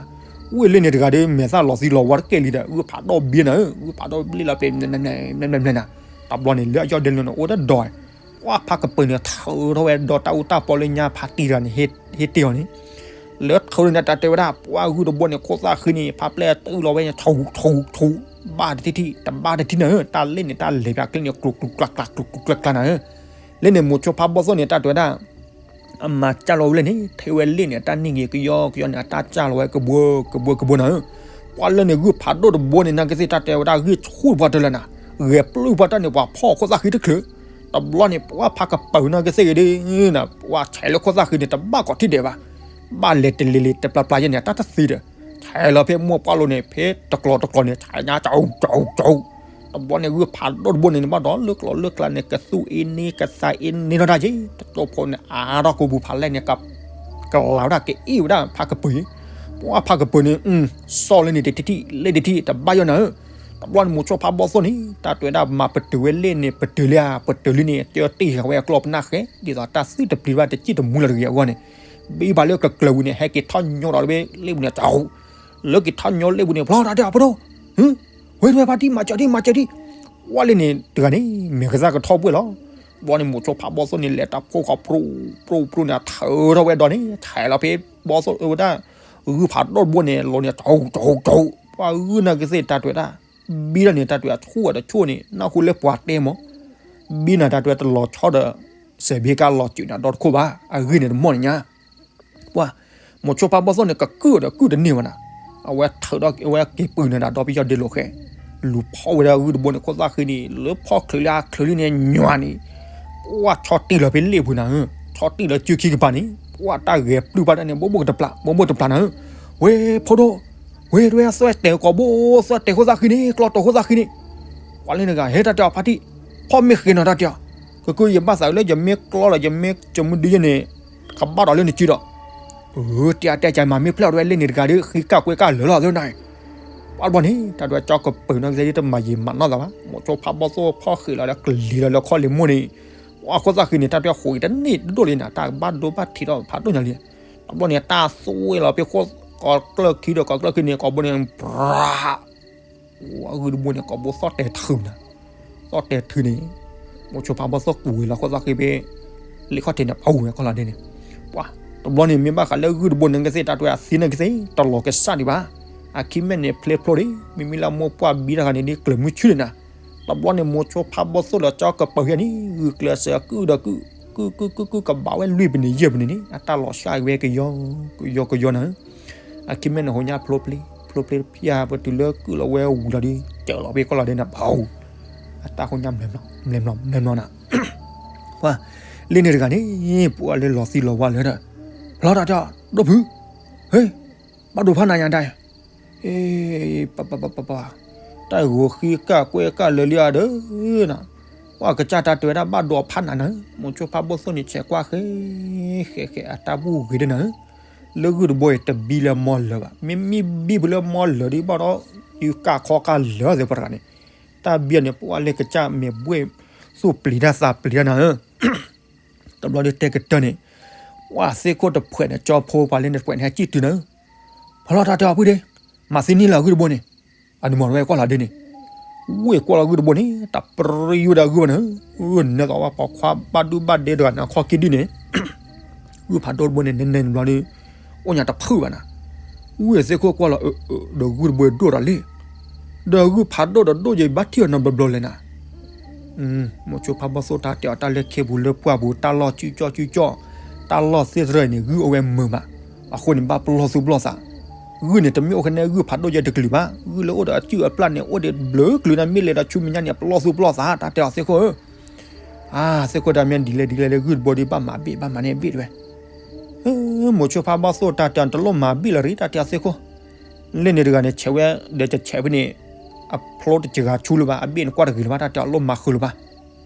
ဝ့ၢ်လ့ၣ်န့ၣ်တဂၤဒီး မဲာ်သၣ်လီၤသံလီၤဝါတကဲလံဒီး ဂုၢ်ဖးဒိၣ်ဘ့ၣ်နၤဧၢ ဂုၢ်ဖးဒိၣ်ဘ့ၣ်လီၤပျဲ မဲာ်မဲာ်မဲာ်နၤ တဘျီန့ၣ် လၢအယီၢ်ဒဲးလီၤန့ၣ် အိၣ်တဒီး ပှၢ်ဖးကပၢၤန့ၣ် ထုးထီၣ်ဝဲဒီးတၢ်အူတၢ်ပီလၢညါဖးတံၢ်တဂၤန့ၣ် ဟ့ၣ်တ့ၢ်အီၤန့ၣ် လၢထုးန့ၣ်တၢ်တဲဝဲဒၣ် ပှၢ်ဂုၢ်တဘိန့ၣ် ခိၣ်သၣ်ဃံန့ၣ် ဖးပျဲတုၤလီၤဝဲန့ၣ် ထူထူထူ ဘၣ်တထံၣ်ထံၣ် တဘၣ်တထံၣ်နၤဧၢ တၢ်လ့ၣ်န့ၣ် တၢ်လဲၤပျးကျဲန့ၣ် ကျိၤကျိၤကျါကျါကျိၤကျိၤကျါကျါနၤဧၢ လၢန့ၣ် မိၤဆိဖးဘီၣ်သိၣ်န့ၣ် တၢ်တဲဝဲဒၣ် အမၤစၢ်လီၤဝဲလၢန့ၣ် ထဲဝဲလ့ၣ်န့ၣ် အတၢ်နံၣ်ဂ့ၤကယီကယီန့ၣ် အတၢ်စၢ်လီၤဝဲကဘှၢကဘှၢကဘှၢနၤဧၢ ပှၢ်လၢန့ၣ် ဂုၢ်ဖးဒိၣ်တဘိန့ၣ် နာ်က့သ့ၣ် တၢ်တဲဝဲဒၣ် ဂံၢ်ဆူၣ်ပှၤတလၢနၤ ဂဲၤပျုၢ်ပှၤတၢ်န့ၣ် ပှၤဖီၣ်ခိၣ်သၣ်ဃံတချုး တဘျီန့ၣ် ပှၢ်ဖးကပၢၤနာ်က့သ့ၣ်ဂ့ၤဒ်နၤ ပှၢ်ဆဲးလၢခိၣ်သၣ်ဃံန့ၣ် တဘၣ်ကိးထံၣ်ဒဲးဘၣ် ဘၣ်လဲၤတလ့ၤလ့ၤတပျၢ်ပျၢ်ယဲၢ်န့ၣ် တၢ်တသံဒီး ဆဲးလီၤဖဲမိၢ်ပှၢ်လိၤန့ၣ် ဖဲတကျိၤတကျိၤန့ၣ် ဆဲးညါကၠူကၠူကၠူ တဘျီန့ၣ် ဂုၢ်ဖးဒိၣ်တဘိန့ၣ် နဘၣ်ဒီးလၢကျိၤလၢကျါန့ၣ် ကသူၣ်အ့န့ ကသးအ့န့ထီၣ်တၢ်က့ တကၠိဖိန့ၣ် အါထီၣ်ကိးပူၤဖးလဲၢ်န့ၣ် က ကလၤဝဲဒၣ် ကအ့ၣ်ဝဲဒၣ်ဖးကပၢၤအံၤ, ပှၢ်ဖးကပၢၤန့ၣ် စီၣ်လၢန့ၣ်တထံၣ်ထံၣ် လ့ၣ်တထံၣ် တဘၣ်ယီၢ်နၤဧၢ. တဘျီန့ၣ် မိၤဆိဖးဘီၣ်သိၣ်န့ၣ် တၢ်တဲဝဲဒၣ် မၤပတုာ်ဝဲလ့ၣ်န့ၣ် ပတုာ်လံဧါ ပတုာ်လံန့ၣ် တဲတ့ၢ်ဃာ်ဝဲအကျီၢ်ပနၢ်ဃဲ ဒ်သိးတၢ်သုတပျံၤဘၣ် တစံၣ်တမူလၢၤတဂ့ၤအဂီၢ်န့ၣ်, ဘံၣ်ဘၣ်လၢကကျၢၤဝံၤန့ၣ် ဟဲက့ၤထီၣ်ညီဒီးလၢလ့ၣ်ပူၤန့ၣ် တဟူး, လၢက့ၤထီၣ်ညီလ့ၣ်ပူၤန့ၣ် ဖျီတၢ်တဲအီၤ ဖိဒိၣ်, ဟူး, ဝဲဒၣ်ဖါတံၢ် မၤစၢၤဒံး မၤစၢၤဒံး, ဝဲလ့ၣ်န့ၣ်တဂၤန့ၣ် မဲာ်ကစၢ်ကထီၣ်ပှဲၢ်လီၤ. ဘျီန့ၣ် မိၤဆိဖးဘီၣ်သိၣ်န့ၣ် လဲၤတၢ်ဖိဃီ ပြူၢ်ပြူၢ်ပြူၢ်န့ၣ် ထၢထီၣ်ဝဲဒီးန့ၣ် ထၢလီၤဖဲဘီၣ်သိၣ်ဝဲဒၣ် ဂုၢ်ဖးဒိၣ်တဘိန့ၣ် လီၤန့ၣ် တဟူးတဟူးတဟူး, ပှၢ်ဂုၢ်နၤကသ့ၣ်တၢ်တဲဝဲဒၣ် ဘံၣ်ဒီးန့ၣ် တၢ်တဲဝဲအဆူၣ်အတဆူၣ်န့ၣ် နၢ်ဟူလၢပှၤတဲမး, ဘံၣ်နၤတၢ်တဲဝဲတလီၤဆီဒီး စဲးဘ့ကလီၤစုာ်နၤဒီတခိၣ်ဘၣ် အဂ့ၢ်န့ၣ်တမီၢ်န့ၣ်ညါ ပှၢ်, မိၤဆိဖးဘီၣ်သိၣ်န့ၣ် ကကုၢ်ဒီးကုၢ်တန့ၢ်ဘၣ်နၤ, အဝဲထုးဒီးအဝဲက့ၤပုၢ်နၤဒီးပယီၢ်ဒ့လိာ်ဃဲ, လူၤဖီၣ်ဝဲဒၣ်ဂုၢ်တဘိန့ၣ် ခိၣ်သၣ်ဃံန့ၣ် လၢဖီၣ်ချုးလၢအချုးလံန့ၣ် ညွၤန့ၣ်, ပှၢ်ဆီတံၢ်လီၤဖဲလ့ၣ်ပူၤနၤဧၢ, ဆီတံၢ်လီၤစုခံကပၤန့ၣ် ပှၢ်တၢ်ဂဲၤပျုၢ်ဘၣ်ဒၣ်န့ၣ် ဘိဘိကတပျၢ် ဘိဘိတပျၢ်နၤဧၢ, ဝဲဖိဒိၣ်, ဝဲဒၣ်သွဲၣ်တဲာ်ကိာ်ဘိ သွဲၣ်တဲာ်ခိၣ်သၣ်ဃံန့ၣ် ကျီတီၤခိၣ်သၣ်ဃံန့ၣ်, ပှၢ်လၢနဂၤ ဟဲတၢ်တဲအီၤဖါတံၢ်, ဖီၣ်မ့ၢ်ဃ့နီၤတၢ်တဲအီၤ, ကကုယဘၣ်သးလၢယမ့ၢ်ကျီဒီး ယမ့ၢ်ကမုဒုယဲန့ၣ် ကဘၣ်ဒီးလၢနစုဒီး, အၢ တဲအတဲကမၤမ့ၢ်ဖျၢၣ်ဝဲလ့ၣ်န့ၣ်တဂၤဒီး ဃံကၢ်ကွဲကၢ်လၢာ်လီၤသ့နၤ, ပှၢ်ဘျီန့ၣ် တၢ်ဒွဲကၠီကပၢၤနီၢ်ကစဲဒ်တမၤယံာ်မၤနီၢ်သးဘၣ် မိၤဆိဖးဘီၣ်သိၣ်ဖီၣ်ဃ့လီၤဒီးကလံၤလီၤလၢခီၣ်လံၤမိၢ်န့ၣ်, ပှၢ်ခိၣ်သၣ်ဃံန့ၣ် တၢ်ဒွဲဃိးအံၤတန့ၢ်တဒိၣ်လံနၤ တၢ်ကဘၣ်ဒိဘၣ်ထံးထီၣ်ဖးဒိၣ်ညါလံ, တဘျီန့ၣ် တၢ်သိၣ်ဝဲလီၤဖဲခိၣ်ကိးကျၢၢ်ခံဒီးကိးကျၢၢ်ခံန့ၣ် ကိးဘိန့ၣ် ပြၢ ဝဲဂုၢ်တဘိန့ၣ် ကိးဘိသီၣ်တဲာ်ထုးနၤ, သီၣ်တဲာ်ထုးန့ၣ်, မိၤဆိဖးဘီၣ်သိၣ်ကူးဝဲလီၤခိၣ်သၣ်ဃံဖဲ လ့ၣ်ခီၣ်ထံးန့ၣ် ပှၢ်ဝဲကီၢ်လီၤဒဲန့ၣ်, ပှၢ်, တဘျီန့ၣ် မ့ၢ်ဘၣ်ဃးလၢဂုၢ်တဘိန့ၣ်ကသ့ၣ် တၢ်တဲအသံန့ၣ်ကသ့ၣ် တလီၤကစၢ်ဒံးဘၣ်, အခံမဲာ်န့ၣ်ဖျ့ဖျိဒံး မ့မ့ၢ်လၢမိၢ်ပှၢ်ဘံတၢ်ဃာ်န့ၣ်ဒ် ကျၢၤမုဆူန့ၣ်နၤ, တဘျီန့ၣ် မိၤဆိဖးဘီၣ်သိၣ်လီၤကၠီကပၢၤယဲန့ၣ် ဂုာ်ကျဲးစၢးကုၢ်ဒီးကုၢ်, ကုၢ်ကုၢ်ကုၢ်ကုၢ်ကဘၣ်ဝဲလွံၢ်ပနံးယဲၢ်ပနံးန့ၣ် အတၢ်လီၤဆှၢက့ၤဝဲကယီကယီကယီနၤဧၢ အခံမဲာ်န့ၣ် ဟိညါဖျိပျ့ၤ ဖျိပျ့ၤတဖျၢၣ် ပတုၤလၢကုၢ်လီၤဝဲဝံၤလီၤဒီး စၢၤလီၤဖဲကီၢ်လီၤဒဲန့ၣ် ပှၢ်, အတၢ်ဟိညါ မလဲၤမလဲၤမလဲၤမလဲၤနၤ, ပှၢ်, လ့ၣ်န့ၣ်တဂၤန့ၣ် ပှၢ်လၢလီၤသံလီၤဝါလၢဒီး ဖျီတၢ်တဲအီၤ ဒိၣ်ဖု, ဟ့ၣ်, ဘၣ်ဒိဖးနးညါတၢ် အ့, ပပပပပ, တၢ်ဂိၤဃံကၢ်ကွဲကၢ်လၢာ်လံဧါဒီးနၤ, ပှၢ်ကစၢ်တၢ်တဲဝဲဒၣ်ဘၣ်ဒိဖးနးနၤဧၢ, မိၤဆိဖးဘီၣ်သိၣ်န့ၣ် ဆဲးကွၢ်ဃဲ, ဃဲဃဲအတၢ်ဘူၣ်ဂ့ၤဒၣ်နၤဧၢ, လၢဂုၢ်တဘိအံၤတဘံလၢမီလၢၤဘၣ်, မ့မ့ၢ်ဘံဖုလၢမီလၢၤဒ်ဘၣ်ဒီး ယုၢ်ကၢ်ခီကၢ်လၢာ်သ့ၣ်ပှၤတဂၤန့ၣ်, တၢ်ဘံန့ၣ် ပှၢ်လၢကစၢ်မဲာ်ဘှ့ၣ်သူၣ်ပျံၤတၢ်သးပျံၤတၢ်နၤဧၢ တဘျီဒီးတဲကတၢၢ်န့ၣ်, ပှၢ်သ့ၣ်ခိၣ်တဖှဲးန့ၣ် ကၠီဖိပှၤလၢန့ၣ်တဖှဲးန့ၣ် ဟဲစံၣ်တုၤနၤဧၢ, ဖီလီၤတၢ်တဲအီၤဖုဒ့, မၤသံန့ၢ်လၢအဂုၢ်တဘိန့ၣ်, အန့ၣ်မီၢ်ဝဲကွၢ်လီၤဒဲန့ၣ်, ဝ့ၢ်ကွၢ်လီၤဂုၢ်တဘိန့ၣ် တၢ်ပြံဝဲဒၣ်ဂုၢ်ဘၣ်နၤဧၢ, အၢ နဲသိးဝဲပိာ်ခွါဘၣ်ဒုဘၣ်ဒဲတဂၤန့ၣ် အခီၣ်က့ဒ်န့ၣ် ဂုၢ်ဖးဒိၣ်တဘိန့ၣ် နဲနဲန့ၣ်ဘျီဒီး အိၣ်ညါတဖုဘၣ်နၤ, ဝ့ၢ်သ့ၣ်ခိၣ်ကွၢ်လီၤအၢ အၢ ဒီးဂုၢ်တဘိဒိၣ်ဒီးလံ, ဒီးဂုၢ်ဖးဒိၣ်ဒီးဒိၣ်ယဘၣ်ထံၣ်အီၤနီတဘျီဘျီလဲၣ်နၤ, မိၤဆိဖးဘီၣ်သိၣ်တၢ်တဲအီၤတၢ်လၢခံပူၤလၢပှၢ်ပူၤ တၢ်လီၢ်စုကၠီၣ်စုကၠီၣ်, တၢ်လီၢ်သ့ၣ်တဖၣ်န့ၣ် ဂုၢ်အိၣ်ဝဲမုာ်ဘၣ်, အဃိန့ၣ် ဘၣ်ပလီၢ်သူၣ်ပလီၢ်သး, ဂုၢ်န့ၣ် တမ့ၢ်အိၣ်ခဲန့ၣ် ဂုၢ်ဖးဒိၣ်ယဲတကလုာ်ဘၣ်, ဂုၢ်လၢအိၣ်ဒီးအစုၣ်အပျၢ်န့ၣ် အိၣ်ဒံးဘျုးကလုာ်နၤ မ့ၢ်လဲၤဒီးဆူမဲာ်ညါန့ၣ် ပလီၢ်သူၣ်ပလီၢ်သး တၢ်တဲအီၤသ့ၣ်ခိၣ်ဧၢ အၢ သ့ၣ်ခိၣ်တၢ်မ့ၢ်ဒ်လဲၣ်ဒ်လဲၣ်လၢဂုၢ်တဘိဒီး ဘၣ်မၤဘ့ၣ် ဘၣ်မၤန့ၢ်ဘ့ၣ်တဝဲ, မိၤဆိဖးဘီၣ်သိၣ်တၢ်တဲအီၤ တလိၣ်မၤဘ့ၣ်လၢၤရံ တၢ်တဲအီၤသ့ၣ်ခိၣ်, လ့ၣ်န့ၣ်တဂၤန့ၣ် ဆဲးဝဲ ဒီးတဆဲးဖဲန့ၣ်, အဖျိတစှၤဆူလၢၤဘၣ် အဘ့ၣ်န့ၣ်ကွၢ်တဂ့ၤလၢၤဘၣ် တၢ်တဲအီၤလိၣ်မၤဃုာ်လၢၤဘၣ်,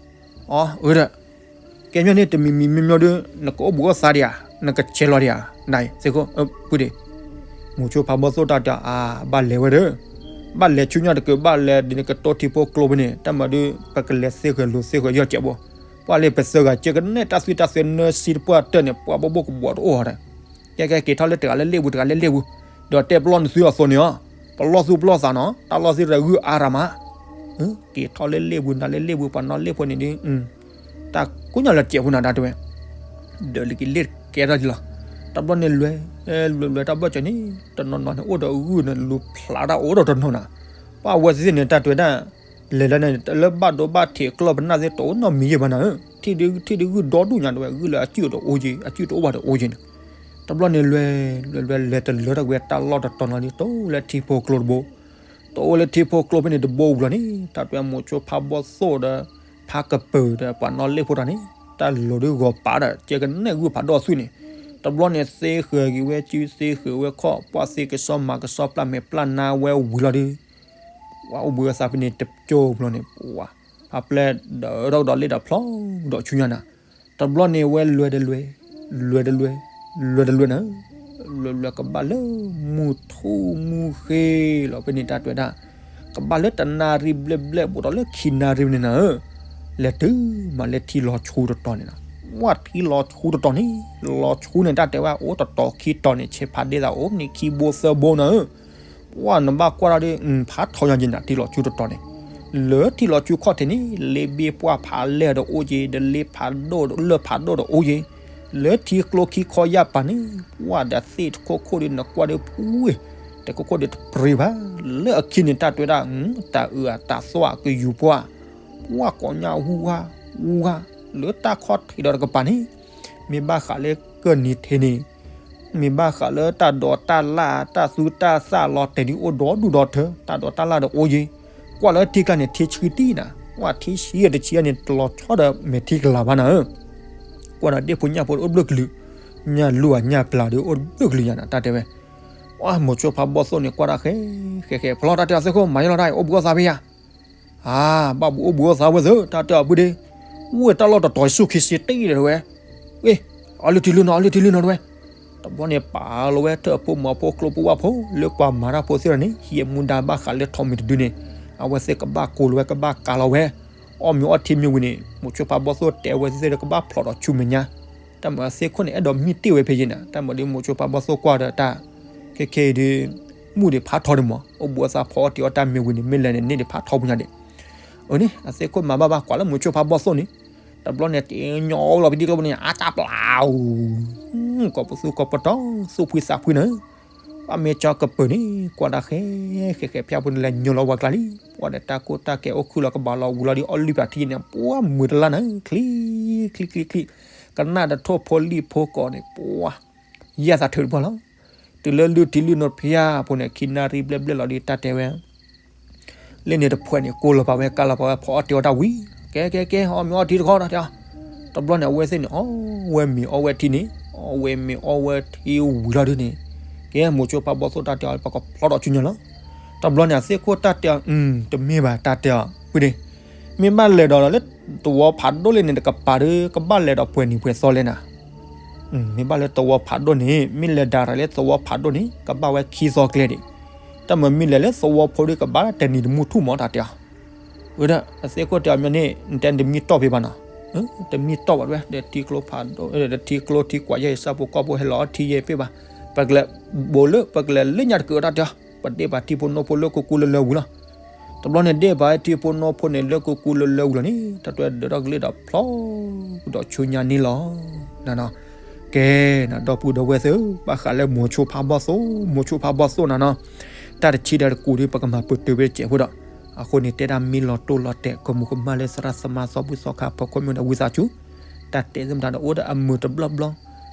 အၢ အၢဒီး ကဲမ့ၢ်န့ၣ် တမံၤမံၤမ့ၢ်မ့ၢ်ဒီး နကအိၣ်ဘှံးအိၣ်သါဒံးဧါ, နကဆဲးလီၤဒံးဧါ, နသ့ၣ်ခိၣ်, ဖုဒ့, မိၤဆိဖးဘီၣ်သိၣ်တၢ်တဲအီၤ အၢ ဘၣ်လဲၤဝဲဒီး, ဘၣ်လဲၤဆူညါတက့ၢ် ဘၣ်လဲၤဒ်နကတိထံဖိကျိဖဲန့ၣ် တၢ်မၤဒုး ပကလဲၤသ့ဃဲၤလိၤသ့ဃဲၤယီၢ်စဲးဘိ, ပှၢ်လၢပသၢဂၤကဲကနဲၣ်တၢ်သွံၣ်တၢ်သဲနၢစံတပှၢ်တၢၢ်န့ၣ် ပှၤဘိဘိကဘီတအိၣ်ဧါဒီး, ကဲကဲက့ၤထီၣ်လၢတဂၤလၢလ့ၣ်ပူၤ တဂၤလၢလ့ၣ်ပူၤ, ဒီးတဲပလီၢ်နသုအသိးန့ၣ်ဧါ, ပလီၢ်သူၣ်ပလီၢ်သးနီၤ တၢ်လီၢ်သ့ၣ်တဖၣ်ဂုၢ်အါရၤမး က့ၤထီၣ်လၢလ့ၣ်ပူၤ နၤလၢလ့ၣ်ပူၤ ပှၤနီၢ်လ့ၣ်ဖိန့ၣ်ဒုး, တၢ်ကိးညါလၢစဲးဖိနၤတၢ်တဲဝဲ, ဒီးလၢက့ၤလ့ၣ်ကဲထီၣ်လီၤ, တဘျီန့ၣ်လွဲ, လွဲလွဲတၢ်ဘၣ်ကၠီၤန့ၣ်, တနီၤနီၤန့ၣ်အိၣ်ဒီးဂုၢ်န့ၣ် လူၤဖျးတၢ်အိၣ်ဒီးတနီၤနၤ, ပှၢ်ဝဲသ့ၣ်န့ၣ် တၢ်တဲဝဲဒၣ်, လဲၤလၢန့ၣ် လၢဘၣ်ဒိဘၣ်ထံးကျီၢ်ပနၢ်သ့ၣ်တအိၣ်နီတမံၤယဲၢ်ဘၣ်နၤဧၢ, ထံၣ်ဒုးဂုၢ်ဒီဒူၣ်ညါတဝဲ ဂုၢ်လၢအစုၣ်တအိၣ်ယဲၢ် အစုၣ်တအိၣ်ဘၣ်တအိၣ်ယဲၢ်န့ၣ်, တဘျီန့ၣ်လွဲ, လွဲလွဲလဲၤတလၢထီၣ်က့ၤဝဲ တၢ်လီၢ်တတီၤနီၤဒုး တအိၣ်လၢထံဖိကျိတဘိ, တအိၣ်လၢထံဖိကျိဖဲန့ၣ်တဘိဝံၤလီၤန့ၣ် တၢ်တဲဝဲမိၤဆိဖးဘီၣ်သိၣ်ဒီး ဖးကပၢၤဒီးပှၤနီၢ်လ့ၣ်ဖိတၢ်န့ၣ် တၢ်လီၤဒုးဂီၤပာ်ဒီး ကဲကနဲၣ်ဂုၢ်ဖးဒိၣ်အသွံၣ်န့ၣ်, တဘျီန့ၣ်သ့ဃဲၤက့ၤဝဲစု သ့ဃဲၤဝဲခီၣ် ပှၢ်သ့ကစီမၤကစီပျၢ်မဲာ်ပျၢ်နါဝဲဝံၤလီၤဒုး ပှၤအိၣ်ဘှံးအသးဖဲန့ၣ်တကၠိဘျီန့ၣ် ပှၤ ဖးပျဲၢ်ဒီးထီၣ်ကဒီးလ့ၣ်ဒီးဖျီဒီးဆူညါနၤ, တဘျီန့ၣ်ဝဲလွဲတလွဲ, လွဲတလွဲ, လွဲတလွဲနၤ, လွဲလွဲကဘၣ်လၢမုၢ်ထူၣ်မုၢ်ဃ့လီၤဖဲန့ၣ် တၢ်တဲဝဲဒၣ်, ကဘၣ်လၢတနၣ်ရံၣ်ဘျဲၣ်ဘျဲၣ်ဘူးဒီးလၢခံနၣ်ရံၣ်ဖဲန့ၣ်နၤဧၢ, လဲၤတုၤမးလၢထံလီၤဆူတတီၤန့ၣ်လီၤ. ပှၤထံလီၤဆူတတီၤန့ၣ်, လီၤဆူန့ၣ် တၢ်တဲဝဲအိၣ်တတီၤခံတီၤန့ၣ် ဆဲးဖးဒ့သးအိၣ်န့ၣ်ခံဘိသၢဘိနၤဧၢ, ပှၤနဘၣ်ကွၢ်ဒၣ်ဒီး ဖးထီညါက့ၤနၤ ထံလီၤဆူတတီၤန့ၣ်, လၢထံလီၤဆူခီၣ်ထံးန့ၣ် လ့ဘ့ၣ်ပှၢ်ဖးလဲၢ်ဒီးအိၣ်က့ၤ ဒီးလ့ဖးဒိၣ်လၢၢ်ဖးဒိၣ်ဒီးအိၣ်က့ၤ, လၢထံကျိခံခီယၢ်ပၤန့ၣ် ပှၤဒီးသ့ၣ်တခိၣ်ခိၣ်ဒီးနကွၢ်ဒီးဖူဝ့ၢ်, တခိၣ်ခိၣ်ဒီးတပြ့ဘၣ်, လၢအခံန့ၣ် တၢ်တဲဝဲဒၣ် တၢ်အုးအတၢ်သွၣ်ကယူၤပှၢ်, ပှၤကိးညါဟူးဝါ, ဟူးဝါ, လၢတၢ်ခီၣ်ထံးဒီးတကပၤန့ၣ်, မ့ၢ်ဘၣ်ဃးလၢကၢၢ်နံၤထံးန့ၣ် မ့ၢ်ဘၣ်ဃးလၢတၢ်ဒိးတၢ်လၢ် တၢ်သူတၢ်သၣ်လီၤတဲာ်ဒ်အိၣ်ဒီဒူၣ်ဒီထၢ တၢ်ဒိးတၢ်လၢ်ဒီးအိၣ်ယ့ၢ်, ကွၢ်လၢထံကျါန့ၣ် ထံဆှံတံၢ်နၤ, ပှၤထံဆှံတဆှံန့ၣ် တလီၤဆီဒီးမဲာ်ထံကလၤဘၣ်နၤဧၢ, ကွၢ်ဒီးဒ့ၣ်ဖိညၣ်ဖိအိၣ်ဘျုးကလုာ်, ညၣ်လူၢ်အညၣ်ပျၢ်ဒီးအိၣ်ဘျုးကလုာ်ယၤနၤ တၢ်တဲဝဲ, ပှၤမိၤဆိဖါဘီၣ်သိၣ်န့ၣ် ကွၢ်တၢ်ဃဲဃဲဃဲ ဖျီတၢ်တဲအီၤသ့ၣ်ခိၣ် မၤယလီၤတၢ်အံၤ အိၣ်ဘှံးအိၣ်သါဖဲယၤ အါ, ဘၣ်ဘူးအိၣ်ဘူးအိၣ်သါဝဲသ့ၣ် တၢ်တဲအီၤဘုဒ့, ဝဲတၢ်လီၢ်တတီၤဆူၣ်ခံဆ့တ့ၢ်ဒီးဝဲ, ဝ့ၣ်, အီလုၢ်ထံလုၢ်နီၤ အီလုၢ်ထံလုၢ်နီၤတဝဲ, တဘျီန့ၣ်ပာ်လီၤဝဲထၢၣ်ဖိမီၤဖိကျိဖိဝၣ်ဖိ လၢပှၤမၤတၢ်ဖိသ့ၣ်ဒီးန့ၣ် ဟံးမူဒါဘၣ်ဃးလၢထိးမံၤတဒုန့ၣ်, အဝဲသ့ၣ်ကဘၣ်ကိးလီၤဝဲ ကဘၣ်ကးလီၤဝဲ, အီၣ်မ့ၤအီထံမ့ၢ်ဝံၤန့ၣ် မိၤဆိဖါဘီၣ်သိၣ်တဲဝဲသ့ၣ်ဒီးကဘၣ်ဖျိးဒီးဆူမဲာ်ညါ, တၢ်မၤသ့ၣ်ခိၣ်န့ၣ် အဲၣ်ဒိးမံတ့ၢ်ဝဲဖဲယံၤနၤ, တၢ်မၤဒီးမိၤဆိဖါဘီၣ်သိၣ်ကွၢ်ဒီးတၢ်, ခဲခဲအံၤဒီး မုၢ်ဒံးဖးထီဒံးမး အိၣ်ဘူးအသးဖီအီၣ်တ့ၢ်အီၣ်တၢ်မ့ၢ်ဝံၤန့ၣ် မ့ၢ်လဲၤန့ၣ်န့ၢ်ဒံးဖးထီပူၤညါဒံး, အန့ၣ် အသ့ၣ်ခိၣ်မၤဘၣ်ဘၣ်ကွၢ်လၢမိၤဆိဖါဘီၣ်သိၣ်န့ၣ်, တဘျီန့ၣ် တညီလီၤဖဲဒံကျိပူၤန့ၣ် အတၢ်ပျၢ်, ကိးပသူကိးပတီၢ် သူၣ်ဖှံသးဖှံနၤ, ပှၤမ့ၢ်ကၠီကပၢၤန့ၣ် ကွၢ်ဒၣ်ဃဲ, ဃဲဃဲဖၠါဖိန့ၣ် လဲၤညိလီၤဝဲကျါလံ, ပှၤဒီးတၢ်ကိၢ်တၢ်ကဲအိၣ်ခုၣ်လီၤကဘၣ်လီၤဝံၤလီၤဒီးအီၣ်လံပၣ်ထံန့ၣ် ပှၤမုာ်တလါနၤ, ချံ, ချံချံချံ, ကနၣ်တထိၣ်ဖိလံၣ်ဖိကိးန့ၣ် ပှၤ ယဲၢ်သးထုးတပှၢ်လီၤ, တုၤလၢလုၢ်ထံလုၢ်နီၤဖၠါဖိန့ၣ် ခံနၣ်ရံၣ်ဘျဲၣ်ဘျဲၣ်လီၤဒီးတၢ်တဲဝဲ လၢန့ၣ်တဖှဲးန့ၣ် ကိးလီၤပာ်ဝဲကးလီၤပာ်ဝဲဖီအီၣ်တ့ၢ်အီၣ်တၢ်ဝံၤ, ကဲကဲကဲ အီၣ်မ့ၤအီထံတခီတၢ်တဲအီၤ, တဘျီန့ၣ် အဝဲသ့ၣ်န့ၣ် အီၣ်ဝဲမ့ၤအီဝဲထံန့ၣ်, အီၣ်ဝဲမ့ၤအီဝဲထံဝံၤလီၤဒုန့ၣ်, ကဲမိၤဆိဖါဘီၣ်သိၣ်တၢ်တဲအီၤ ပှၤကဖျီထီၣ်ဆူညါလီၤ, တဘျီန့ၣ် အသ့ၣ်ခိၣ်တၢ်တဲအီၤ တမ့ၢ်ဘၣ်တၢ်တဲအီၤ, ဖုဒ့, မ့ၢ်ဘၣ်လဲၤဒီးလၢသဝီဖးဒိၣ်လၢန့ၣ်တကပၤဒီး ကဘၣ်လဲၤဒီးပှဲၤနံၤပှဲၤသီလဲၣ်နၤ မ့ၢ်ဘၣ်လၢသဝီဖးဒိၣ်န့ၣ် မ့ၢ်လဲၤဒၣ်ရၤလၢသဝီဖးဒိၣ်န့ၣ် ကဘၣ်ဝဲခံသီကျဲဒံး, တၢ်မၤမ့ၢ်လဲၤလၢသဝီဖိဒီးကဘၣ်တနံၤတမုၢ်ထူၣ်မးတၢ်တဲအီၤ, ဝဲဒၣ် အသ့ၣ်ခိၣ်တဲအီၤမ့ၢ်န့ၣ် နတဲနတမံတီၢ်ဖဲဘၣ်နီၤ, တမံတီၢ်ဘၣ်တဝဲ ဒီးထံကျိဖးဒိၣ် ဒီးထံကျိထံကွၢ်ယဲၢ်ယစၢ်ဖိကီၢ်ဖိဟဲလီၤအီထံယဲၢ်ဖဲဘၣ်, ပကလဲၤဘိးလၢ ပကလဲၤလၢညါတကုးတၢ်တဲအီၤ, ပဒ့ၣ်ပာ်ထံဖိနိဖိလၢကူကူလၢလၢဝံၤလီၤ တဘျီန့ၣ်ဒ့ၣ်ပာ်ထံဖိနိဖိန့ၣ် လၢကူကူလၢလၢဝံၤလီၤန့ၣ် တၢ်တဲဒၢးထီၣ်ကလ့ၢ်ဒီးဖျီဒီးဆူညါန့ၣ်လီၤ. ကဲ နဒီပုၢ်ဒီဝဲၢ်သ့ၣ်ဧၢ, ဘၣ်ဃးလၢမိၤဆိဖးဘီၣ်သိၣ် မိၤဆိဖးဘီၣ်သိၣ်နၤနီၤ, တၢ်တဆံဒီးတကူးဒီး ပကမၤပတုာ်ဝဲတစဲးဖိဒီး အဃိန့ၣ် တဲဒၣ်မ့ၢ်လီၤတိၢ်လီၤတဲာ် ကမူၤကမၣ်လၢသရၣ်သမါသီဘူၣ်သီခါ ဖီခိၣ်မ့ၢ်ဒီးဝံသးစူၤ, တၢ်တဲသ့ၣ်မတၤဒီးအိၣ်ဒီးအမုာ်တဘျီဘျီ,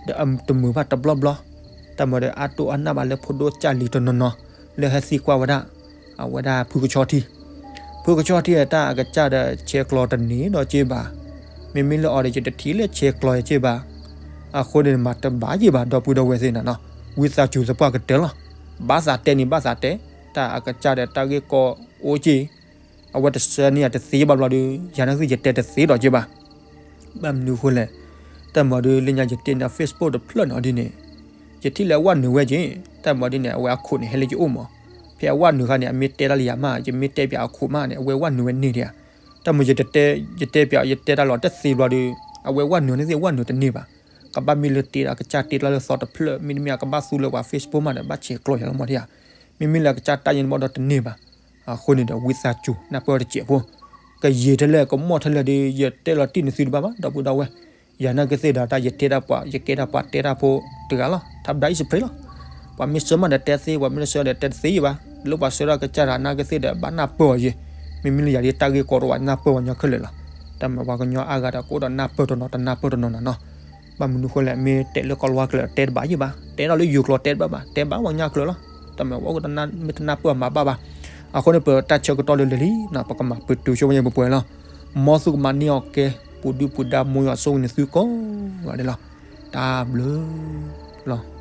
ဒီးအတမုာ်ဘၣ်တဘျီဘျီ, တၢ်မၤဒီးအတိၢ်အနၢ်ဘၣ်လၢဖိဒိၣ်ကၢ်လံၤတနီၤနီၤ လၢဟဲသံကွၢ်ဝဲဒၣ် အဝဲဒၣ်ဖုကဆီထံ, ဖုကဆီထံအတၢ်အကစၢ်ဒီးဆဲးကျိးတန့ၢ်ဒီးက့ဘၣ်, မ့မ့ၢ်လၢအီၤဒီးယတထံၣ်လၢဆဲးကျိးယက့ဘၣ်, အဃိန့ၣ်မၤတဘၣ်ယ့ၢ်ဘၣ် ဒီပုၢ်ဒီဝဲၢ်သ့ၣ်နၤနီၤ, ဝံသးစူၤသပှၢ်ကတၢၢ်လီၤ, ဘၣ်သးတဲန့ၣ်ဘၣ်သးတဲ, တၢ်အကစၢ်ဒီးတၢ်ဂ့ၢ်ကီအိၣ်က့ အဝဲတဆှၢန့ၢ်ယၤတသ့ဘၣ်ဘျီဒီး ယၤန့ၣ်သ့ၣ်ယတဲတသ့ဒီးက့ဘၣ် ဘၣ်မနုၤဃိလဲၣ်, တၢ်မၤဒီးလၢညါယတဲန့ၣ် Facebook တဖျၢၣ်န့ၣ်အီၤဒ်န့ၣ်, ယထံၣ်လၢအဝဲနုာ်ဝဲက့, တၢ်မၤဒ်န့ၣ် အဝဲအခိၣ်န့ၣ် ဟဲလၢယအိၣ်မး, ဖဲအဝဲနုာ်ခါန့ၣ် အမ့ၢ်တဲတၢ်လၢယၤမး ယမ့ၢ်တဲပၠးအခိၣ်မးန့ၣ် အဝဲဝဲနုာ်ဝဲန့ၢ်ဒံးဧါ, တၢ်မၤယတဲ ယတဲပၠး ယတဲတၢ်လီၤတသ့ဘျီဒီး အဝဲဝဲနုာ်န့ၣ်သ့ၣ်ဝဲနုာ်တန့ၢ်ဘၣ်, ကဘၣ်မ့ၢ်လၢတဲဒၣ်ကစၢ်တဲတၢ်လၢသီတဖျၢၣ် မ့တမ့ၢ်အကဘၣ်သူလၢပှၤ Facebook မးဒီး ဘၣ်ဆဲးကျိးယၤလီၤမးဒံးဧါ, မ့မ့ၢ်လၢကစၢ်တၢ်ယဲန့ၣ်ဘၣ်ဒီးတန့ၢ်ဘၣ် အဃိန့ၣ်ဒီး ဝံသးစူၤ နၢ်ပၢၢ်တစဲးဖိ, ကယံာ်ထဲလဲၣ် ကမီၣ်ထဲလဲၣ်ဒီး ယတဲလီၤတံၢ်န့ၢ်သုတဘၣ်ဘၣ် ဒီပုၢ်ဒီဝဲၢ်, ယၤနာ်က့သ့ၣ်ဒီး တၢ်ယတဲတၢ်ပှၤ ယကဲတၢ်ပှၤတဲတၢ်ဖိတဂၤလီၤ ထါပဒါအံၣ်စပရ့လီၤ, ပှၤမ့ၢ်ဆှၢမးဒီးတဲသ့ ပှၤမ့ၢ်တဆှၢဒီးတဲတသ့ဘၣ်, လၢပှၤဆှၢထီၣ်ကစၢ်တဂၤနာ်က့သ့ၣ်ဒီး ဘၣ်နၢ်ပၢၢ်အီၤယဲ, မ့မ့ၢ်လၢယၤဒ်တၢ်ဂ့ၢ်ကီတအိၣ်ဘၣ် နၢ်ပၢၢ်ပှၤညီခဲလၢာ်လီၤ, တၢ်မၤပှၤကညီအါဂၤဒီး ကအိၣ်ဒီးနၢ်ပၢၢ်တနီၤ တနၢ်ပၢၢ်တနီၤနၤနီၤ ဘၣ်မနုၤဃိလဲၣ် မ့ၢ်တဲလၢကီၢ်လီၤဝါကျဲၤ တဲတဘၣ်ယံၣ်ဘၣ်, တဲထီၣ်လၢယိၤကျိာ်တဲတဘၣ်ဘၣ်, တဲဘၣ်ပှၤကညီကျိာ်လီၤ, တၢ်မၤဝဲကမ့ၢ်တနၢ်ပၢၢ်မၤဘၣ်ဘၣ်, အဃိန့ၣ် ပတၢ်ဆၢကတီၢ်လၢလၢာ်လံ, ပကမၤပတုာ်ဆိဝဲယဲၢ်ပှဲၤပှဲၤလီၤ, မ်သုကမၤန့ၢ်အီၤကဲ, ပူၤဒုၣ်ပူၤဒါ မ်ယွၤဆိၣ်ဂ့ၤန့ၢ်သုကိးဂၤဒဲးလီၤ, တၢ်ဘျုးလီၤ.